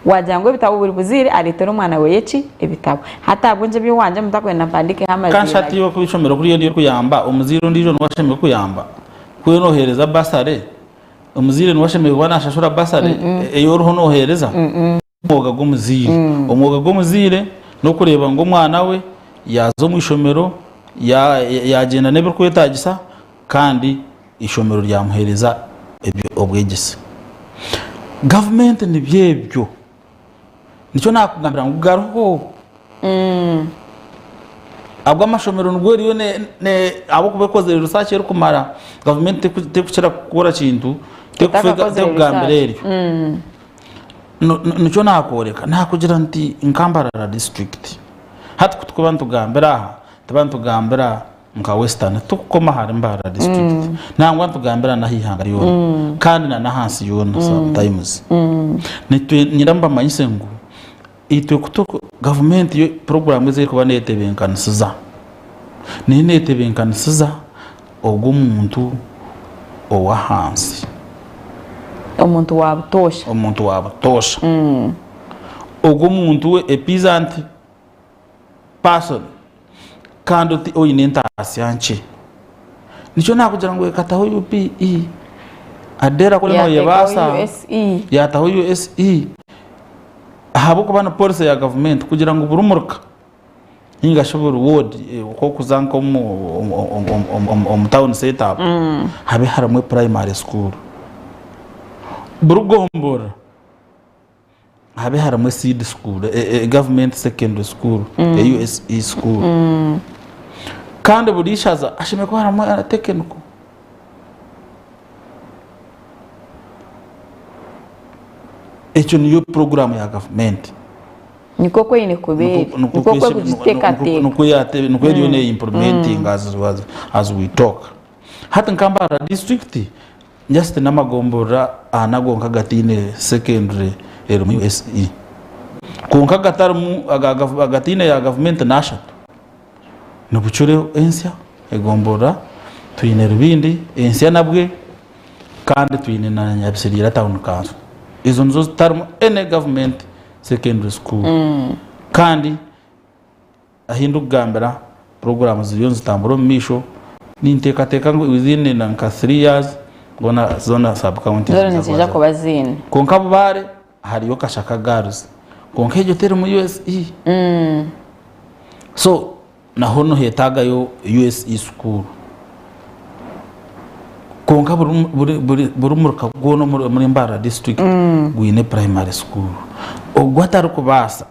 Wagira ngu ebitabo buri muzaire areetere omwana weye ki? Ebitabo. Hati ahabw'enki eby'owangye mutakwenda mpandiikeho amaziina Kandi hati ge? iwe kw'eishomero kuriyo niyo orikuyamba, omuzaire ondiijo niwe ashemereire kukuyamba? Ku oriyo nooheereza basare, omuzaire niwe ashemereire kuba naashashura basare ei oriho nooheereza? Omwoga gw'omuzaire. Omwoga gw'omuzaire n'okureeba ngu omwana we yaaza omu ishomero, yaagyenda n'ebirikwetaagisa kandi Eishomero ryamuheereza obwegyese. Gavumenti nibyo ebyo. Nikyo naakugambira ngu gariho. Ago amashomero nibwo eriyo ahabw'okuba ekozire research erikumara, gavumenti terikukira kukora kintu terikugambira eryo. Nikyo naakworeka, naakugira nti nka Mbarara district, hati ku turikuba nitugambira aha, nituba nitugambira nka Western tikukoma ahari Mbarara district nangwa nitugambira n'aha ihanga ryona kandi na n'ahansi yoona sometimes. Niinyenda mbamanyise ngu itwe ku gavumenti yo puroguraamu ezi erikuba neetebeekanisiza, neyo neetebeekanisiza ogwo omuntu ow'ahansi. Omuntu wa butoosha. Omuntu wa butoosha. Ogwo omuntu we a peasant person kandi oti oine entaasya nkye. Nikyo naakugira ngu ekataho UPE, Adera kuri Yaateekaho nooyebaasa, USE. yaataho USE ahabw'okuba ni policy ya gavumenti kugira ngu buri muruka ninga shi buri ward nk'okuza nk'omu omu town set up habe harimu primary school. Buri gomborora habe harimu seed school, government secondary school, USE school. Kandi buri ishaza hashemereire kuba harimu technical. Ekyo niyo puroguraamu ya gavumenti. Nikwo oku eine kuba eri. Nikwo oku erikugiteekateeka. Nikwo eriyo neeyimpurumentinga as we talk. Hati nka Mbarara disiturikiti just n'amagomborora ana gonka agataine secondary erimu USE. Kwonka agatarimu agataine ya gavumenti n'ashatu. Ni Bucure ensya egomborora, twine Rubindi ensya nabwe kandi twine na Nyabisiriira town council. Ezo nizo zitarimu any government secondary school. Kandi ahi ndikugambira puroguraamu ziriyo nizitambura omu maisho, ninteekateeka ngu within nka 3 years zoona sub counties Zoona niziija kuba ziine. Kwonka Bubaare hariyo Kashaka Girls kwonka egyo terimu USE. So naho niheetaagayo USE school. Kwonka buri muruka gwona omuri Mbarara district gwine primary school. Ogwo atarikubaasa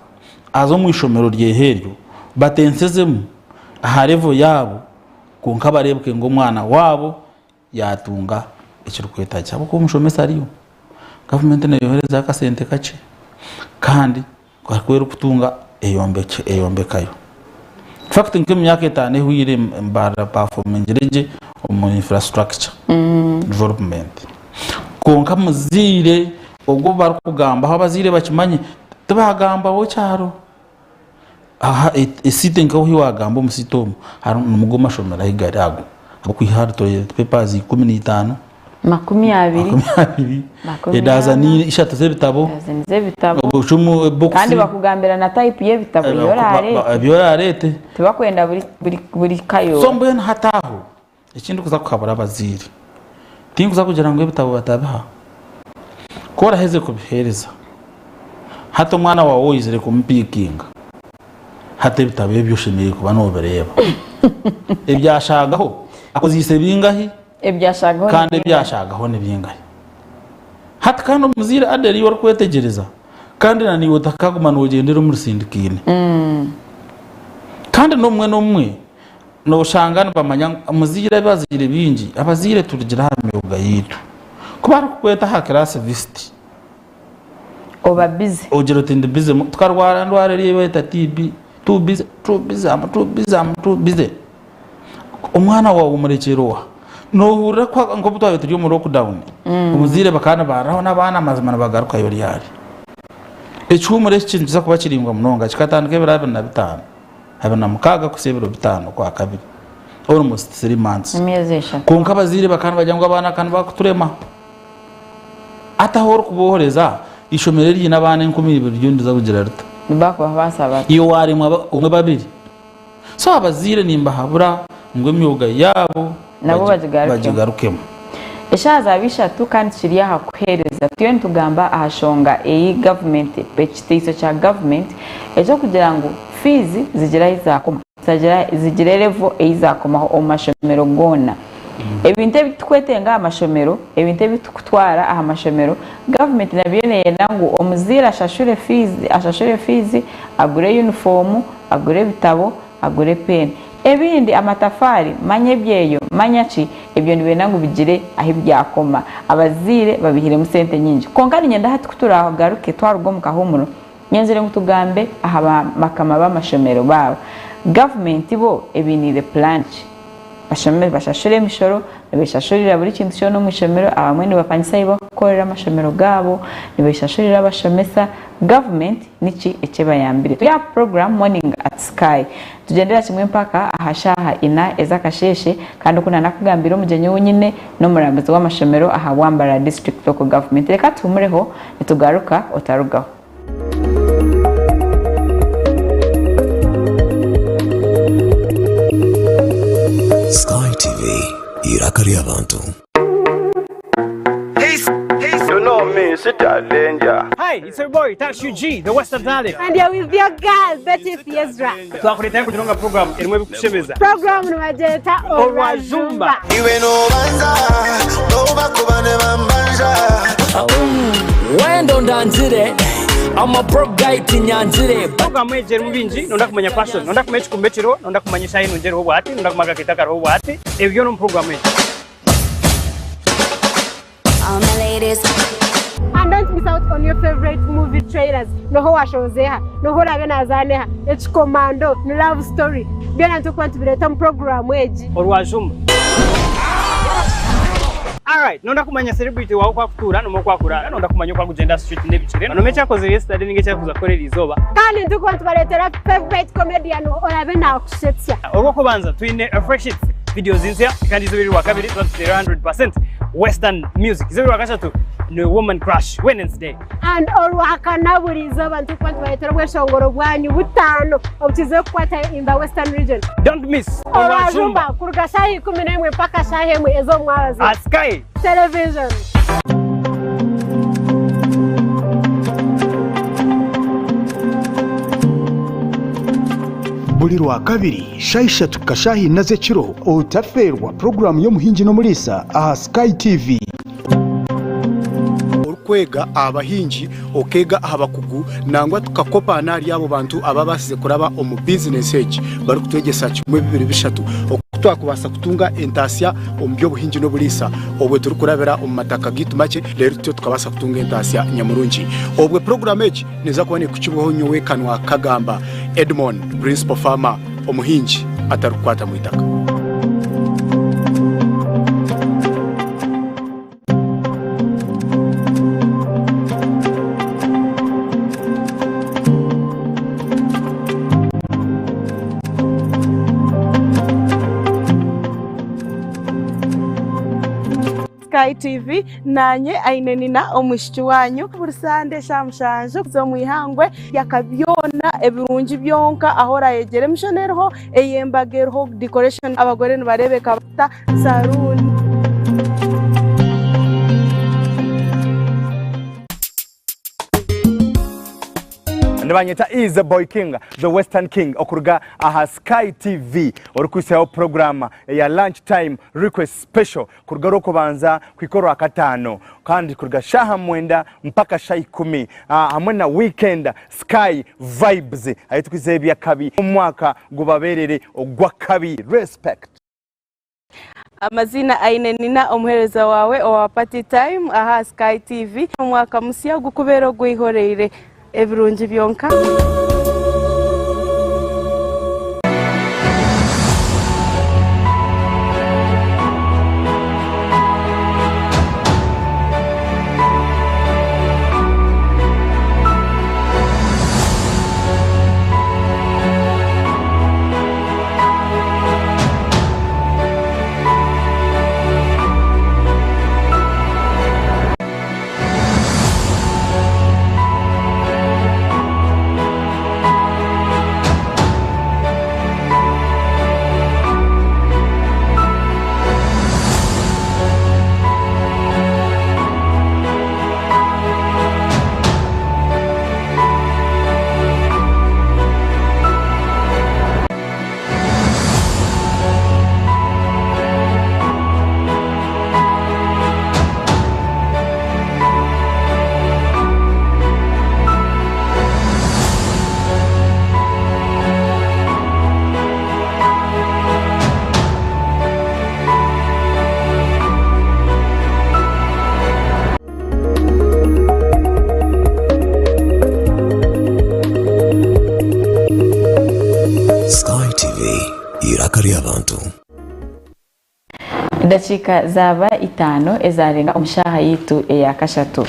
aze omu ishomero ryehe eryo batensezemu aha level yaabo kwonka bareebeke ngu omwana waabo yaatunga ekirikwetaagisa ahabw'okuba omushomesa ariyo. Gavumenti neeyoherezayo akasente kakye kandi ku erikutunga eyombekayo. In fact nk'emyaka etaano ehweire Mbarara pafomingire gye omu infrastructure development. Kwonka muzaire ogwo barikugambaho abazaire bakimanye tibagambaho kyaro. Aha esite nka ahu wagamba omu site omu harimu nigo amashomero ahu gari ago ag'okwiha ahari toilet papers 15. 20. 20. Edaazani ishatu z'ebitabo. Dazeni z'ebitabo. Obucumu bokisi. Kandi bakugambira na type y'ebitabo ebi oraareete. Ebi oraareete. Tibakwenda buri buri buri kayoora. So mbwenu hati aho eki ndikuza kuhabura abazaire, tinkuza kugira ngu ebitabo batabiha. Ku oraheze kubiheereza, hati omwana waawe oizire kumupiikinga, hati ebitabo ebyo oshemereire kuba noobireeba. Ebyashaagaho akozeise bingahi? Ebyashaagaho ni Kandi bingahi? ebyashaagaho ni bingahi? Hati kandi omuzaire Adele iwe orikwetegyereza kandi na naiwe otakaguma noogyendera omu rusindikaine. Kandi n'obumwe n'obumwe nooshanga nibamanya ngu omuzaire abazaire baingi, abazaire turugira aha myoga yaitu. Ku barikukweta aha class visit, Oba busy. Ogira oti ndi busy, tukarwara endwara eri ei beeta TB, too busy, too busy, am too busy, am too busy. Omwana waawe omurekyere oha? Noohurira ku nk'obu twabaire turi omu lockdown, omuzaire bakaba nibariraho n'abaana amazima nibagarukayo ryari? Ekihuumuro eki nikiza kuba kiraingwa munonga kikatandika ebiro 25, 26 kuhitsya ebiro 5 Okwakabiri, almost 3 months. Emyezi eshatu. Kwonka abazaire bakaba nibagira ngu abaana ka nibakuturema. Hati ahu orikubohoreza, eishomero eriine abaana 2000 ryo niriza kugira rita? Nibakubabaasa bata? Iwe waaremwa omwe babiri. So abazaire nimbahabura ngu emyoga yaabo Nabo bagigarukemu. bagigarukemu. Eshaaha zaaba ishatu kandi tukiri aha kuheereza turiyo nitugamba aha shonga ei gavumenti ekiteiso kya gavumenti eky'okugira ngu fiizi zigire ahi zaakoma zigire level ei zaakomaho omu mashomero goona. Ebintu ebi turikwetenga aha mashomero, ebintu ebi turikutwara aha mashomero, gavumenti nabyo neeyenda ngu omuzaire ashashure fiizi ashashure fiizi, agure yunifoomu, agure ebitabo, agure peeni. Ebindi, amatafaari, manya ebyeyo, manya ki, ebyo nibenda ngu bigire ahi byakoma. Abazaire babihiremu sente nyingi. Kwonka niinyenda hati ku turaagaruke twaruga omu kahuumuro, nyenzire ngu tugambe aha bakama b'amashomero baaba. Gavumenti bo ebainiire pulaani ki? Bashome, bashashure emishoro, nibeshashurira buri kintu kyona omu ishomero, abamwe nibapangisa ahu barikukorera amashomero gaabo, nibeshashurira abashomesa, gavumenti niki eki ebayambire? Turi aha puroguraamu Morning at Sky. Nitugyendera kimwe mpaka aha shaaha ina ez'akasheeshe kandi oku naanakugambira omugyenyi ou nyine n'omurambuzi w'amashomero aha Bwambara District Local Government. Reka tuhumureho nitugaruka otarugaho. Sky TV, eiraka ry'abantu. You know me, Sita Danger. Hi, it's your boy Tash UG, the Western Talent. And you're with your girl, Betty Fiezra. Twakuleetayo kugira nga program erimu ebikushemeza. Program nibagyeta Orwajumba. Iwe nobanza, nobakuba ne bambanja. Wenda ondangire I'm a broke guy tinyangire Programu egi erimu bingi, nonda kumanya fashion, nonda kumanya ekikumba ekiriho, nonda kumanya eshaaha enungi eriho obwahati, nonda kumanya akakeito akariho obwahati, ebyo byona omu programu egi. All my ladies. And don't miss out on your favorite movie trailers. Noho washozeha, noho orabe nazaneha, ekikomando, ni love story. Byona nitukuba nitubireeta omu programu egi. Orwajumba. Alright, nonda kumanya celebrity wawe oku akutuura, nomanya oku akuraara, nonda kumanya oku akugyenda aha street n'ebikire, nomanya eki akozire yesterday ninga eki arikuza kukora eriizooba. Kandi nitukuba nitubareetera favorite comedian orabe nakushetsya. Orwokubanza twine Fresh Hits, videos nsya kandi izooba eri Rwakabiri tuba nituteera 100% Western music. Izooba Rwakashatu ni Woman Crush Wednesday. And Orwakana buri izooba nitukuba nitubareetera obweshongoro bwanyu butaano obukizire kukwata in the Western region. Don't miss Orwajumba kuruga shaaha 11 mpaka shaaha emwe ez'omumwabazyo. Aha Sky Television. Buri Rwakabiri shaaha ishatu kuhika shaaha ina z'ekiro otafeerwa puroguraamu y'Omuhingi n'Omuriisa aha Sky TV. Orikwega aha bahingi, okeega aha bakugu nangwa tukakopaana ahari abo bantu ababaasize kuraba omu bizinesi egi barikutwegyesa kimwe bibiri bishatu oku twakubaasa kutunga entaasya omu by'obuhingi n'oburiisa obwo turikurabira omu mataka gaitu makye reero tutyo tukabaasa kutunga entaasya nyamurungi. Obwo puroguraamu egi neeza kuba neekukibwaho nyowe Kanwa Kagamba Edmond, Principal Farmer, omuhingi atarikukwata mu itaka. Sky TV nanye aine nina omwishiki wanyu buri sande eshaaha mushanju z'omwihangwe yaka byona ebirungi byonka ahu orayegyera emishono eriho ey'embaga eriho decoration abagore nibareebeka bata saruuni. Nibanyeta Easy Boy King, the Western King okuruga aha Sky TV orikwisaho puroguramu eya Lunch Time Request Special kuruga Orwokubanza kuhika Orwakataano kandi kuruga shaaha mwenda mpaka shaaha ikumi hamwe na weekend Sky Vibes ahu turikwisaho eby'akabi omwaka gubaberere ogw'akabi. Respect. Amaziina Aine Nina omuheereza waawe owa Party Time aha Sky TV. Omwaka musya gukubeere ogweihoreire ebirungi byonka. Sky TV, eiraka ry'abantu. Edakiika zaaba itaano ezarenga omu shaaha yaitu eya kashatu.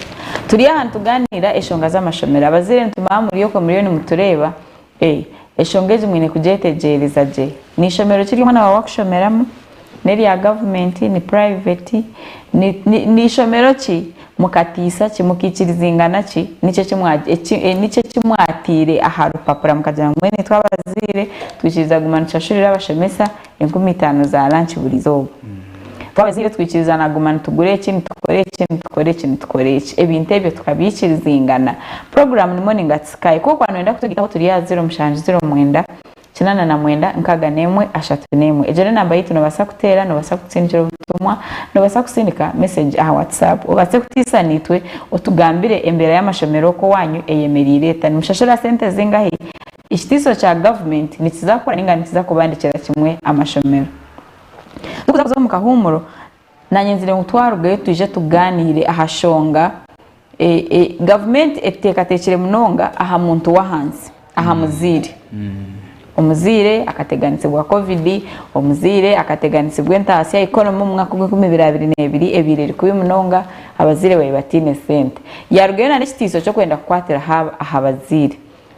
Turi aha nitugaaniira eshonga z'amashomero. Abazaire nitumanya muri okwe muriyo nimutureeba, Eh, eshonga egi mwine kugyetegyereza gye. Ni ishomero ki eri omwana waawe akushomeramu? N'erya gavumenti? Ni purayiveti? Ni, ni, ni ishomero ki? Mukatiisa ki? Mukaikirizingana ki? Niki eki mwa, eki, niki eki mwataire aha rupapura mukagira ngu mbwenu itwe abazaire twikiriza kuguma nitushashurira abashomesa 5000 za lanki buri izooba. Twabazaire twikirizana kuguma nitugura eki, nitukora eki, nitukora eki, nitukora eki. Ebintu ebyo tukabyikirizingana. Puroguraamu ni Morning at Sky. Ku orikuba nooyenda kutugaitaho turi aha 0709. 89 61 31. Egyo n'enamba yaitu noobaasa kuteera, noobaasa kutusindikira obutumwa, noobaasa kusindika message aha WhatsApp obaase kutiisa naitwe otugambire embeera y'amashomero oku owaanyu eyemereire eta. Nimushashura sente zingahi? Ekitiiso kya gavumenti nikiza kukora ninga nikiza kubandikira kimwe amashomero? Turikuza kuza omu kahuumuro, naanye nzire ngu twarugayo twije tugaaniire aha shonga Gavumenti eteekateekire munonga aha muntu w'ahansi, aha muzaire. Omuzaire akateganisibwa Covid, omuzaire akateganisibwa entaasya, economy omu mwaka ogw'enkumi ibiri abiri n'ebiri ebaire eri kubi munonga, abazaire baabaire bataine sente. Yaarugayo n'ekitiiso ky'okwenda kukwatira aha bazaire.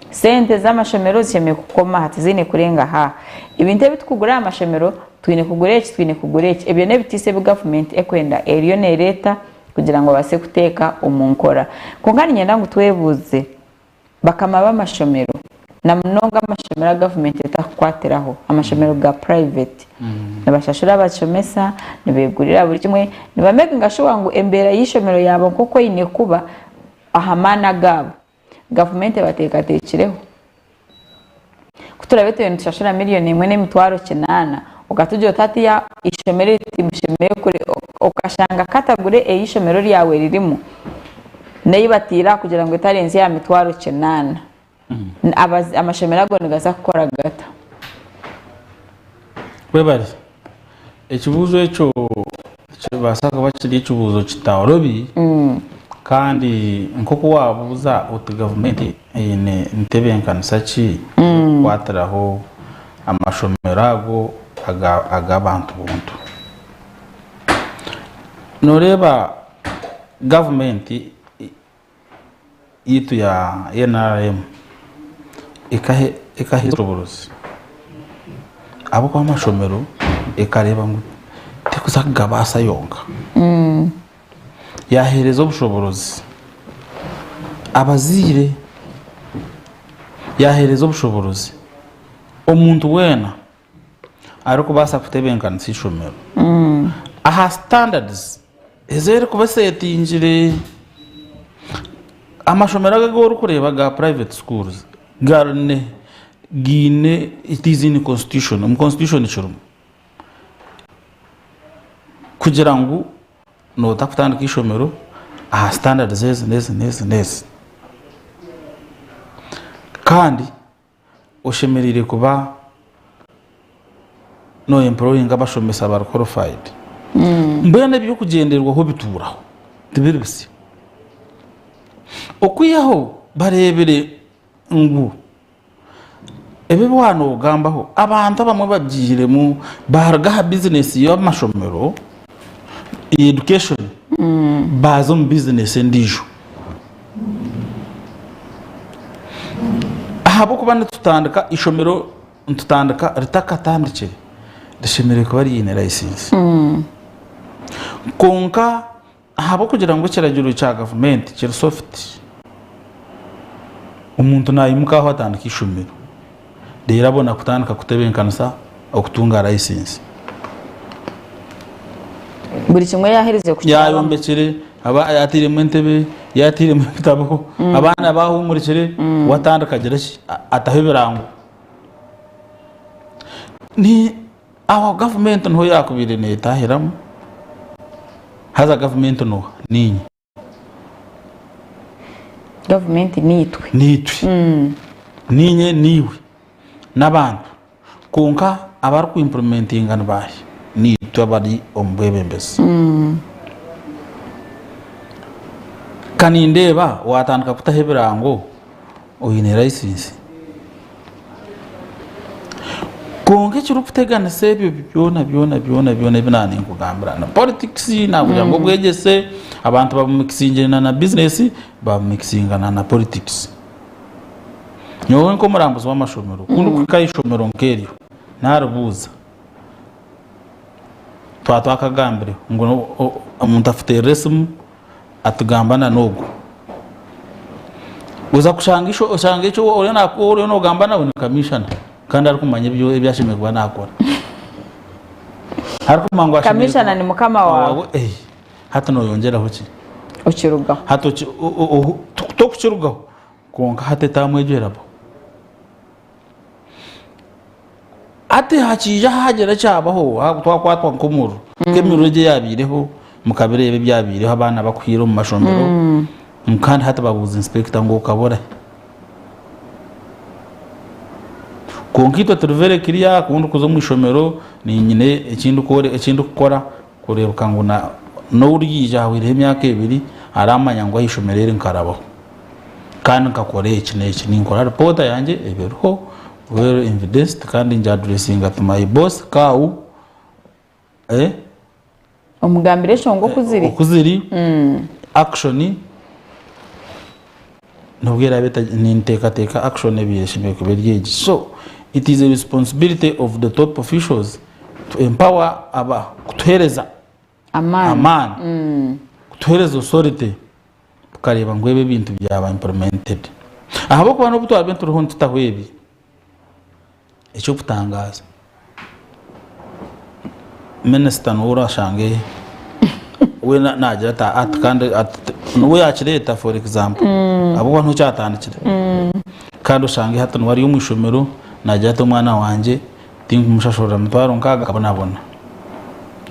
Sente z'amashomero zishemereire kukoma aha, tiziine kurenga aha. Ebintu ebi turikugura aha mashomero, twine kugura eki, twine kugura eki. Ebyo n'ebitiiso ebi gavumenti erikwenda eriyo neereeta kugira ngu babaase kuteeka omu nkora. Kwonka niinyenda ngu twebuuze bakama b'amashomero na munonga amashomero agu gavumenti etakukwatiraho, amashomero ga purayiveti. Nibashashura abashomesa, nibeegurira buri kimwe, nibamekinga shuwa ngu embeera y'eishomero yaaba nk'oku eine kuba aha maani agaabo. Gavumenti ebateekateekireho. Ku turaabe turiyo nitushashura miriyoni emwe n'emitwaro kinaana, okatugira oti hatiiya eishomero eri timushemereire kuri, okashanga katagore ei eishomero ryawe ririmu n'ei bataire aha kugira ngu etarenzya aha mitwaro kinaana, amashomero ago nigaza kukora gata? Webare. Ekibuuzo ekyo nikibaasa kuba kiri ekibuuzo kitaorobi kandi nk'oku waabuuza oti gavumenti eine ntebeekanisa ki erikukwatiraho amashomero ago ag'abantu buntu. Nooreeba gavumenti yaitu ya NRM ekaha obushoboorozi ahabw'okuba amashomero ekareeba ngu terikuza kugabaasa yonka. Yaaheereza obushoboorozi abazaire, yaaheereza obushoboorozi omuntu weena arikubaasa kutebeekanisa eishomero aha standards ezi erikuba esetingire. Amashomero ago agu orikureeba aga private schools garine gaine it is in constitution, omu constitution kirimu kugira ngu nooza kutandika eishomero aha standards ezi n'ezi n'ezi n'ezi. Kandi Oshemereire kuba no employinga abashomesa abari qualified. Mbwenu eby'okugyenderwaho bituuraho tibiri bisya. Okwihaho bareebire ngu ebi ebi waanogambaho abantu abamwe babyihiremu baaruga aha bizinesi y'amashomero, education, baaza omu bizinesi endiijo. Ahabw'okuba nitutandika eishomero nitutandika ritakatandikire rishemereire kuba riine layisinsi. Kwonka ahabw'okugira ngu ekiragiro kya gavumenti kiri sofuti, omuntu naimuka aho atandika eishomero reero abona kutandika kutebeekanisa okutunga layisinsi. Buri kimwe yaaherize kukirabamu. Yaayombekire, aba yaatairemu entebe, yaatairemu ebitabo, abaana baahumurikire, we atandika agira ki? Ataho ebirango. Ni aho gavumenti niho yaakubaire neetahiramu, haza gavumenti n'oha? Niinye. Gavumenti niitwe. Niitwe. Niinye, niiwe, n'abantu. Kwonka abariku implementinga ni baahi? Niitwe abari omu bwebembezi. Ka nindeeba waatandika kutaho ebirango oine layisinsi. Kwonka ekirikuteganisa ebyo byona byona byona byona ebi naaba ninkugambira ni politics nakugira ngu obwegyese abantu babumikisingire na na bizinesi babumikisinga na na politics. Nyowe nk'omurambuzi w'amashomero ku ndikuhika aha ishomero nk'eryo naribuuza twaba twakagambire ngu omuntu afuteerire esimu atugamba na n'ogwo. Oza kushanga isho oshanga eki oriyo na ou oriyo noogamba nawe ni kamishana kandi arikumanya ebi ebi ashemereire kuba naakora. Arikumanya ngu ashemereire Kamishana ni mukama waawe. Eh, hati nooyongyeraho ki? Okirugaho. Hati oki o- o- ohu tokukirugaho kwonka hati etaamu egyo erabaho. Hati hakiija hagira ekyabaho twakwatwa nk'omuriro nk'emiriro egi eyabaireho mukabireeba ebyabaireho abaana bakuhiire omu mashomero kandi hati babuuza inspector ngu okaba orahi? Kwonka itwe turi very clear ku ndikuza omu ishomero niinyine eki ndikukora kureebeka ngu n'oriija hahweireho emyaka ebiri aramanya ngu aha ishomero eri nkarabaho kandi nkakora eki n'eki. Ninkora ripoota yangye eba eriho well evidenced kandi ngi addressinga to my boss CAO. Omugambire enshonga oku ziri. Oku ziri, action nubwo eraabe ninteekateeka action ebaire eshemereire kuba eri egi. So it is a responsibility of the top officials to empower aba kutuheereza amaani, kutuheereza authority tukareeba ngu ebi ebintu byaba implemented. Ahabw'okuba n'obu twabaire turiho nitutaho ebi, Eky'okutangaaza, minisita niwe orashange we naagira ati ati kandi niwe yaakireeta for example ahabw'okuba niho kyatandikire kandi oshange hati niwe ari omu ishomero naagira ati omwana wangye tinkumushashurira mitwaro nkaaga akabonabona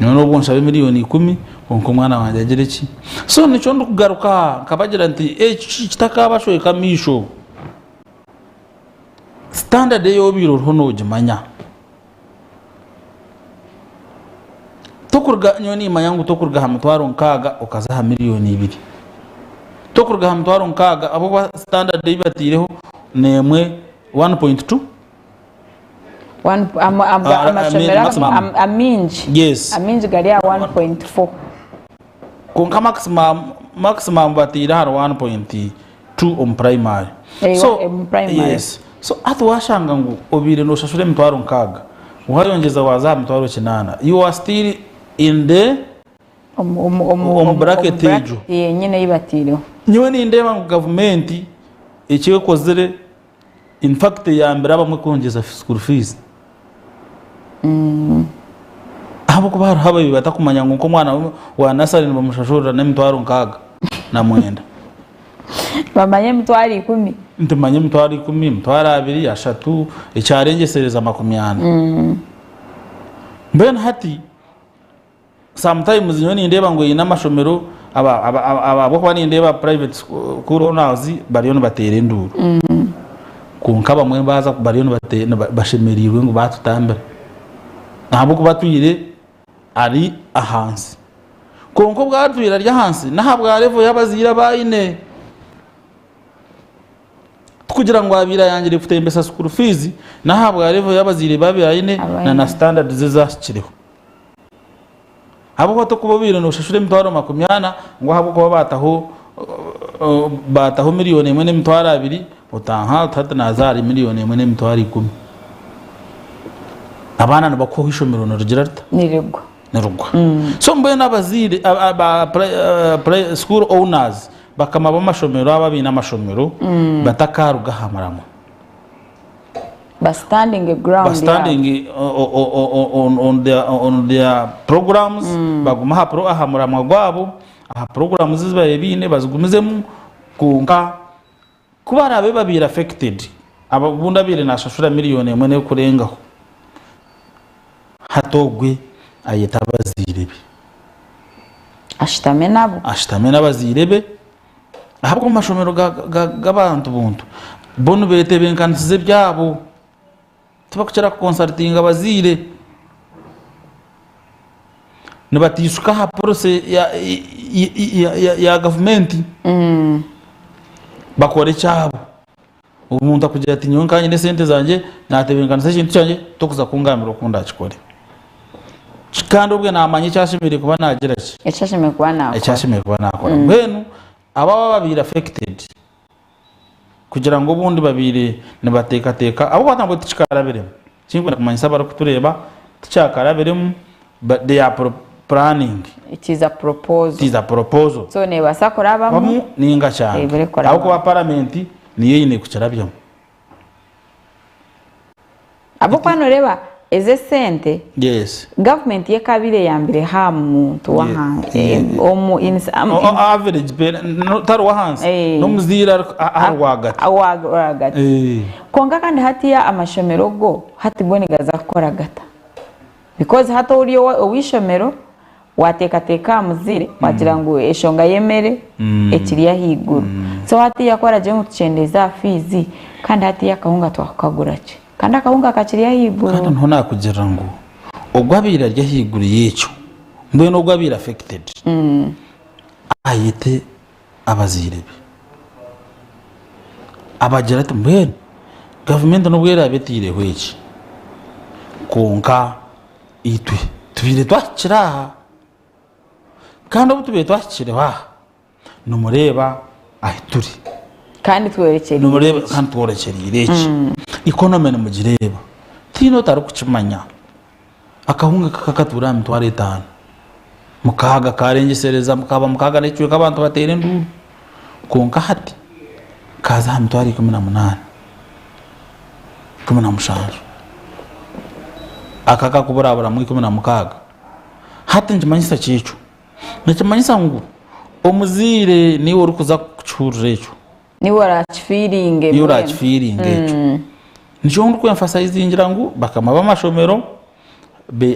nyowe n'obu onshabe miriyoni ikumi kwonka omwana wangye agire ki? So nikyo ndikugaruka nkabagira nti eki kitakabashweka amaisho. Standard ei obaire oriho nogimanya. Tokuruga, nyowe nimanya ngu tokuruga aha mitwaro nkaaga okaza aha miriyoni ibiri. Tokuruga aha mitwaro nkaaga ahabw'okuba standard ei bataireho n'emwe 1.2. Amashomero amaingi Yes. amaingi gari aha 1.4. Kwonka maximum maximum bataire ahari 1.2 omu primary. Eh, So omu primary. yes. So hati washanga ngu obaire noshashura emitwaro nkaaga wayongyeza waaza aha mitwaro kinaana you are still in the Omu- omu- omu- Omu omu- bracket omu bracket egyo. yenyine ei bataireho. Nyowe nindeeba ngu gavumenti eki ekozire in fact eyambire abamwe kwongyeza school fees. Ahabw'okuba hariho ababi batakumanya ngu nk'omwana wa nasare nibamushashurira n'emitwaro nkaaga na mwenda. Bamanya emitwaro ikumi. Ntimanya emitwaro ikumi, emitwaro abiri, ashatu, ekyarengyesereza makumi ana. Mbwenu hati sometimes nyowe nindeeba ngu eine amashomero ahabw'okuba nindeeba private school owners bariyo nibateera enduuru. Kwonka abamwe baaza bariyo bashemereirwe ngu baatutambira ahabw'okuba atwire ari ahansi. Kwonka obu atwire ari ahansi n'ahabwa level y'abazaire abu aine. Tikugira ngu abaire ayangire kutembesa school fees n'ahabwa level y'abazaire be abu aine na na standards ezahikireho. Ahabw'okuba tokuba obaire noshashura emitwaro makumi ana ngu ahabw'okuba bataho bataho miriyoni emwe n'emitwaro abiri otanha oti hati naza ahari miriyoni emwe n'emitwaro ikumi. Abaana nibakuha eishomero nirigira rita? Nirigwa. Nirigwa. So mbwenu abazaire aba school owners bakama b'amashomero abo abaine amashomero batakaruga aha muramwa. Ba standing ground Ba standing on their, on their programs mm. Bagume aha, pro, aha muramwa gwabo aha programs ezi babaire baine bazigumizemu kwonka ku baraabe babaire affected obundi abaire nashashura miriyoni emwe n'ekurengaho hati ogwe ayete abazaire be ashutame nabo ashutame n'abazaire be Ahabw'okuba omu mashomero g'abantu buntu bo nibetebeekanisiza ebyabo, tibakukira kukonsarutinga abazaire. Nibateishuka aha policy ya gavumenti bakora ekyabo. Omuntu akugira ati nyowe nka nyine esente zangye natebeekanisa ekintu kyangye tokuza kungambira oku ndakikore. Kandi obwe naamanya eki ashemereire kuba naagira ki? Eki ashemereire kuba naakora. Eki ashemereire kuba naakora. Mbwenu abo ababaire affected kugira ngu obundi babaire nibateekateeka ahabw'okuba nabwo tikikarabiremu. Ekinkwenda kumanyisa abarikutureeba tikyakarabiremu but they are planning. It is a proposal. It is a proposal. So neebaasa kurabamu. Bamu ninga kyange. Ebure kurabamu. Ahabw'okuba paramenti niyo eine kukirabyamu. Ahabw'okuba nooreeba. Ez'esente, Yes. gavumenti yo ekabaire eyambire ha muntu w'ahansi Yeah. omu in some O- o- average pe- no- tari w'ahansi n'omuzaire ari aha rwagati. Awa rwagati. Eh. Kwonka kandi hatiya amashomero go hati go nigaza kukora gata? Because hati ori ow'eishomero wateekateeka aha muzaire wagira ngu enshonga y'emere ekiri ahaiguru. So hatiya ku oragire ngu tukyendeeze aha fiizi kandi hatiya akahunga twakukagura ki? Kandi akahunga kakiri ahaiguru. Kandi niho naakugirira ngu ogwo abaire ari ahaiguru y'ekyo mbwenu ogwo abaire affected ayete abazaire be abagire ati mbwenu gavumenti n'obu eraabe etaireho eki kwonka itwe tubaire twahikire aha kandi obu tubaire twahikireho aha nimureeba ahi turi. Kandi tworekyereire Nimureeba eki. kandi tworekyereire eki. Economy nimugireeba. Tihaine otarikukimanya. Akahunga kakatuura aha mitwaro etaano. Mukaaga karengyesereza mukaba mukaaga n'ekicweka abantu bateera enduuru. Kwonka hati kaaza aha mitwaro 18, 17. Aka akakuburaburamu 16. Hati nikimanyisa ki ekyo? Nikimanyisa ngu omuzaire niiwe orikuza kukihurira ekyo. Niiwe oraakifiiringe Niiwe oraakifiiringe ekyo. Nikyo ndikwemfasayizingira ngu bakama b'amashomero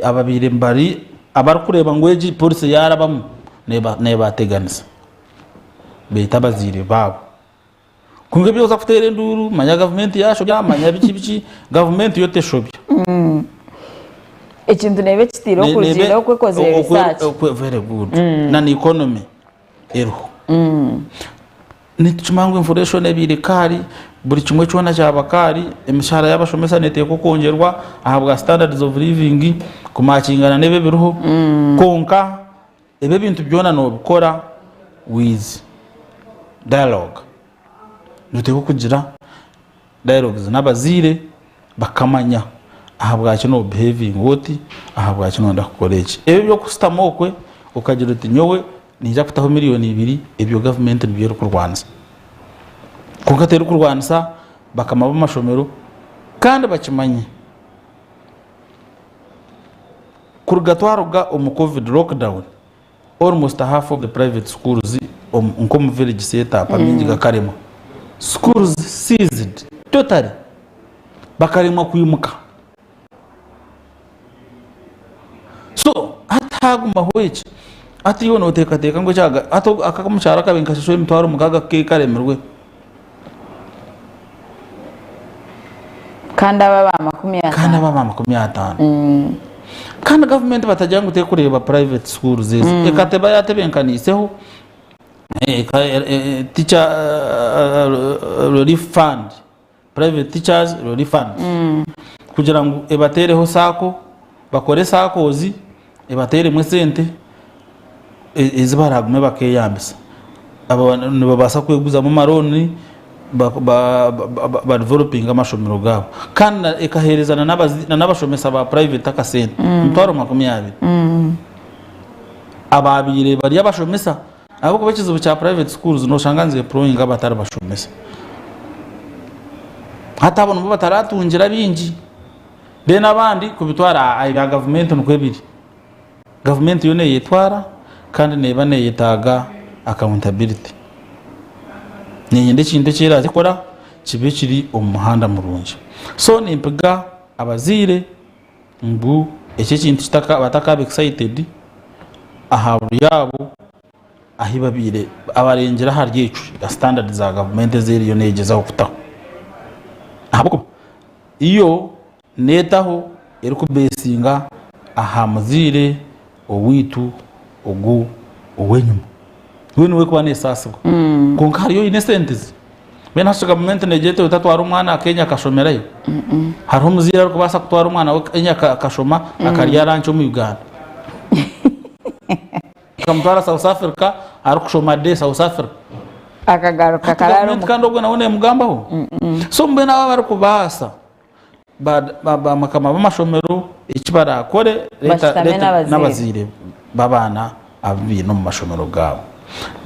ababaire bari abarikureeba ngu egi polisi yaarabamu neebateganisa beete abazaire baabo. Kwonka ebi oza kuteera enduuru manya gavumenti yashobya manya biki biki gavumenti yo teshobya. Ekintu neeba ekitiire okurugiirira oku ekozire research. Very good. Na na economy eriho. Nitukimanya ngu inflation ebaire kaari buri kimwe kyona kyaba kaari emishahara y'abashomesa neteekwa okwongyerwa ahabwa standards of living kumakingana n'ebi ebiriho kwonka Ebi ebintu byona nobikora with dialogue. Noteekwa kugira dialogues n'abazaire bakamanya ahabwaki no behavinga oti, ahabwaki noyenda kukora eki. Ebi eby'okushutama okwe okagira oti nyowe niinyija kutaho miriyoni ibiri ebyo gavumenti nibyo erikurwanisa. Kwonka terikurwanisa bakama b'amashomero kandi bakimanye. Kuruga twaruga omu covid lockdown, almost half of the private schools nk'omu village set up amaingi gakaremwa. Schools seized totally. Bakaremwa kwimuka. So hati hagumaho eki, hati iwe noteekateeka ngu ekya hati aka omukyaro akabaire nikashashura emitwaro mukaaga kekaremirwe. Kandi aba aba 50. Kandi aba aba 50. Kandi gavumenti batagira ngu terikureeba private schools ezi. Ekateba yatebenkaniiseho teacher relief fund, private teachers relief fund kugira ngu ebateereho sacco, bakore saccos ebateeremu esente ezi baraagume bakeeyambisa. Aba nibabaasa kweguzamu amarooni badevelopinge amashomero gaabo. Kandi ekaheereza n'abashomesa ba private akasente, emitwaro 20. Abaabaire bari abashomesa, ahabw'okuba ekizibu kya private schools nooshanga nizeemployinga abatari bashomesa. Hati abo nibo bataratungira bingi. Then abandi kubitwara aha ebya gavumenti nikwo biri. Gavumenti yo neyetwara kandi neeba neyetaaga accountability. Neyenda ekintu eki eraaze kukora kibe kiri omu muhanda murungi. So nimpiga abazaire ngu eki ekintu batakaaba excited aha buri abo ahi babaire abarengire ahari ekyo standard za gavumenti ezi eriyo negyezaho kutaho. Ahabw'okuba Yo neetaho erikubeesinga aha muzaire owaitu ogu ow'enyima. We niwe erikuba neesaasibwa. Kwonka hariyo oine esente ze. Mbwenu hati gavumenti neegira eti otatwara omwana Kenya akashomerayo. Hariho omuzaire arikubaasa kutwara omwana we Kenya akashoma akarya ranki omu Uganda. Akamutwara South Africa arikushoma de South Africa. Akagaruka Hati karaara gavumenti omu kandi obwe nawe nemugambaho. So mbwenu abo abarikubaasa bamakama b'amashomero eki barakore Bashutame n'abazaire. n'abazaire b'abaana abu baine omu mashomero gaabo.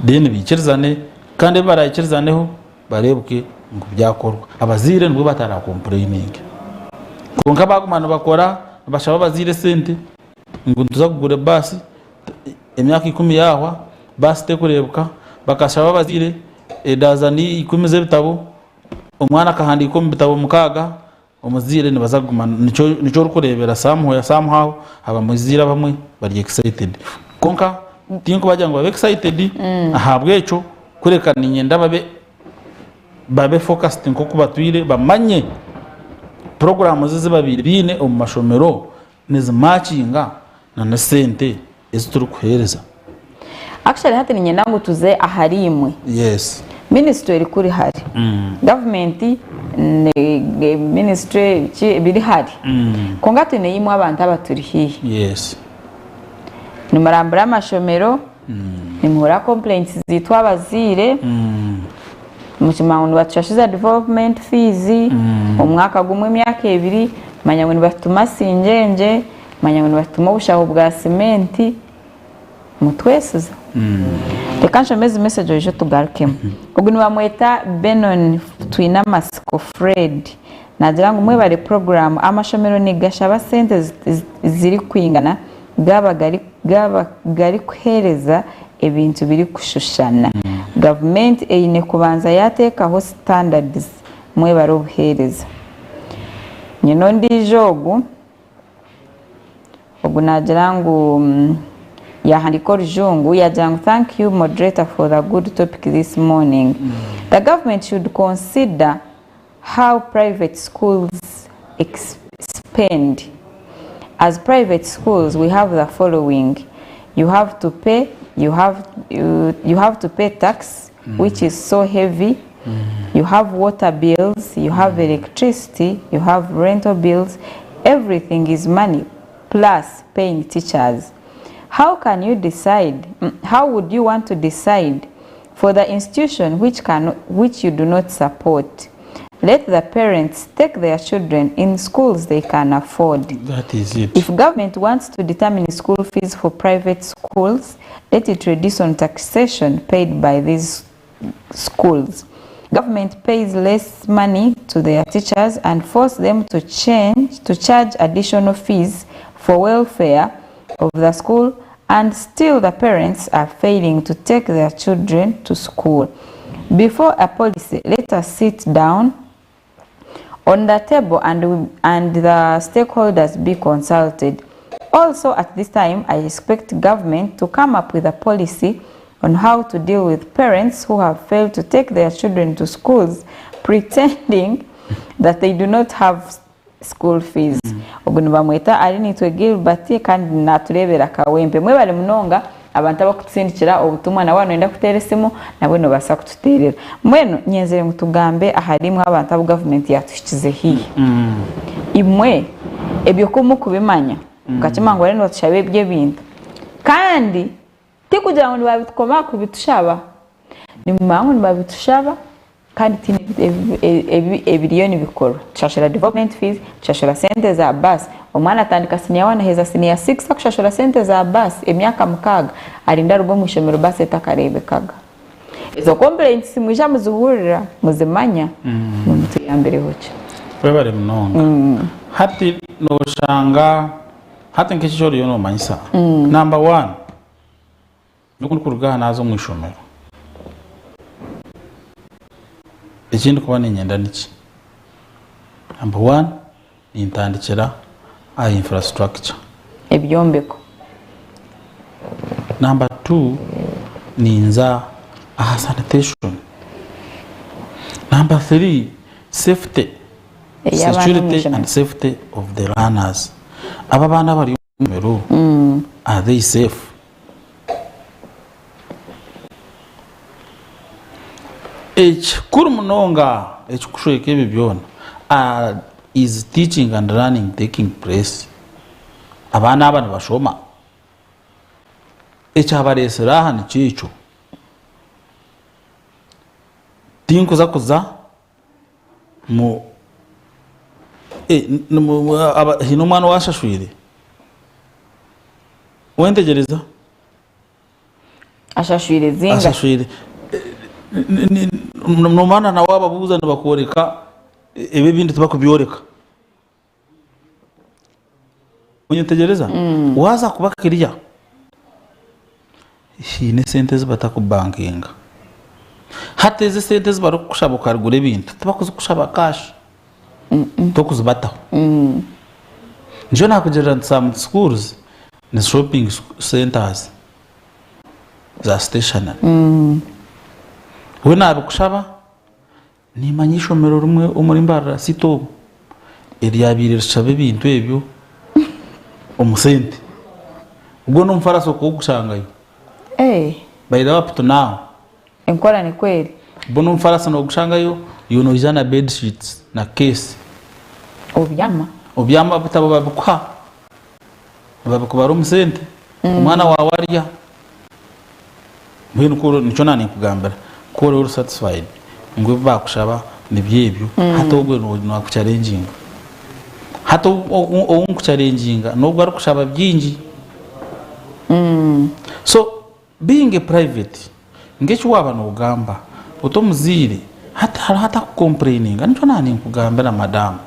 Then baikirizane kandi ebi baraikirizaneho bareebuke ngu byakorwa. Abazaire nibwo batarakompureyininge. Kwonka baaguma nibakora. Nibashaba abazaire esente ngu nituza kugura ebaasi, emyaka ikumi yaahwa baasi terikureebeka. Bakashaba abazaire edaazani ikumi z'ebitabo, omwana akahandiika omu bitabo mukaaga, omuzaire nibaza kuguma nikyo nikyo orikureebera somewhere somehow abazaire abamwe bari excited. Kwonka tinkubagira ngu babe excited ahabw'ekyo kureka niinyenda babe babe focused nk'oku batwire bamanye puroguraamu ezi babaire baine omu mashomero nizimakinga n'esente ezi turikuheereza. Actually hati niinyenda ngu tuze ahari imwe. Yes. Ministry eri kuri hare. Gavumenti ministry biki biri hare. Kwonka twine imwe abantu abaturi haihi. Yes. Nimurambura amashomero, nimuhurira complaints zaitu abazaire, mukimanya ngu nibatushashuza development fees, omwaka gumwe emyaka ebiri, manya ngu nibatutuma singyengye, manya ngu nibatutuma obushaho bwa cement, mutwesiza. Reka nshome ezi message oije otugarukemu. Ogu nibamweta Benon Twinamatsiko Fred, naagira ngu mwebare program, amashomero nigashaba sente zirikwingana gaaba gaaba garikuheereza ebintu birikushushana. Gavumenti eine kubanza yaateekaho standards. Mwebare obuheereza. Nyine ondiijo ogu, ogu naagira ngu yaahandiika orujungu yaagira ngu thank you moderator for the good topic this morning. The government should consider how private schools spend. As private schools we have the following, you have to pay, you have, you, you have to pay tax which is so heavy, you have water bills, you have electricity, you have rental bills, everything is money plus paying teachers. How can you decide, how would you want to decide for the institution which, can, which you do not support? Let the parents take their children in schools they can afford. That is it. If government wants to determine school fees for private schools, let it reduce on taxation paid by these schools. Government pays less money to their teachers and force them to change to charge additional fees for welfare of the school and still the parents are failing to take their children to school. Before a policy, let us sit down on the table and, and the stakeholders be consulted. Also at this time, I expect government to come up with a policy on how to deal with parents who have failed to take their children to schools pretending that they do not have school fees. Ogu nibamweta Arinitwe Gilbert kandi natureebera Kawempe. Mwebare munonga abantu abakutusindikira obutumwa na waaba noyenda kuteera esimu nabwo nobaasa kututeerera. Mbwenu nyenzire ngu tugambe ahari imwe abantu abu gavumenti yatuhikize haihi. Imwe ebyo ku mukubimanya mukakimanya ngu bariyo nibatushaba ebi ebintu kandi tikugira ngu nibabitukoma aha kubitushaba, nimumanya ngu nibabitushaba kandi tihaine ebiriyo nibikorwa. Tushashura development fees, tushashura sente za bus, omwana atandika siniya wani aheza siniya sikisi akushashura sente za bus emyaka mukaaga arinda aruga omu ishomero bus etakareebekaga. Ezo complaints mwija muzihurira, muzimanya, nimutuyambireho ki? Webare munonga. Hati noshanga hati nk'eki eki oriyo nomanyisa number one Nyowe ku ndikuruga aha naaza omu ishomero, eki ndikuba niinyenda niki? Namba wani, nintandikira aha infrastructure. Ebyombeko. Namba tu, ninza aha sanitation. Namba thiri, safety, Ey'abaana omu security ishomero. and safety of the learners. Aba abaana abari omu ishomero, are they safe? Ekikuru munonga ekirikushweka ebi byona is teaching and learning taking place? Abaana aba nibashoma? Ekyabareetsire aha nikyo ekyo. Tinkuza kuza mu haine omwana owashashwire? Wentegyereza? Ashashwire zingahi? Ashashwire. Nomanya na wababuuza nibakworeka ebi ebindi tibakubyoreka. Onyetegyereza? Waaza kuba clear, haine esente ezi batakubankinga. Hati ezi esente ezi barikukushaba okagura ebintu, tibakuzikushaba cash, tokuzibataho. Nikyo naakugirira nti some schools ni shopping centres za stationery. We naabikushaba. Nimanya eishomero rimwe omuri Mbarara City omu eryabaire rishaba ebintu ebyo omu sente. Ogwo n'omufarasi okugushangayo. By the way up to now. Enkora nikwo eri. Ogwo n'omufarasi nogushangayo iwe noija na bed sheets na case. Obyama. Obyama ebitabo babikuha. Nibabikubara omu sente. Omwana waawe arya. Mbwenu ku nikyo naaba ninkugambira ku oriba ori satisfied ngu ebi baakushaba nibyo ebyo hati ogwe naakucharenginga. Hati ou nkucharenginga n'ogwo arikushaba bingi. So being a private nk'eki waaba noogamba oti omuzaire hati hariho atakukompureyininga nikyo naaba ninkugambira madamu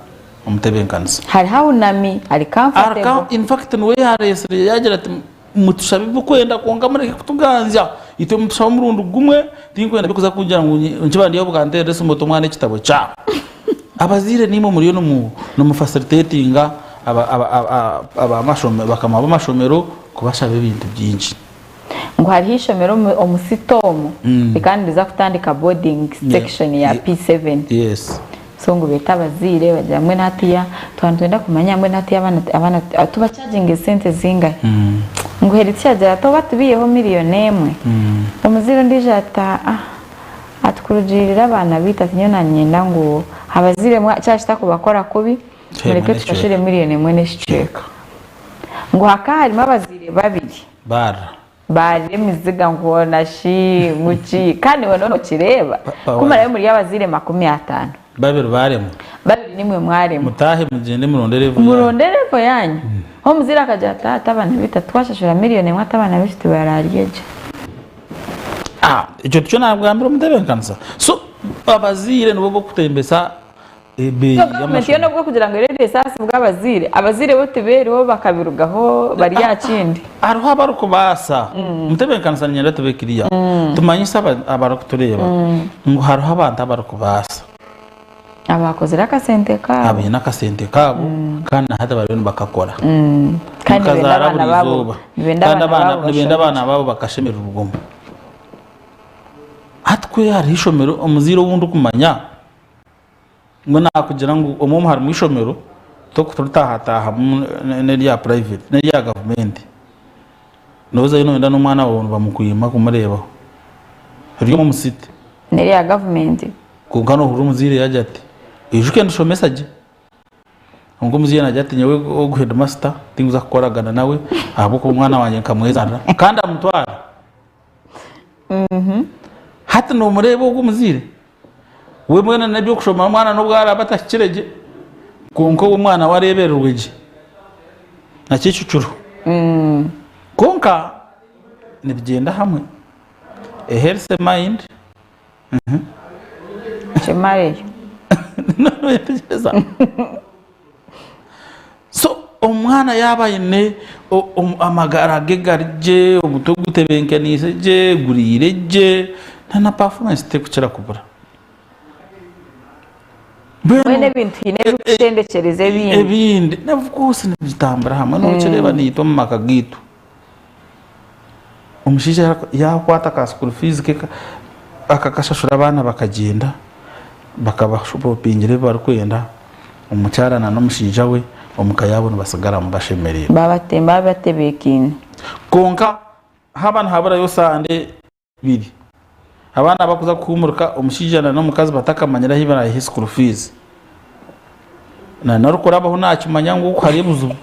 omutebeekanisa. Hariho ahunami ari comfortable. In fact niwe yaareetsire yaagira ati Mutushabe ebi murikwenda kwonka mureke kutuganzya. Itwe mutushabe omurundi gumwe, tinkwenda by'okuza kugira ngu nkiba ndi aho bukanteerera esimu oti omwana ekitabo kyawe. Abazaire naimwe muriyo nimufacilitatinga bakama b'amashomero kubashaba ebintu bingi. Ngu hariho eishomero omu city omu rikaba niriza kutandika boarding section ya P7. Yes. So ngu beete abazaire bagira mbwenu hatiya twaba nitwenda kumanya mbwenu hatiya abaana abaana tubachaginge sente zingahi? Ngu Heritiya agira ati oba tubiiheho miriyoni emwe. Omuzaire ondiijo ati aa ati kurugiirira abaana baitu ati nyowe nanyenda ngu abazaire kyaba kitakubakora kubi mureke tubashure miriyoni emwe n'ekicweka. Ngu hakaba harimu abazaire babiri. Barra. Barira emiziga ngu hoona shi ngu ki kandi iwe nokireeba ku muraabe muri abazaire 50. Babiri baremwa. Babiri nimwe mwaremwa. Mutaahe mugyende muronde level yanyu. Muronde level yanyu. Omuzaire akagira ati taata abaana baitu twashashura miriyoni emwe ati abaana baitu tibararye gye. Ekyo tikyo nagambira omutebeekanisa. So abazaire nibo b'okutembesa ebeeyi So gavumenti yoona y'amashomero. obwo kugira ngu ereebe esaasi bw'abazaire, abazaire bo tibeeriho bakabirugaho bari aha kindi. Hariho abarikubaasa. Omutebeekanisa niinyenda tube clear. Tumanyise abarikutureeba ngu hariho abantu abarikubaasa. Abaakozire akasente kaabo. Abaine akasente kaabo kandi na hati bariyo nibakakora. Kandi nibenda Nikazaara abaana buri baabo izooba. nibenda Kandi abaana abaana baabo nibenda bashome abaana gye. baabo bakashemererwa omu. Hati ku hariho eishomero omuzaire ou ndikumanya Mbwenu naakugira ngu omwe omu harimu eishomero torikutaahataahamu n'erya private n'erya gavumenti. Noozayo nooyenda n'omwana waawe nibamukwima kumureebaho. Riri omu city. N'erya gavumenti. Kwonka noohurira omuzaire yaagira ati, oijuke ndishomesa gye. Kwonka omuzaire naagira ati nyowe ogu heedimasita tinkuza kukoragana nawe ahabw'okuba omwana wangye nkamwezarira. Kandi amutwara. Hati noomureeba ogu omuzaire, we mbwenu n'eby'okushoma omwana n'obu araabe atahikire gye, kwonka we omwana we areebererwe gye. Nakyo ekyo kiriho. Kwonka nibigyenda hamwe. A healthy mind. Kimareyo. Noyetegyereza? So omwana yaaba aine amagara ge gari gye, omutwe gutebenkaniise gye, guriire gye, na na performance terikukira kubura. Mbwenu ebintu haine ebirikutendekyereza ebindi. Ebindi, of course nibitambura hamwe nokireeba naitwe omu maka gaitu. Omushaija yaakwata ka school fees ke akakashashura abaana bakagyenda bakabashopingira ebi barikwenda, omukyara na n'omushaija we omuka yaabo nibatsigaramu bashemereirwe. Baba batebeekaine. Kwonka haaba nihaburayo sande ibiri abaana bakuza kuhuumurika omushaija na n'omukazi batakamanyire ahu baraayihe school fees, na n'orikurabaho naakimanya ngu oku hariyo obuzibu.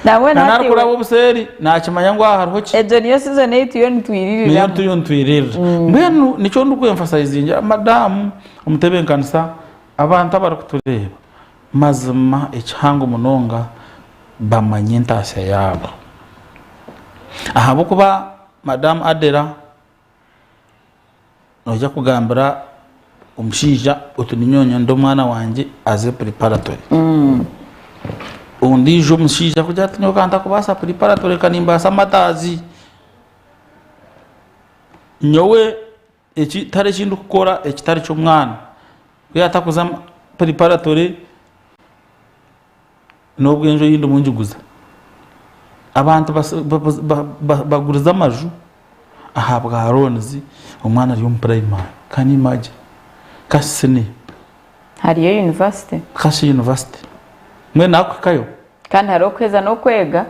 Nabwo Na hati n'arikuraba obuseeri naakimanya ngu aha hariho ki. Egyo niyo season ei turiyo Niyo nitwiririramu. turiyo nitwiririra. Mbwenu nikyo ndikwemfasayizingira madamu omutebeekanisa abantu abarikutureeba mazima ekihango munonga bamanye entaasya yaabo. Ahabw'okuba madamu Adela noija kugambira. Omushaija oti ninyowe nyenda omwana wangye aze preparatory. Ondiijo omushaija akugira ati nyowe kantakubaasa preparatory ka nimbaasa amatazi. Nyowe eki tihariho eki ndikukora ekitari ky'omwana. Ku yaatakuza preparatory n'obwo enju ei ndimu ngiguza. Abantu bagurize amaju ahabwa loans omwana ari omu primary can you imagine? Kasi senior. Hariyo university. Kasi university. Mbwenu nakuhikayo. Kandi hariho okuheza n'okwega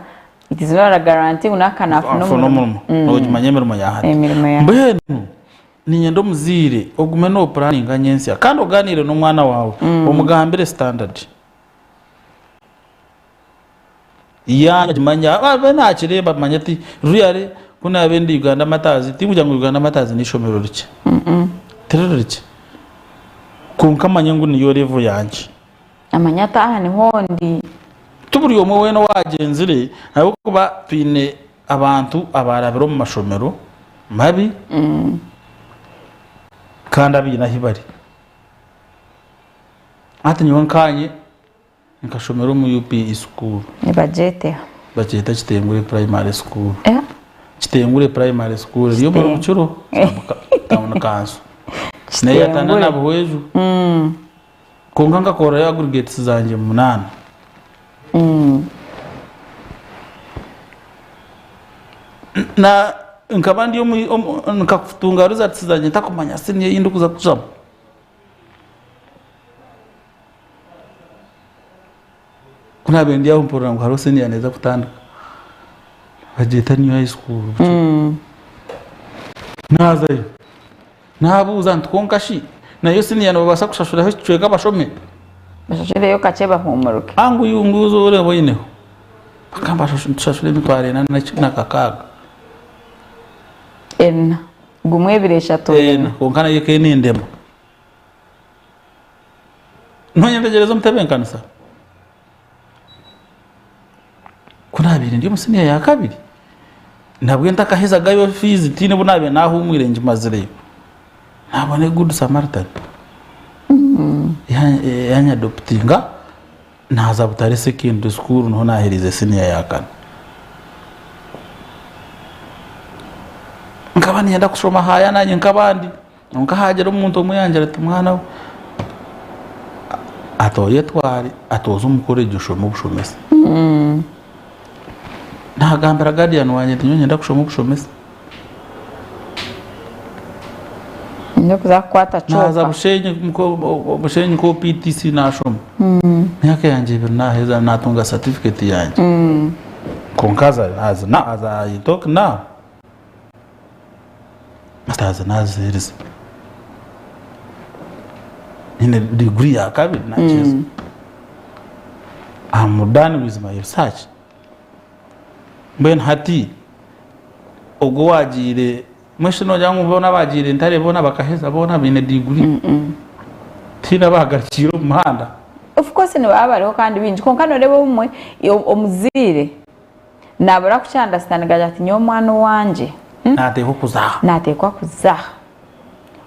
it is not a guarantee ngu naaka nafuna Afuna omurimo. Nogimanya emirimo ya hati. Emirimo ya hati. Mbwenu niinyenda omuzaire ogume nopuraninga nyentsya kandi ogaaniire n'omwana waawe omugambire standard. Yaagimanya abe naakireeba amanye ati really ku naabe ndi Uganda Martyrs tindikugira ngu Uganda Martyrs n'eishomero rikye, tiriri rikye kwonka amanye ngu niyo level yangye. Amanye ati aha niho ndi. Ti buri omwe weena owaagyenzire ahabw'okuba twine abantu abaarabire omu mashomero mabi kandi abaine ahu bari. Hati nyowe nkaanye Nkashomera omu UPE school. Nibagyeta eha? Bagyeta Kitengure Primary School. Eha? Kitengure Primary School eri omuri Bukiro Town Council. Neyatana na Buhweju. Kwonka nkakorerayo aggregates zangye munaana. Na nkaba ndi omu nkatunga results zangye ntakumanya senior ei ndikuza kuzamu. Ku naabaire ndi aho mpurira ngu hariho senior neeza kutandika bagyeta new high school naazayo naabuuza nti kwonka shi nayo senior nibabaasa kushashuraho ekicweka bashome? Bashashureyo kakye bahuumuruke. Ngu ngu oreeba oineho bakagamba nitushashura emitwaro ena na kakaaga. Ena, gumwe ebiri eshatu ena. Kwonka nayo ekaba enendema. Noyetegyereza omutebenkanisa? Ku naabaire ndi omu siniya ya kabiri, nabwe ntakahezagayo fiizi tihaine obu naabaire naahuumwire ngimazireyo, naabona egudu Samaritan yanyadoputinga naaza Butare Secondary School niho naaherize siniya ya kana. Nkaba niinyenda kushoma haaya naanye nk'abandi. Kwonka haagira omuntu omwe yangira ati, Mwana we, ati oyetware, ati oze omu college oshome obushomesa. Naagambira guardian wangye nti nyowe niinyenda kushoma obushomesa. Niinyenda kuza kukwata Naaza kyoka. Bushenyi, Bushenyi nka PTC naashoma. Emyaka yangye ebiri naaheza naatunga certificate yangye. Kwonka as as now as I talk now, Masters naziheereza. Nyine degree ya kabiri nagiheeza. I'm done with my research. Mbwenu hati ogwo owagiire mbwenu shi nogira ngu boona abagiire Ntare boona bakaheza boona baine degree? Tihaine abahagarikiire omu muhanda? Of course nibaba bariho kandi baingi kwonka noreeba obumwe omuzaire Nabura ku understandinga agira ati nyowe omwana owangye. Nateekwa kuza aha. Nateekwa kuza aha.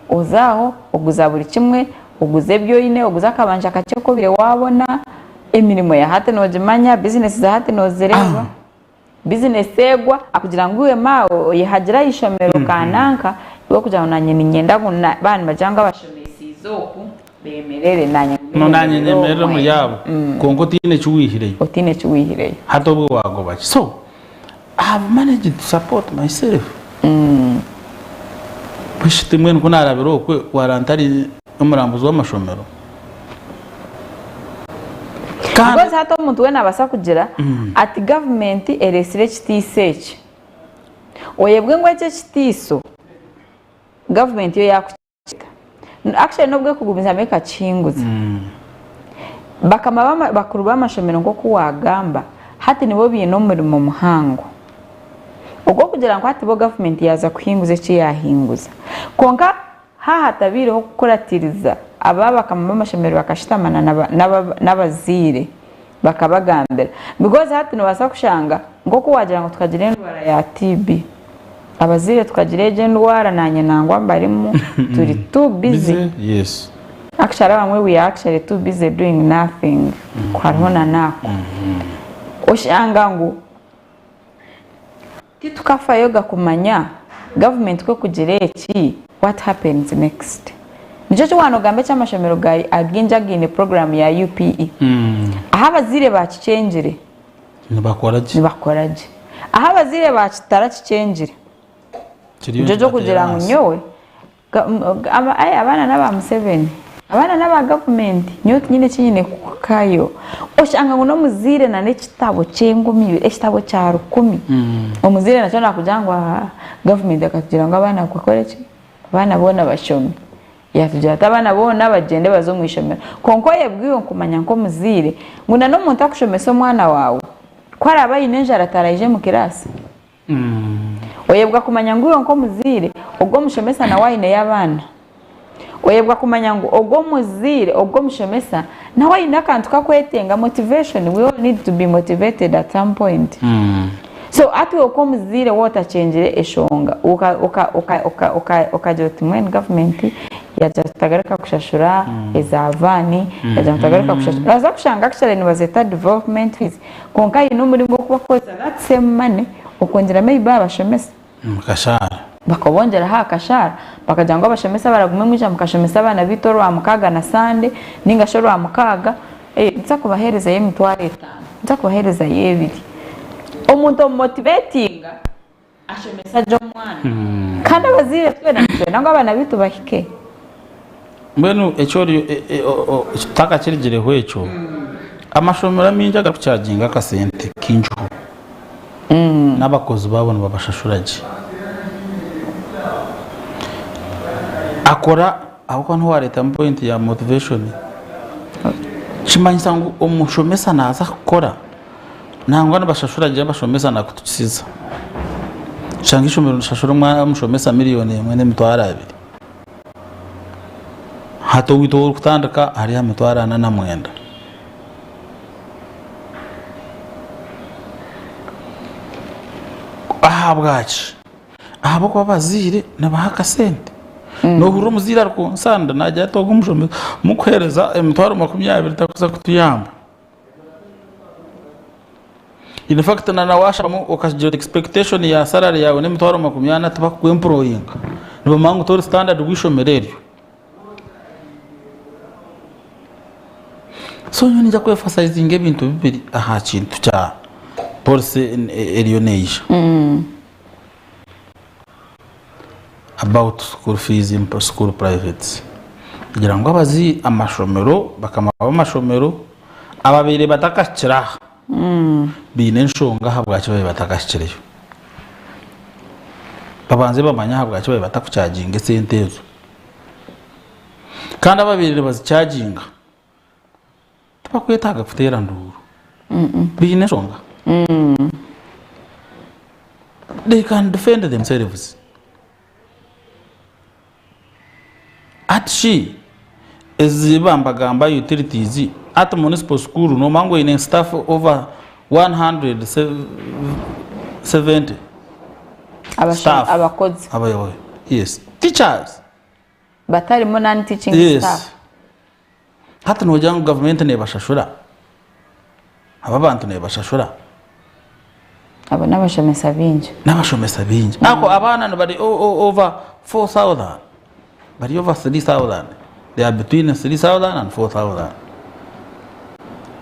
Oza aho oguza buri kimwe, oguza ebi oine, oguza akabanja kakye aku obaire waabona, emirimo ya hati noogimanya, bizinesi za hati noozireeba. Bizinesi egwa akugira ngu iwe maawe oyehagire aha ishomero kananka, iwe okugira ngu naanye niinyenda ngu baaba nibagira ngu abashomesiize oku. Bemerere, naanye No naanye nyemerere nyemerere omuri omwe. abo kwonka otaine eki wihireyo. Otaine eki wihireyo. Hati obwe wagoba ki? So I have managed to support myself. Bwishiti mbwenu ku narabire okwe wara ntari omurambuzi w'amashomero. Kandi Because hati omuntu weena abaasa kugira ati gavumenti ereetsire ekitiiso eki. Oyebwe ngu eki ekitiiso gavumenti yo yaakukireeta. Actually n'obu ekugumizamu ekakihinguza. Bakama bama bakuru b'amashomero nk'oku waagamba, hati nibo baine omurimo muhango. Ogw'okugira ngu hati bo gavumenti yaaza kuhinguza eki yaahinguza. Kwonka haaba hatabaireho kukuratiriza aba bakama b'amashomero bakashutama na n'abazaire bakabagambira. Because hati noobaasa kushanga nk'oku waagira ngu tukagira endwara ya TB. Abazaire tukagira egyo endwara nanye nangwa mbarimu turi too busy. Yes. Actually abamwe we are actually too busy doing nothing hariho na naako. Oshanga ngu titukafayoga kumanya government ku ekugira eki what happens next. Nikyo eki waanogamba eky'amashomero ga againgi againe program ya UPE. Ahu abazaire baakikyengire Nibakora gye. Nibakora gye. Ahu abazaire baakitarakikyengire Kiriyo nikyo ky'okugira nikibateera ngu ahansi. nyowe Abaana n'aba Museveni, abaana n'aba gavumenti, nyowe tinyine eki nyine kukayo. Oshanga ngu n'omuzaire na n'ekitabo ky'enkumi ibiri, ekitabo kya rukumi, omuzaire nakyo nakugira ngu aa gavumenti ekatugira ngu abaana bakore ki, abaana boona bashome. Yatugira ati abaana boona bagyende baze omu ishomero. Kwonka oyebwa iwe kumanya nk'omuzaire ngu na n'omuntu akushomesa omwana waawe, ku araabe aine enjara taraije omu kiraasi? Oyebwa kumanya ngu iwe nk'omuzaire, ogwo omushomesa nawe aineyo abaana. Oyebwa kumanya ngu ogwo omuzaire, ogwo omushomesa nawe aine akantu kakwetenga, motivation, we all need to be motivated at some point. So hati iwe nk'omuzaire waaba otakyengire eshonga, okagira oti mbwenu gavumenti yaagira tutagaruka kushashura eza vaani, yaagira ngu tutagaruka kushashura, nooza kushanga actually nibazeeta development fees. Kwonka haine omuringo ogu bakukozesa that same money okwongyera maybe aha bashomesa. Mukashaara. Bakabongyeraho aha kashaara bakagira ngu abashomesa baragume mwija mukashomesa abaana baitu orwamukaaga na Sande ninga shi orwamukaaga nituza kubaheerezayo emitwaro etaano, nituza kubaheerezayo ebiri. Omuntu omumotivetinga ashomesa gye omwana. Kandi abazaire twena nitwenda ngu abaana baitu bahike. Mbwenu eki ori tutakakirigireho ekyo, amashomero amaingi agarikukyaginga akasente kaingiho, n'abakozi baabo nibabashashura gye. Akora ahabw'okuba niho waareetamu poyinti ya motivation, kimanyisa ngu omushomesa naaza kukora Nangwa nibashashura gye abashomesa nakutukisiza. Oshanga eishomero nirishashura omushomesa miriyoni emwe n'emitwaro abiri. Hati owaitu ou orikutandika ari aha mitwaro ana na mwenda. Ahabwaki? Ahabw'okuba abazaire nibaha akasente. Noohurira omuzaire arikunsanda naagira ati ogu omushomesa mukuheereza emitwaro 20 takuza kutuyamba. In fact na na washabamu okagira expectation ya salary yawe n'emitwaro 40 tibakuku employinga. Nibamanya ngu tori standard w'eishomero eryo. So nyowe niinyija ku emphasizinga ebintu bibiri aha kintu kya policy eriyo neija. About school fees in school privates kugira ngu abazaire amashomero bakama b'amashomero ababaire batakahikire aha baine enshonga ahabwaki babaire batakahikireyo. Babanze bamanye ahabwaki babaire batakuchaginga esente ezo. Kandi ababaire nibazichaginga tibakwetaaga kuteera nduuru. Baine enshonga. They can defend themselves. Hati shi ezi bambagamba utilities at municipal school nomanya ngu oine staff over 170 staff Abakozi. Abayobozi. Yes. Teachers. Batarimu non teaching Yes. staff. Hati nogira ngu gavumenti nebashashura? Aba abantu nebashashura? Abo n'abashomesa baingi. N'abashomesa baingi. Ako abaana nibari over 4000. Bari over 3000. They are between 3000 and 4000.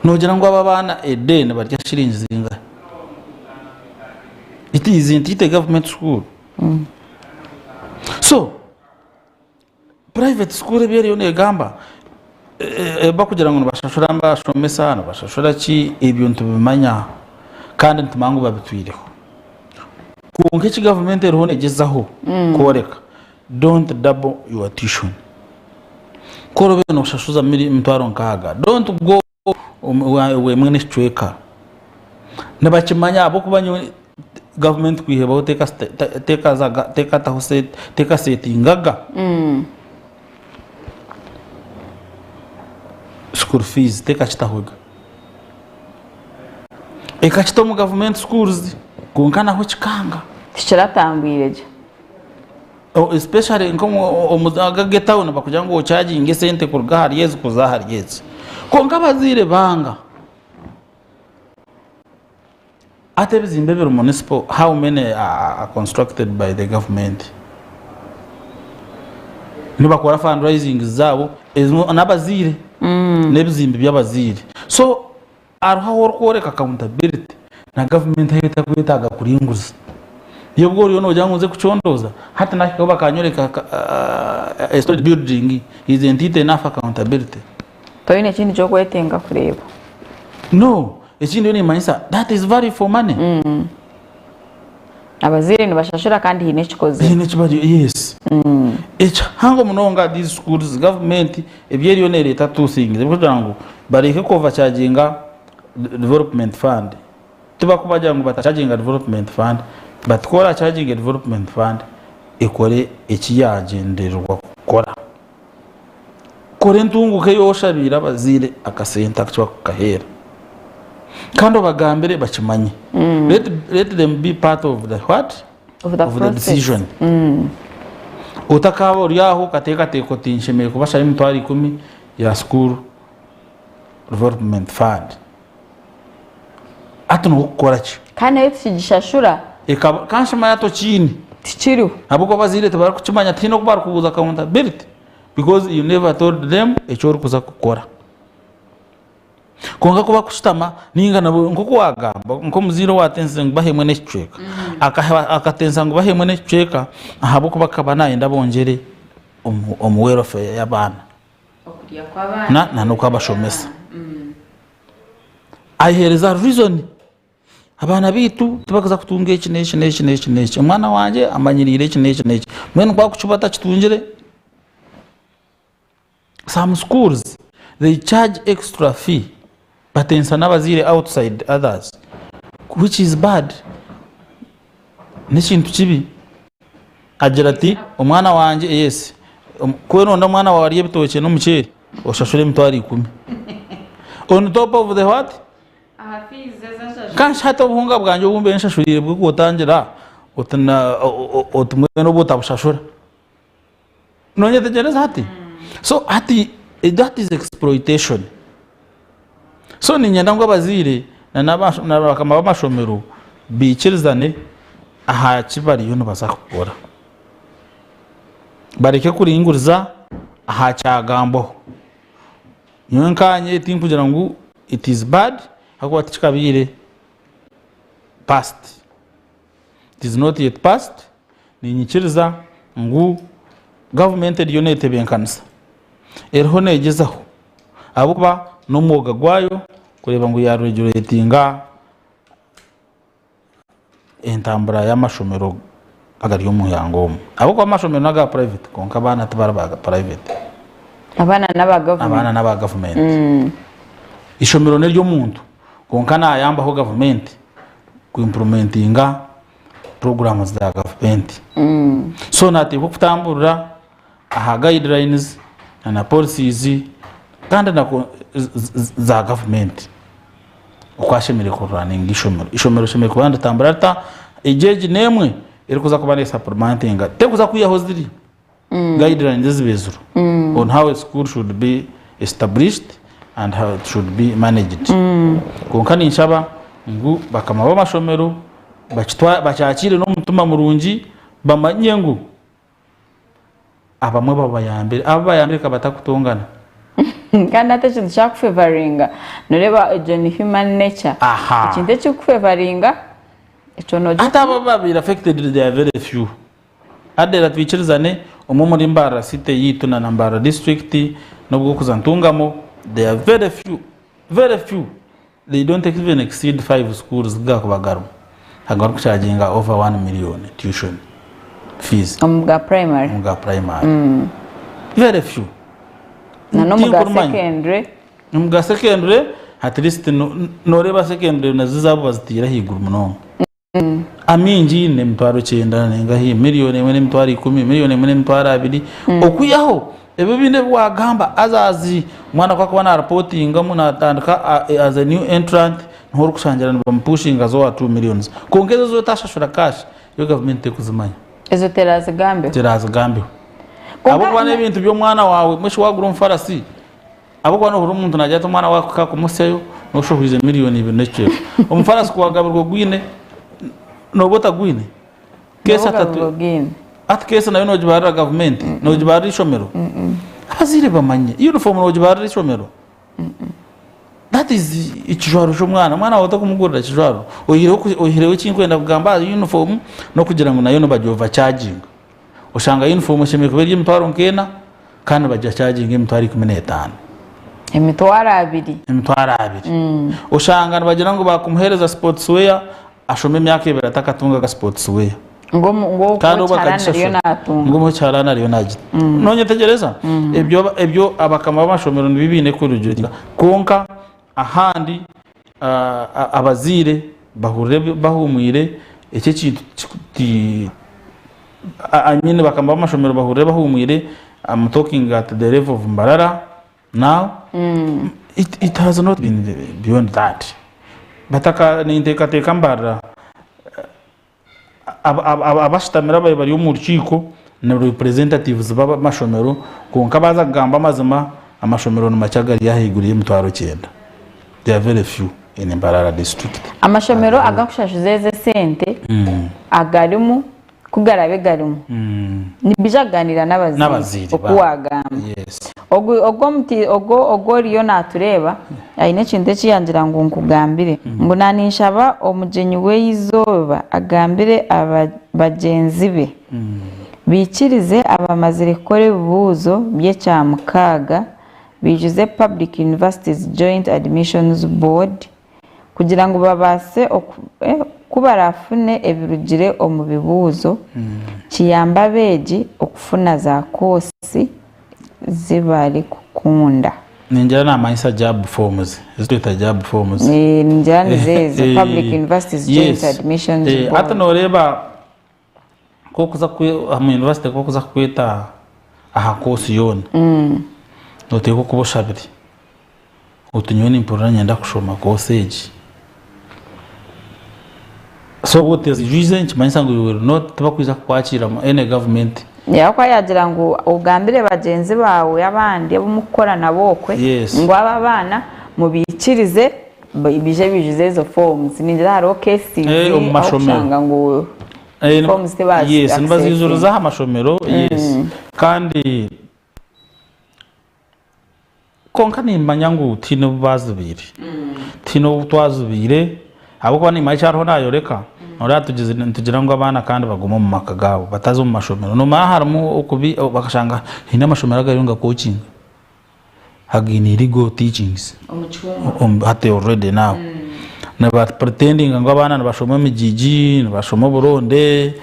Nogira ngu aba abaana a day nibarya shilingi zingahi? It isn't it a government school? So, Private school ebi eriyo negamba bakugira ngu nibashashura abashomesa nibashashura ki ebyo nitubimanya kandi nitumanya ngu babitwireho kwonka eki gavumenti eriho negyezaho kworeka don't double your tuition ku oraabe noshashuza emitwaro nkaaga don't go emwe n'ekicweka nibakimanya ahabw'okuba nyowe gavumenti kwihebaho tekasetingaga school fees tekakitahoga ekakita omu gavumenti schools kwonka naho kikanga. Tikiratambwire gye. Especially nk'omu ag'etawuni bakugira ngu okyaginge esente kuruga ahari ezi kuza ahari ezi. Kwonka abazaire banga. Hati ebizimbe ebiri municipal how many are constructed by the government? Nibakora fundraising zaabo n'abazaire n'ebizimbe by'abazaire. So Hariho ahu orikworeka accountability na gavumenti ahu etakwetaaga kuringuza. Yobu oriyo noogira ngu nze kucondooza, hati nahikaho bakanyoreka a storage building, isn't it enough accountability? Toine ekindi ky'okwetenga kureeba. No, ekindi yo nimanyisa that is value for money. Abazaire nibashashura kandi haine ekikozirwe. Haine eki bari, yes. Ekihango munonga these schools government ebi eriyo nereeta tusingize ebirikugira ngu bareke ku overcharginga development fund. Tibakubagira ngu batacharginga development fund but ku oracharginge development fund ekore eki yagyendererwa kukora. Kora entunguka ei oshabiire abazaire akasente aku kibakukaheera kandi obagambire bakimanye. Let, let them be part of the what? Of the Of the process. decision. Otakaaba ori aho okateekateeka oti nshemereire kubashaba emitwaro ikumi ya school development fund. Hati nokukora ki? Kandi nayo tikigishashura. Ekaba kanshema ya tokiine. Tikiriho. Ahabw'okuba abazaire tibarikukimanya tihaine oku barikubuuza accountability because you never told them eki orikuza kukora. Kwonka ku bakushutama ninga nabo nk'oku wagamba nk'omuzaire owatensize ngu bahemwe n'ekicweka akatensa ngu bahemwe n'ekicweka ahabw'okuba akaba nayenda bongyere omu welfare y'abaana. Na na n'okwabashomesa. Ayehereza reason abaana baitu tibakuza kutunga eki n'eki n'eki n'eki n'eki omwana wangye amanyiriire eki n'eki n'eki mbwenu ku akukiba atakitungire some schools they charge extra fee batensa n'abazaire outside others which is bad n'ekintu kibi agira ati omwana wangye yes ku oronda omwana waawe arye ebitookye n'omuceeri oshashure emitwaro ikumi on top of the what Kandi hati obuhunga bwangye obu mbaire nshashuriire bw'okutangira oti na- o- o- oti mbwenu obu otabushashura. Noyetegyereza hati? So hati that is exploitation. So niinyenda ngu abazaire na n'aba- na bakama b'amashomero baikirizane aha ki bariyo nibaza kukora. Bareke kuringuriza aha kyagambwaho. Nyowe nkanye tinkugira ngu it is bad ahabw'okuba tikikabaire past. It is not yet past, niinyikiriza ngu gavumenti eriyo neetebeekanisa, eriho neegyezaho ahabw'okuba n'omwoga gwayo kureeba ngu yaareguretinga entambura y'amashomero agari omu ihanga omu. Ahabw'okuba amashomero n'aga private kwonka abaana tibari ba private. Abaana n'aba gavumenti. Abaana n'aba gavumenti. Eishomero n'ery'omuntu kwonka naayambaho gavumenti ku impurumentinga puroguraamu za gavumenti. So naateekwa kutamburira aha guidelines na policies kandi na za gavumenti oku ashemereire kururaninga eishomero. Eishomero rishemereire kuba niritambura rita? Egyo egi n'emwe erikuza kuba nesapulimantinga terikuza kwihaho ziri guidelines ezibaizirwe on how a school should be established and how it should be managed. Kwonka ninshaba ngu bakama b'amashomero bakyakiire n'omutima murungi bamanye ngu abamwe babayambire, abu bayambire ka batakutongana. Kandi hati ekintu kyakufevaringa noreeba egyo ni human nature. Aha. Ekintu ekirikufevaringa ekyo nogira Hati abo ababaire affected they are very few. Adela twikirizane omwe omuri Mbarara city yaitu na na Mbarara district nobwokuza Ntungamo they are very few very few they don't even exceed 5 schools gakuba garimu agarikucharginga over 1 million tuition fees omu ga primary omu ga primary very few na n'omu ga Tinkurumanya. secondary Omu ga secondary at least no- noreeba secondary nazo zaabo baziteire ahaiguru munonga Amaingi n'emitwaro kyenda nengahi, miriyoni emwe n'emitwaro ikumi, miriyoni emwe n'emitwaro abiri. Okwihaho ebyo ebindi ebi waagamba others omwana ku arikuba naaripotingamu naatandika as a new entrant niho orikushangira nibamupushinga aze owa two millions. Kwonka ezo ezi otashashura cash yo gavumenti terikuzimanya. Ezo terazigambeho. Terazigambeho. Ahabw'okuba n'ebintu by'omwana waawe, mbwenu shi waagura omufarasi, ahabw'okuba noohurira omuntu naagira ati omwana waawe kuhika kumusyayo nooshohwize miriyoni ibiri n'ekicweka. Omufarasi ku waagabirwa ogwine, nooba otagwine? Keesi Nooba ogaine. Hati keesi nayo noogibarira gavumenti? Noogibarira eishomero? Abazaire bamanye, yunifoomu noogibarira eishomero? That is ekijwaro ky'omwana. Omwana waawe otakumugurira ekijwaro. Oyihireho eki nkwenda kugamba aha uniform n'okugira ngu nayo nibagi overcharginga. Oshanga uniform eshemereire kuba eri emitwaro nk'ena kandi nibagicharginga emitwaro 15. 20,000. 20,000. Oshanga nibagira ngu bakumuheereza sports wear ashome emyaka ebiri atakatungaga sports wear. Ngu omu- ngu Kandi obwo ow'ekiharani ariyo akagishashura. naatunga. Ngu ow'ekiharani ariyo naagita. Noonyetegyereza? Ebyo ebyo abakama b'amashomero nibyo baine kurugiirira. Kwonka ahandi ah, a- abazaire bahurire bahuumwire ekyo ekintu ki- ti I I mean bakama b'amashomero bahurire bahuumwire, I'm talking at the level of Mbarara now. It, it has not been beyond that. Bataka ninteekateeka Mbarara Abashutamire ababaire bari omu rukiiko ni representatives b'amashomero kwonka baaza kugamba amazima amashomero ni makye agari ahaiguru y'emitwaro kyenda. They are very few in Mbarara district. Amashomero agakushashuza ezo esente agarimu ku garabe garimu nibaija kuganiira n'abazaire oku wagamba. Ogu ogu omuti ogu ogu oriyo naatureeba aine ekintu eki yangira ngu nkugambire. Ngu naaninshaba omugyenyi w'eizooba agambire aba bagyenzi be baikirize abamazire kukora ebibuuzo by'ekyamukaaga baijuze Public Universities Joint Admissions Board kugira ngu babaase ku baraafune ebirugire omu bibuuzo kiyambe abeegi okufuna za koosi zi barikukunda. Ningira namanyisa JAB forms, ezi tweta JAB forms. Ningira nizo ezo, Public Universities Joint Admissions Board. Hati noreeba nk'okuza omu university nk'okuza kukweta aha koosi yoona, noteekwa kuba oshabire. Oti nyowe nimpurira niinyenda kushoma koosi egi. So obu otazijwize nikimanyisa ngu you will not tibakwija kukwakiira mu any government. Ahabw'okuba yaagira ngu ogambire bagyenzi baawe abandi abu murikukora nabo okwe Yes. ngu abo abaana mubaikirize baije baijuze ezo forms. Ningira hariho cases Eh, omu ahu mashomero. orikushanga ngu Eh, forms tibazi yes, nibaziijuriza accessinga. aha mashomero yes. Kandi Kwonka nimmanya ngu tihaine obu baazibaire. Tihaine obu twazibaire ahabw'okuba nimmanya eki ariho naayoreka, noreeba tugizire nitugira ngu abaana kandi bagume omu maka gaabo bataza omu mashomero. Noomanya harimu okubi bakashanga haine amashomero agariyo nigakokinga againe illegal teachings hati already now. Niba pretendinga ngu abaana nibashoma emigigi, nibashoma oburonde,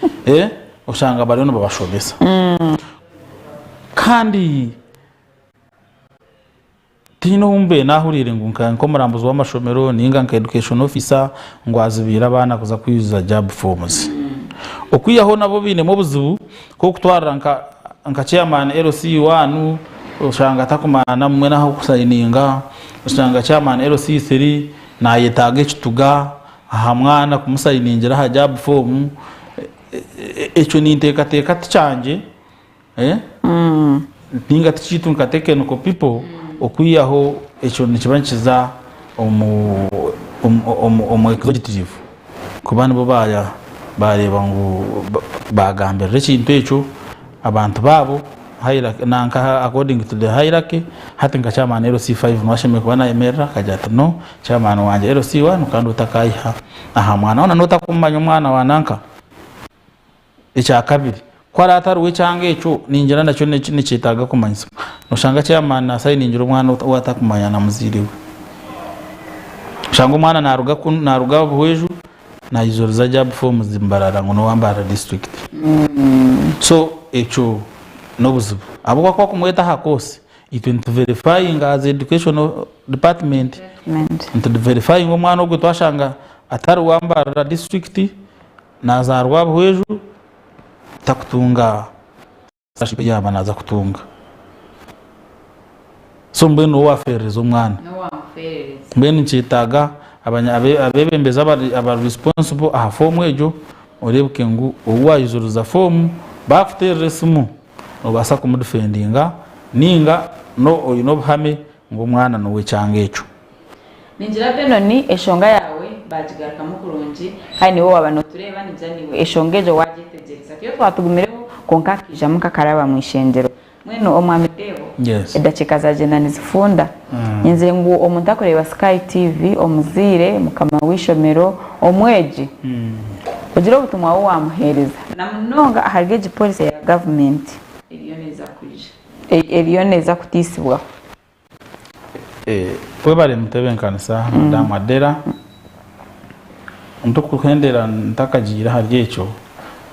oshanga bariyo nibabashomesa. Kandi Tihaine ou mbaire naahuriire ngu nk'omurambuzi w'amashomero nainga nka education officer ngu azibiire abaana kuza kwijuza JAB forms. Okwihaho nabo bainemu obuzibu nk'okutwarira nka nka chairman LC one oshanga atakumanya na mbwenu ah'okusayininga, oshanga chairman LC three nayetaaga ekituga aha mwana kumusayiningira aha JAB form. Ekyo ninteekateeka ti kyangye. Ninga tikiitu nka technical people okwihaho ekyo nikiba nikiza omu omu executive kuba nibo bareeba ngu bagambirira ekintu ekyo abantu baabo nanka according to the hierarchy hati nka chairman LC5 niwe ashemereire kuba nayemerera akagira ati no chairman wangye LC1 kandi otakayiha aha mwana hoona notakumanya omwana wa nanka. Ekyakabiri, ku araabe atari w'ekyanga ekyo, ningira nakyo nikyetaaga kumanyisibwa. Noshanga chairman nasayiningira omwana ou atakumanya na muzaire we. Oshanga omwana naruga kunu naruga Buhweju naijuriza JAB forms Mbarara ngu n'owa Mbarara district. So ekyo n'obuzibu. Ahabw'okuba ku bakumweta aha course, itwe nitu verifyinga as education department, nitu verifyinga omwana ogwo twashanga atari wa Mbarara district, Nazaarwa Buhweju takutunga scholarship yaaba naaza kutunga. So mbwenu niwe owafeerereza omwana. Mbwenu nikyetaaga abebembezi abari responsible aha foomu egyo Oreebeke ngu ou waijuriza foomu baakuteerera esimu noobaasa kumudifendinga nainga oine obuhame ngu omwana n'ow'ekyanga ekyo. Ningira Benoni eshonga yaawe baagigarukamu kurungi kandi naiwe waaba nootureeba ningira naiwe eshonga egyo waagyetegyereza. Twiyo twatugumireho kwonka hakaijamu nk'akaraba omu ishengyero. Mbwenu Omwami Deo, edakiika zagyenda nizifunda. Nyenzire ngu omuntu akureeba Sky TV, omuzaire, mukama w'eishomero, omwegi, ogire obutumwa bu wamuheereza na munonga ahari egi policy ya gavumenti eriyo neeza kwija, eriyo neeza kutiisibwaho. Webare mutebenkanisa Madam Adera. Ndikuhendera ntakagiire ahari ekyo,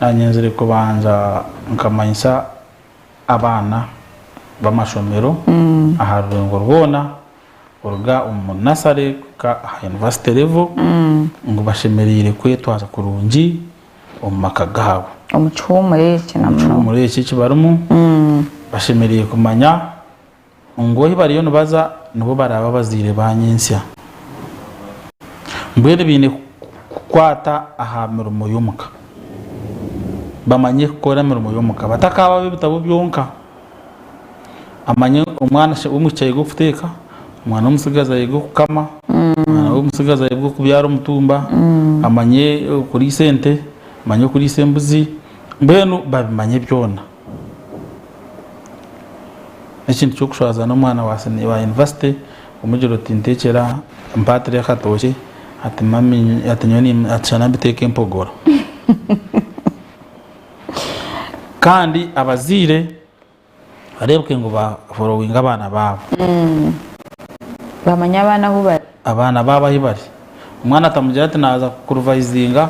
nanyenzire kubanza nkamanyisa abaana b'amashomero aha rurengo rwona kuruga omu nursery kuhika aha university level ngu bashemereire kwetwaza kurungi omu maka gaabo. Omu kihuumuro eki na Omu munonga. kihuumuro eki eki barimu bashemereire kumanya ngu ahu bariyo nibaza nibo baraabe abazaire ba nyentsya. Mbwenu baine kukwata aha mirimo y'omuka. Bamanye kukora emirimo y'omuka batakaaba ab'ebitabo byonka. Amanye omwana w'omwishiki ayege okuteeka, omwana w'omutsigazi ayege okukama, omwana w'omutsigazi ayege okubyara omutumba, amanye okuriisa ente, amanye okuriisa embuzi, mbwenu babimanye byona. N'ekintu ky'okushwaza n'omwana wa wa yunivasite omugira oti ntekyera mpaatire akatookye ati mami ati nyowe ni ati shana mbiteeke empogoro. Kandi abazaire bareebeke ngu baforowinga abaana baabo. Bamanye abaana ahu bari. Abaana baabo ahu bari. Omwana atamugira ati naaza kukuruvayizinga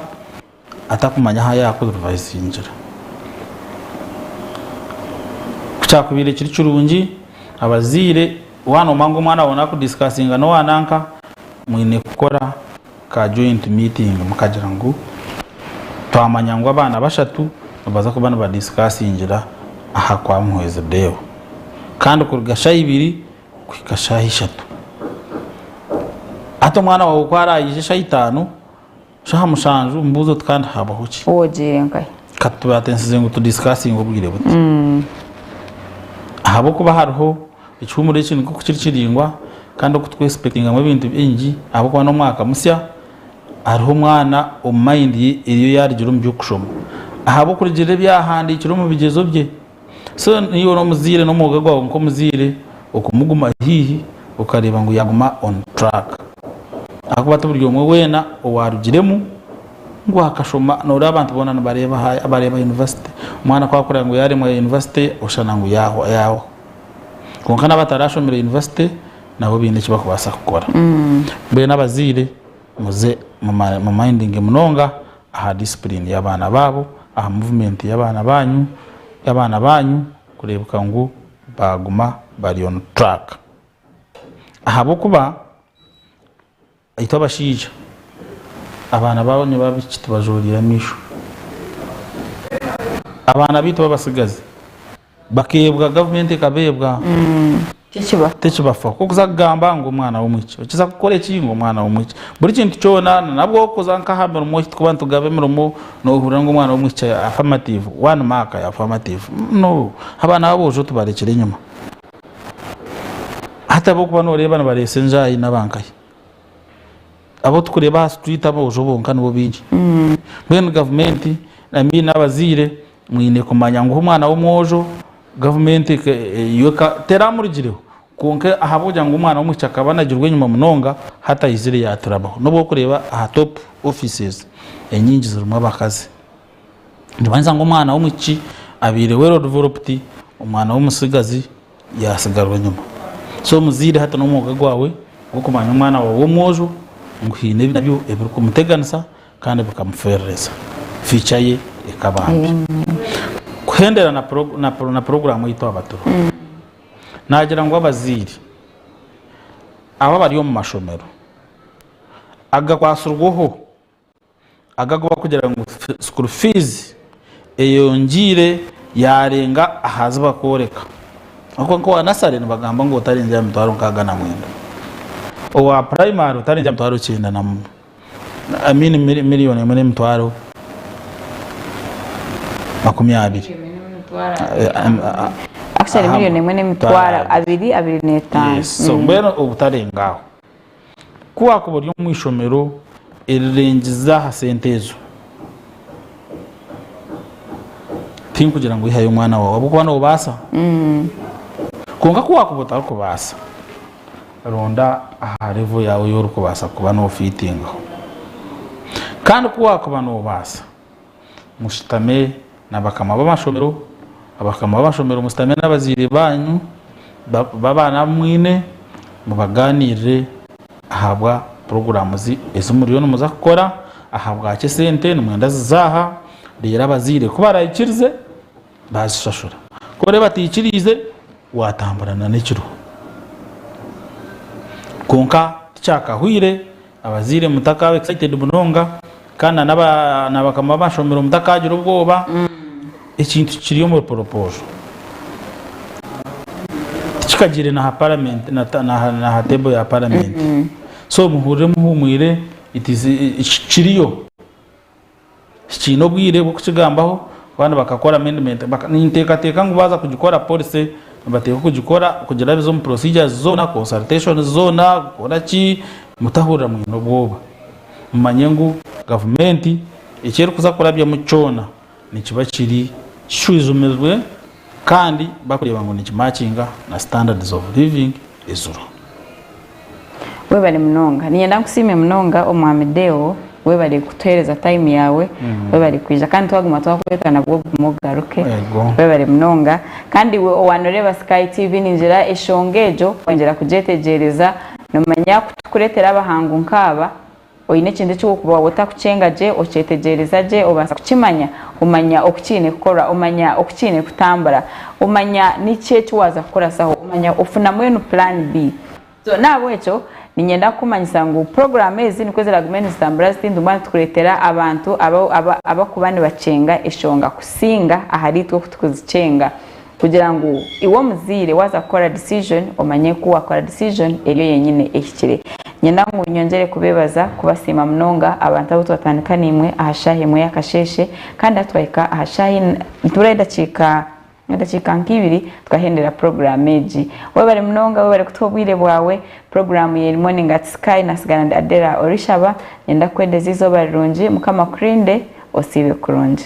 atakumanya ahu yaakuruvayizingira. Ku kyakubaire kiri kirungi, abazaire waaba noomanya ngu omwana waawe naakudisikasinga n'owa nanka, mwine kukora ka joint meeting mukagira ngu twamanya ngu abaana bashatu nibaza kuba nibadisikasingira aha kwa Muhwezi Deo. Kandi kuruga shaaha ibiri kuhika shaaha ishatu. Hati omwana waawe ku araije shaaha itaano, Shaaha mushanju mbuuze oti kandi haabaho ki? Ogiire nkahi? Ka tubatensize ngu tudisikasinge obwire buti. Ahabw'okuba hariho ekihuumuro eki nikwo kiri kiraingwa kandi oku tukwesipekitingamu ebintu bingi ahabw'okuba n'omwaka musya, hariho omwana omu mayindi ye eriyo yaarugire omu by'okushoma ahabw'okurugiirira ebi yaahandiikire omu bigyezo bye. So naiwe n'omuzaire n'omwoga gwawe nk'omuzaire okumuguma haihi okareeba ngu yaaguma on track. Ahakuba ti buri omwe weena owaarugiremu ngu akashoma, nooreeba abantu boona nibareeba aha bareeba yunivasite. Omwana ku arikureeba ngu yaaremwa yunivasite oshana ngu yaahwa yaahwa. Kwonka n'abatarashomire yunivasite nabo baine eki barikubaasa kukora. Mbwenu abazaire muze mumayindinge munonga aha discipline y'abaana baabo, aha movement y'abaana baanyu, y'abaana baanyu kureebeka ngu baaguma bari on track. Ahabw'okuba itwe abashaija abaana baanyu b'abaishiki tubajooreire amaisho. Abaana baitu b'abatsigazi bakeebwa gavumenti ekabeebwa tekibafaho. Ku orikuza kugamba ngu omwana w'omwishiki, okiza kukora eki ngu omwana w'omwishiki. Buri kintu kyona nabwo orikuza nk'aha mirimo ahu turikuba nitugaba emirimo noohurira ngu omwana w'omwishiki affirmative, one mark ya affirmative. No, abaana b'aboojo tubarekire enyima. Hati ahabw'okuba nooreeba nibareesa enjaayi n'abankahi. Abu turikureeba aha street aboojo bonka nibo baingi. Mbwenu gavumenti I mean abazaire mwine kumanya ngu omwana w'omwojo gavumenti yo teramurugireho kwonka ahabw'okugira ngu omwana w'omwishiki akaba anagirwe enyima munonga hati aizire yaaturabaho. N'obu orikureeba aha top offices enyingi zirimu abakazi. Nikimanyisa ngu omwana w'omwishiki abaire well developed, omwana w'omutsigazi yaatsigarwa enyima. So omuzaire hati n'omwoga gwawe gw'okumanya omwana waawe w'omwojo ngu haine ebi nabyo ebirikumuteganisa kandi bikamufeerereza future ye ekaba mbi. Kuhendera na na puroguraamu ei twaba turiho, naagira ngu abazaire abo abari omu mashomero agakwatsirweho Aga agu barikugira ngu school fees eyongyeire yarenga aha zi barikworeka. Ahabw'okuba nk'owa nursery nibagamba ngu otarenzya aha mitwaro 69. Owa primary otarenzya aha mitwaro kyenda na I mean million emwe n'emitwaro. 20. Actually miriyoni emwe n'emitwaro abiri 25. Yes, so mbwenu obutarenga aho. Ku wakuba ori omu ishomero erirengize aha sente ezo, tinkugira ngu ihayo omwana waawe ahabw'okuba noobaasa. Kwonka ku wakuba otarikubaasa, ronda aha level yaawe ei orikubaasa kuba noofiitingaho. Kandi ku wakuba noobaasa, Mushutame na bakama b'amashomero, abakama b'amashomero mushutame n'abazaire baanyu b'abaana abu mwine mubagaaniirire ahabwa puroguraamu ezi muriyo nimuza kukora, ahabwaki esente nimwenda zize aha, reero abazaire ku baraikirize baazishashura, ku barabe bataikiriize waatambura n'ekiro. Kwonka tikyakahwaire. Abazaire mutakaaba excited munonga kandi na bakama b'amashomero mutakagira obwoba. Ekintu kiri omu proposal tikikagiire naha parliament naha table ya parliament so muhurire muhumwire it is kiriyo. Tikiine obwire bw'okukigambaho kandi bakakora amendment. Ninteekateeka ngu baaza kugikora policy nibateekwa kugikora kugirabiza omu procedures zoona, consultations zoona, kukora ki, mutahurira mwine obwoba. Mumanye ngu gavumenti eki erikuza kurabyamu kyona nikiba kiri kishwijumizwe kandi bakureeba ngu nikimakinga na standards of living eziriho. Webare munonga. Niinyenda nkusiime munonga Omwami Deo, webare kutuheereza time yaawe, webare kwija kandi twaguma twakweta nabwo ogume ogaruke. Webare munonga. Kandi iwe owaanoreeba Sky TV ningira eshonga egyo kwongyera kugyetegyereza, noomanya kutukureetera abahangu nkaaba, Oine ekintu eki orikuba waaba otarikukyenga gye, okyetegyereza gye, obaasa kukimanya, omanya oku kiine kukorwa, omanya oku kiine kutambura, omanya niki eki waaza kukurasaho, omanya ofunamu enu puraani B. So n'ahabw'ekyo niinyenda kukumanyisa ngu puroguraamu ezi nikwo ziraagume nizitambura ziti, nituba nitukureetera abantu abarikuba nibakyenga eshonga kusinga ahariitwe oku turikuzikyenga. Kugira ngu iwe omuzaire waaza kukora decision omanye ku waakora decision eriyo yenyine ehikire. Niinyenda ngu nyongyere kubeebaza, kubasiima munonga abantu abu twatandika naimwe aha shaaha emwe y'akasheeshe kandi hati twahika aha shaaha ina, nituburaho edakiika edakiika nk'ibiri tukahendera puroguraamu egi. Webare munonga, webare kutuha obwire bwawe. Puroguraamu ye Morning at Sky nasigara ndi Adela Orishaba. Niinyenda kukwendeza eizooba rirungi. Mukama akurinde, osiibe kurungi.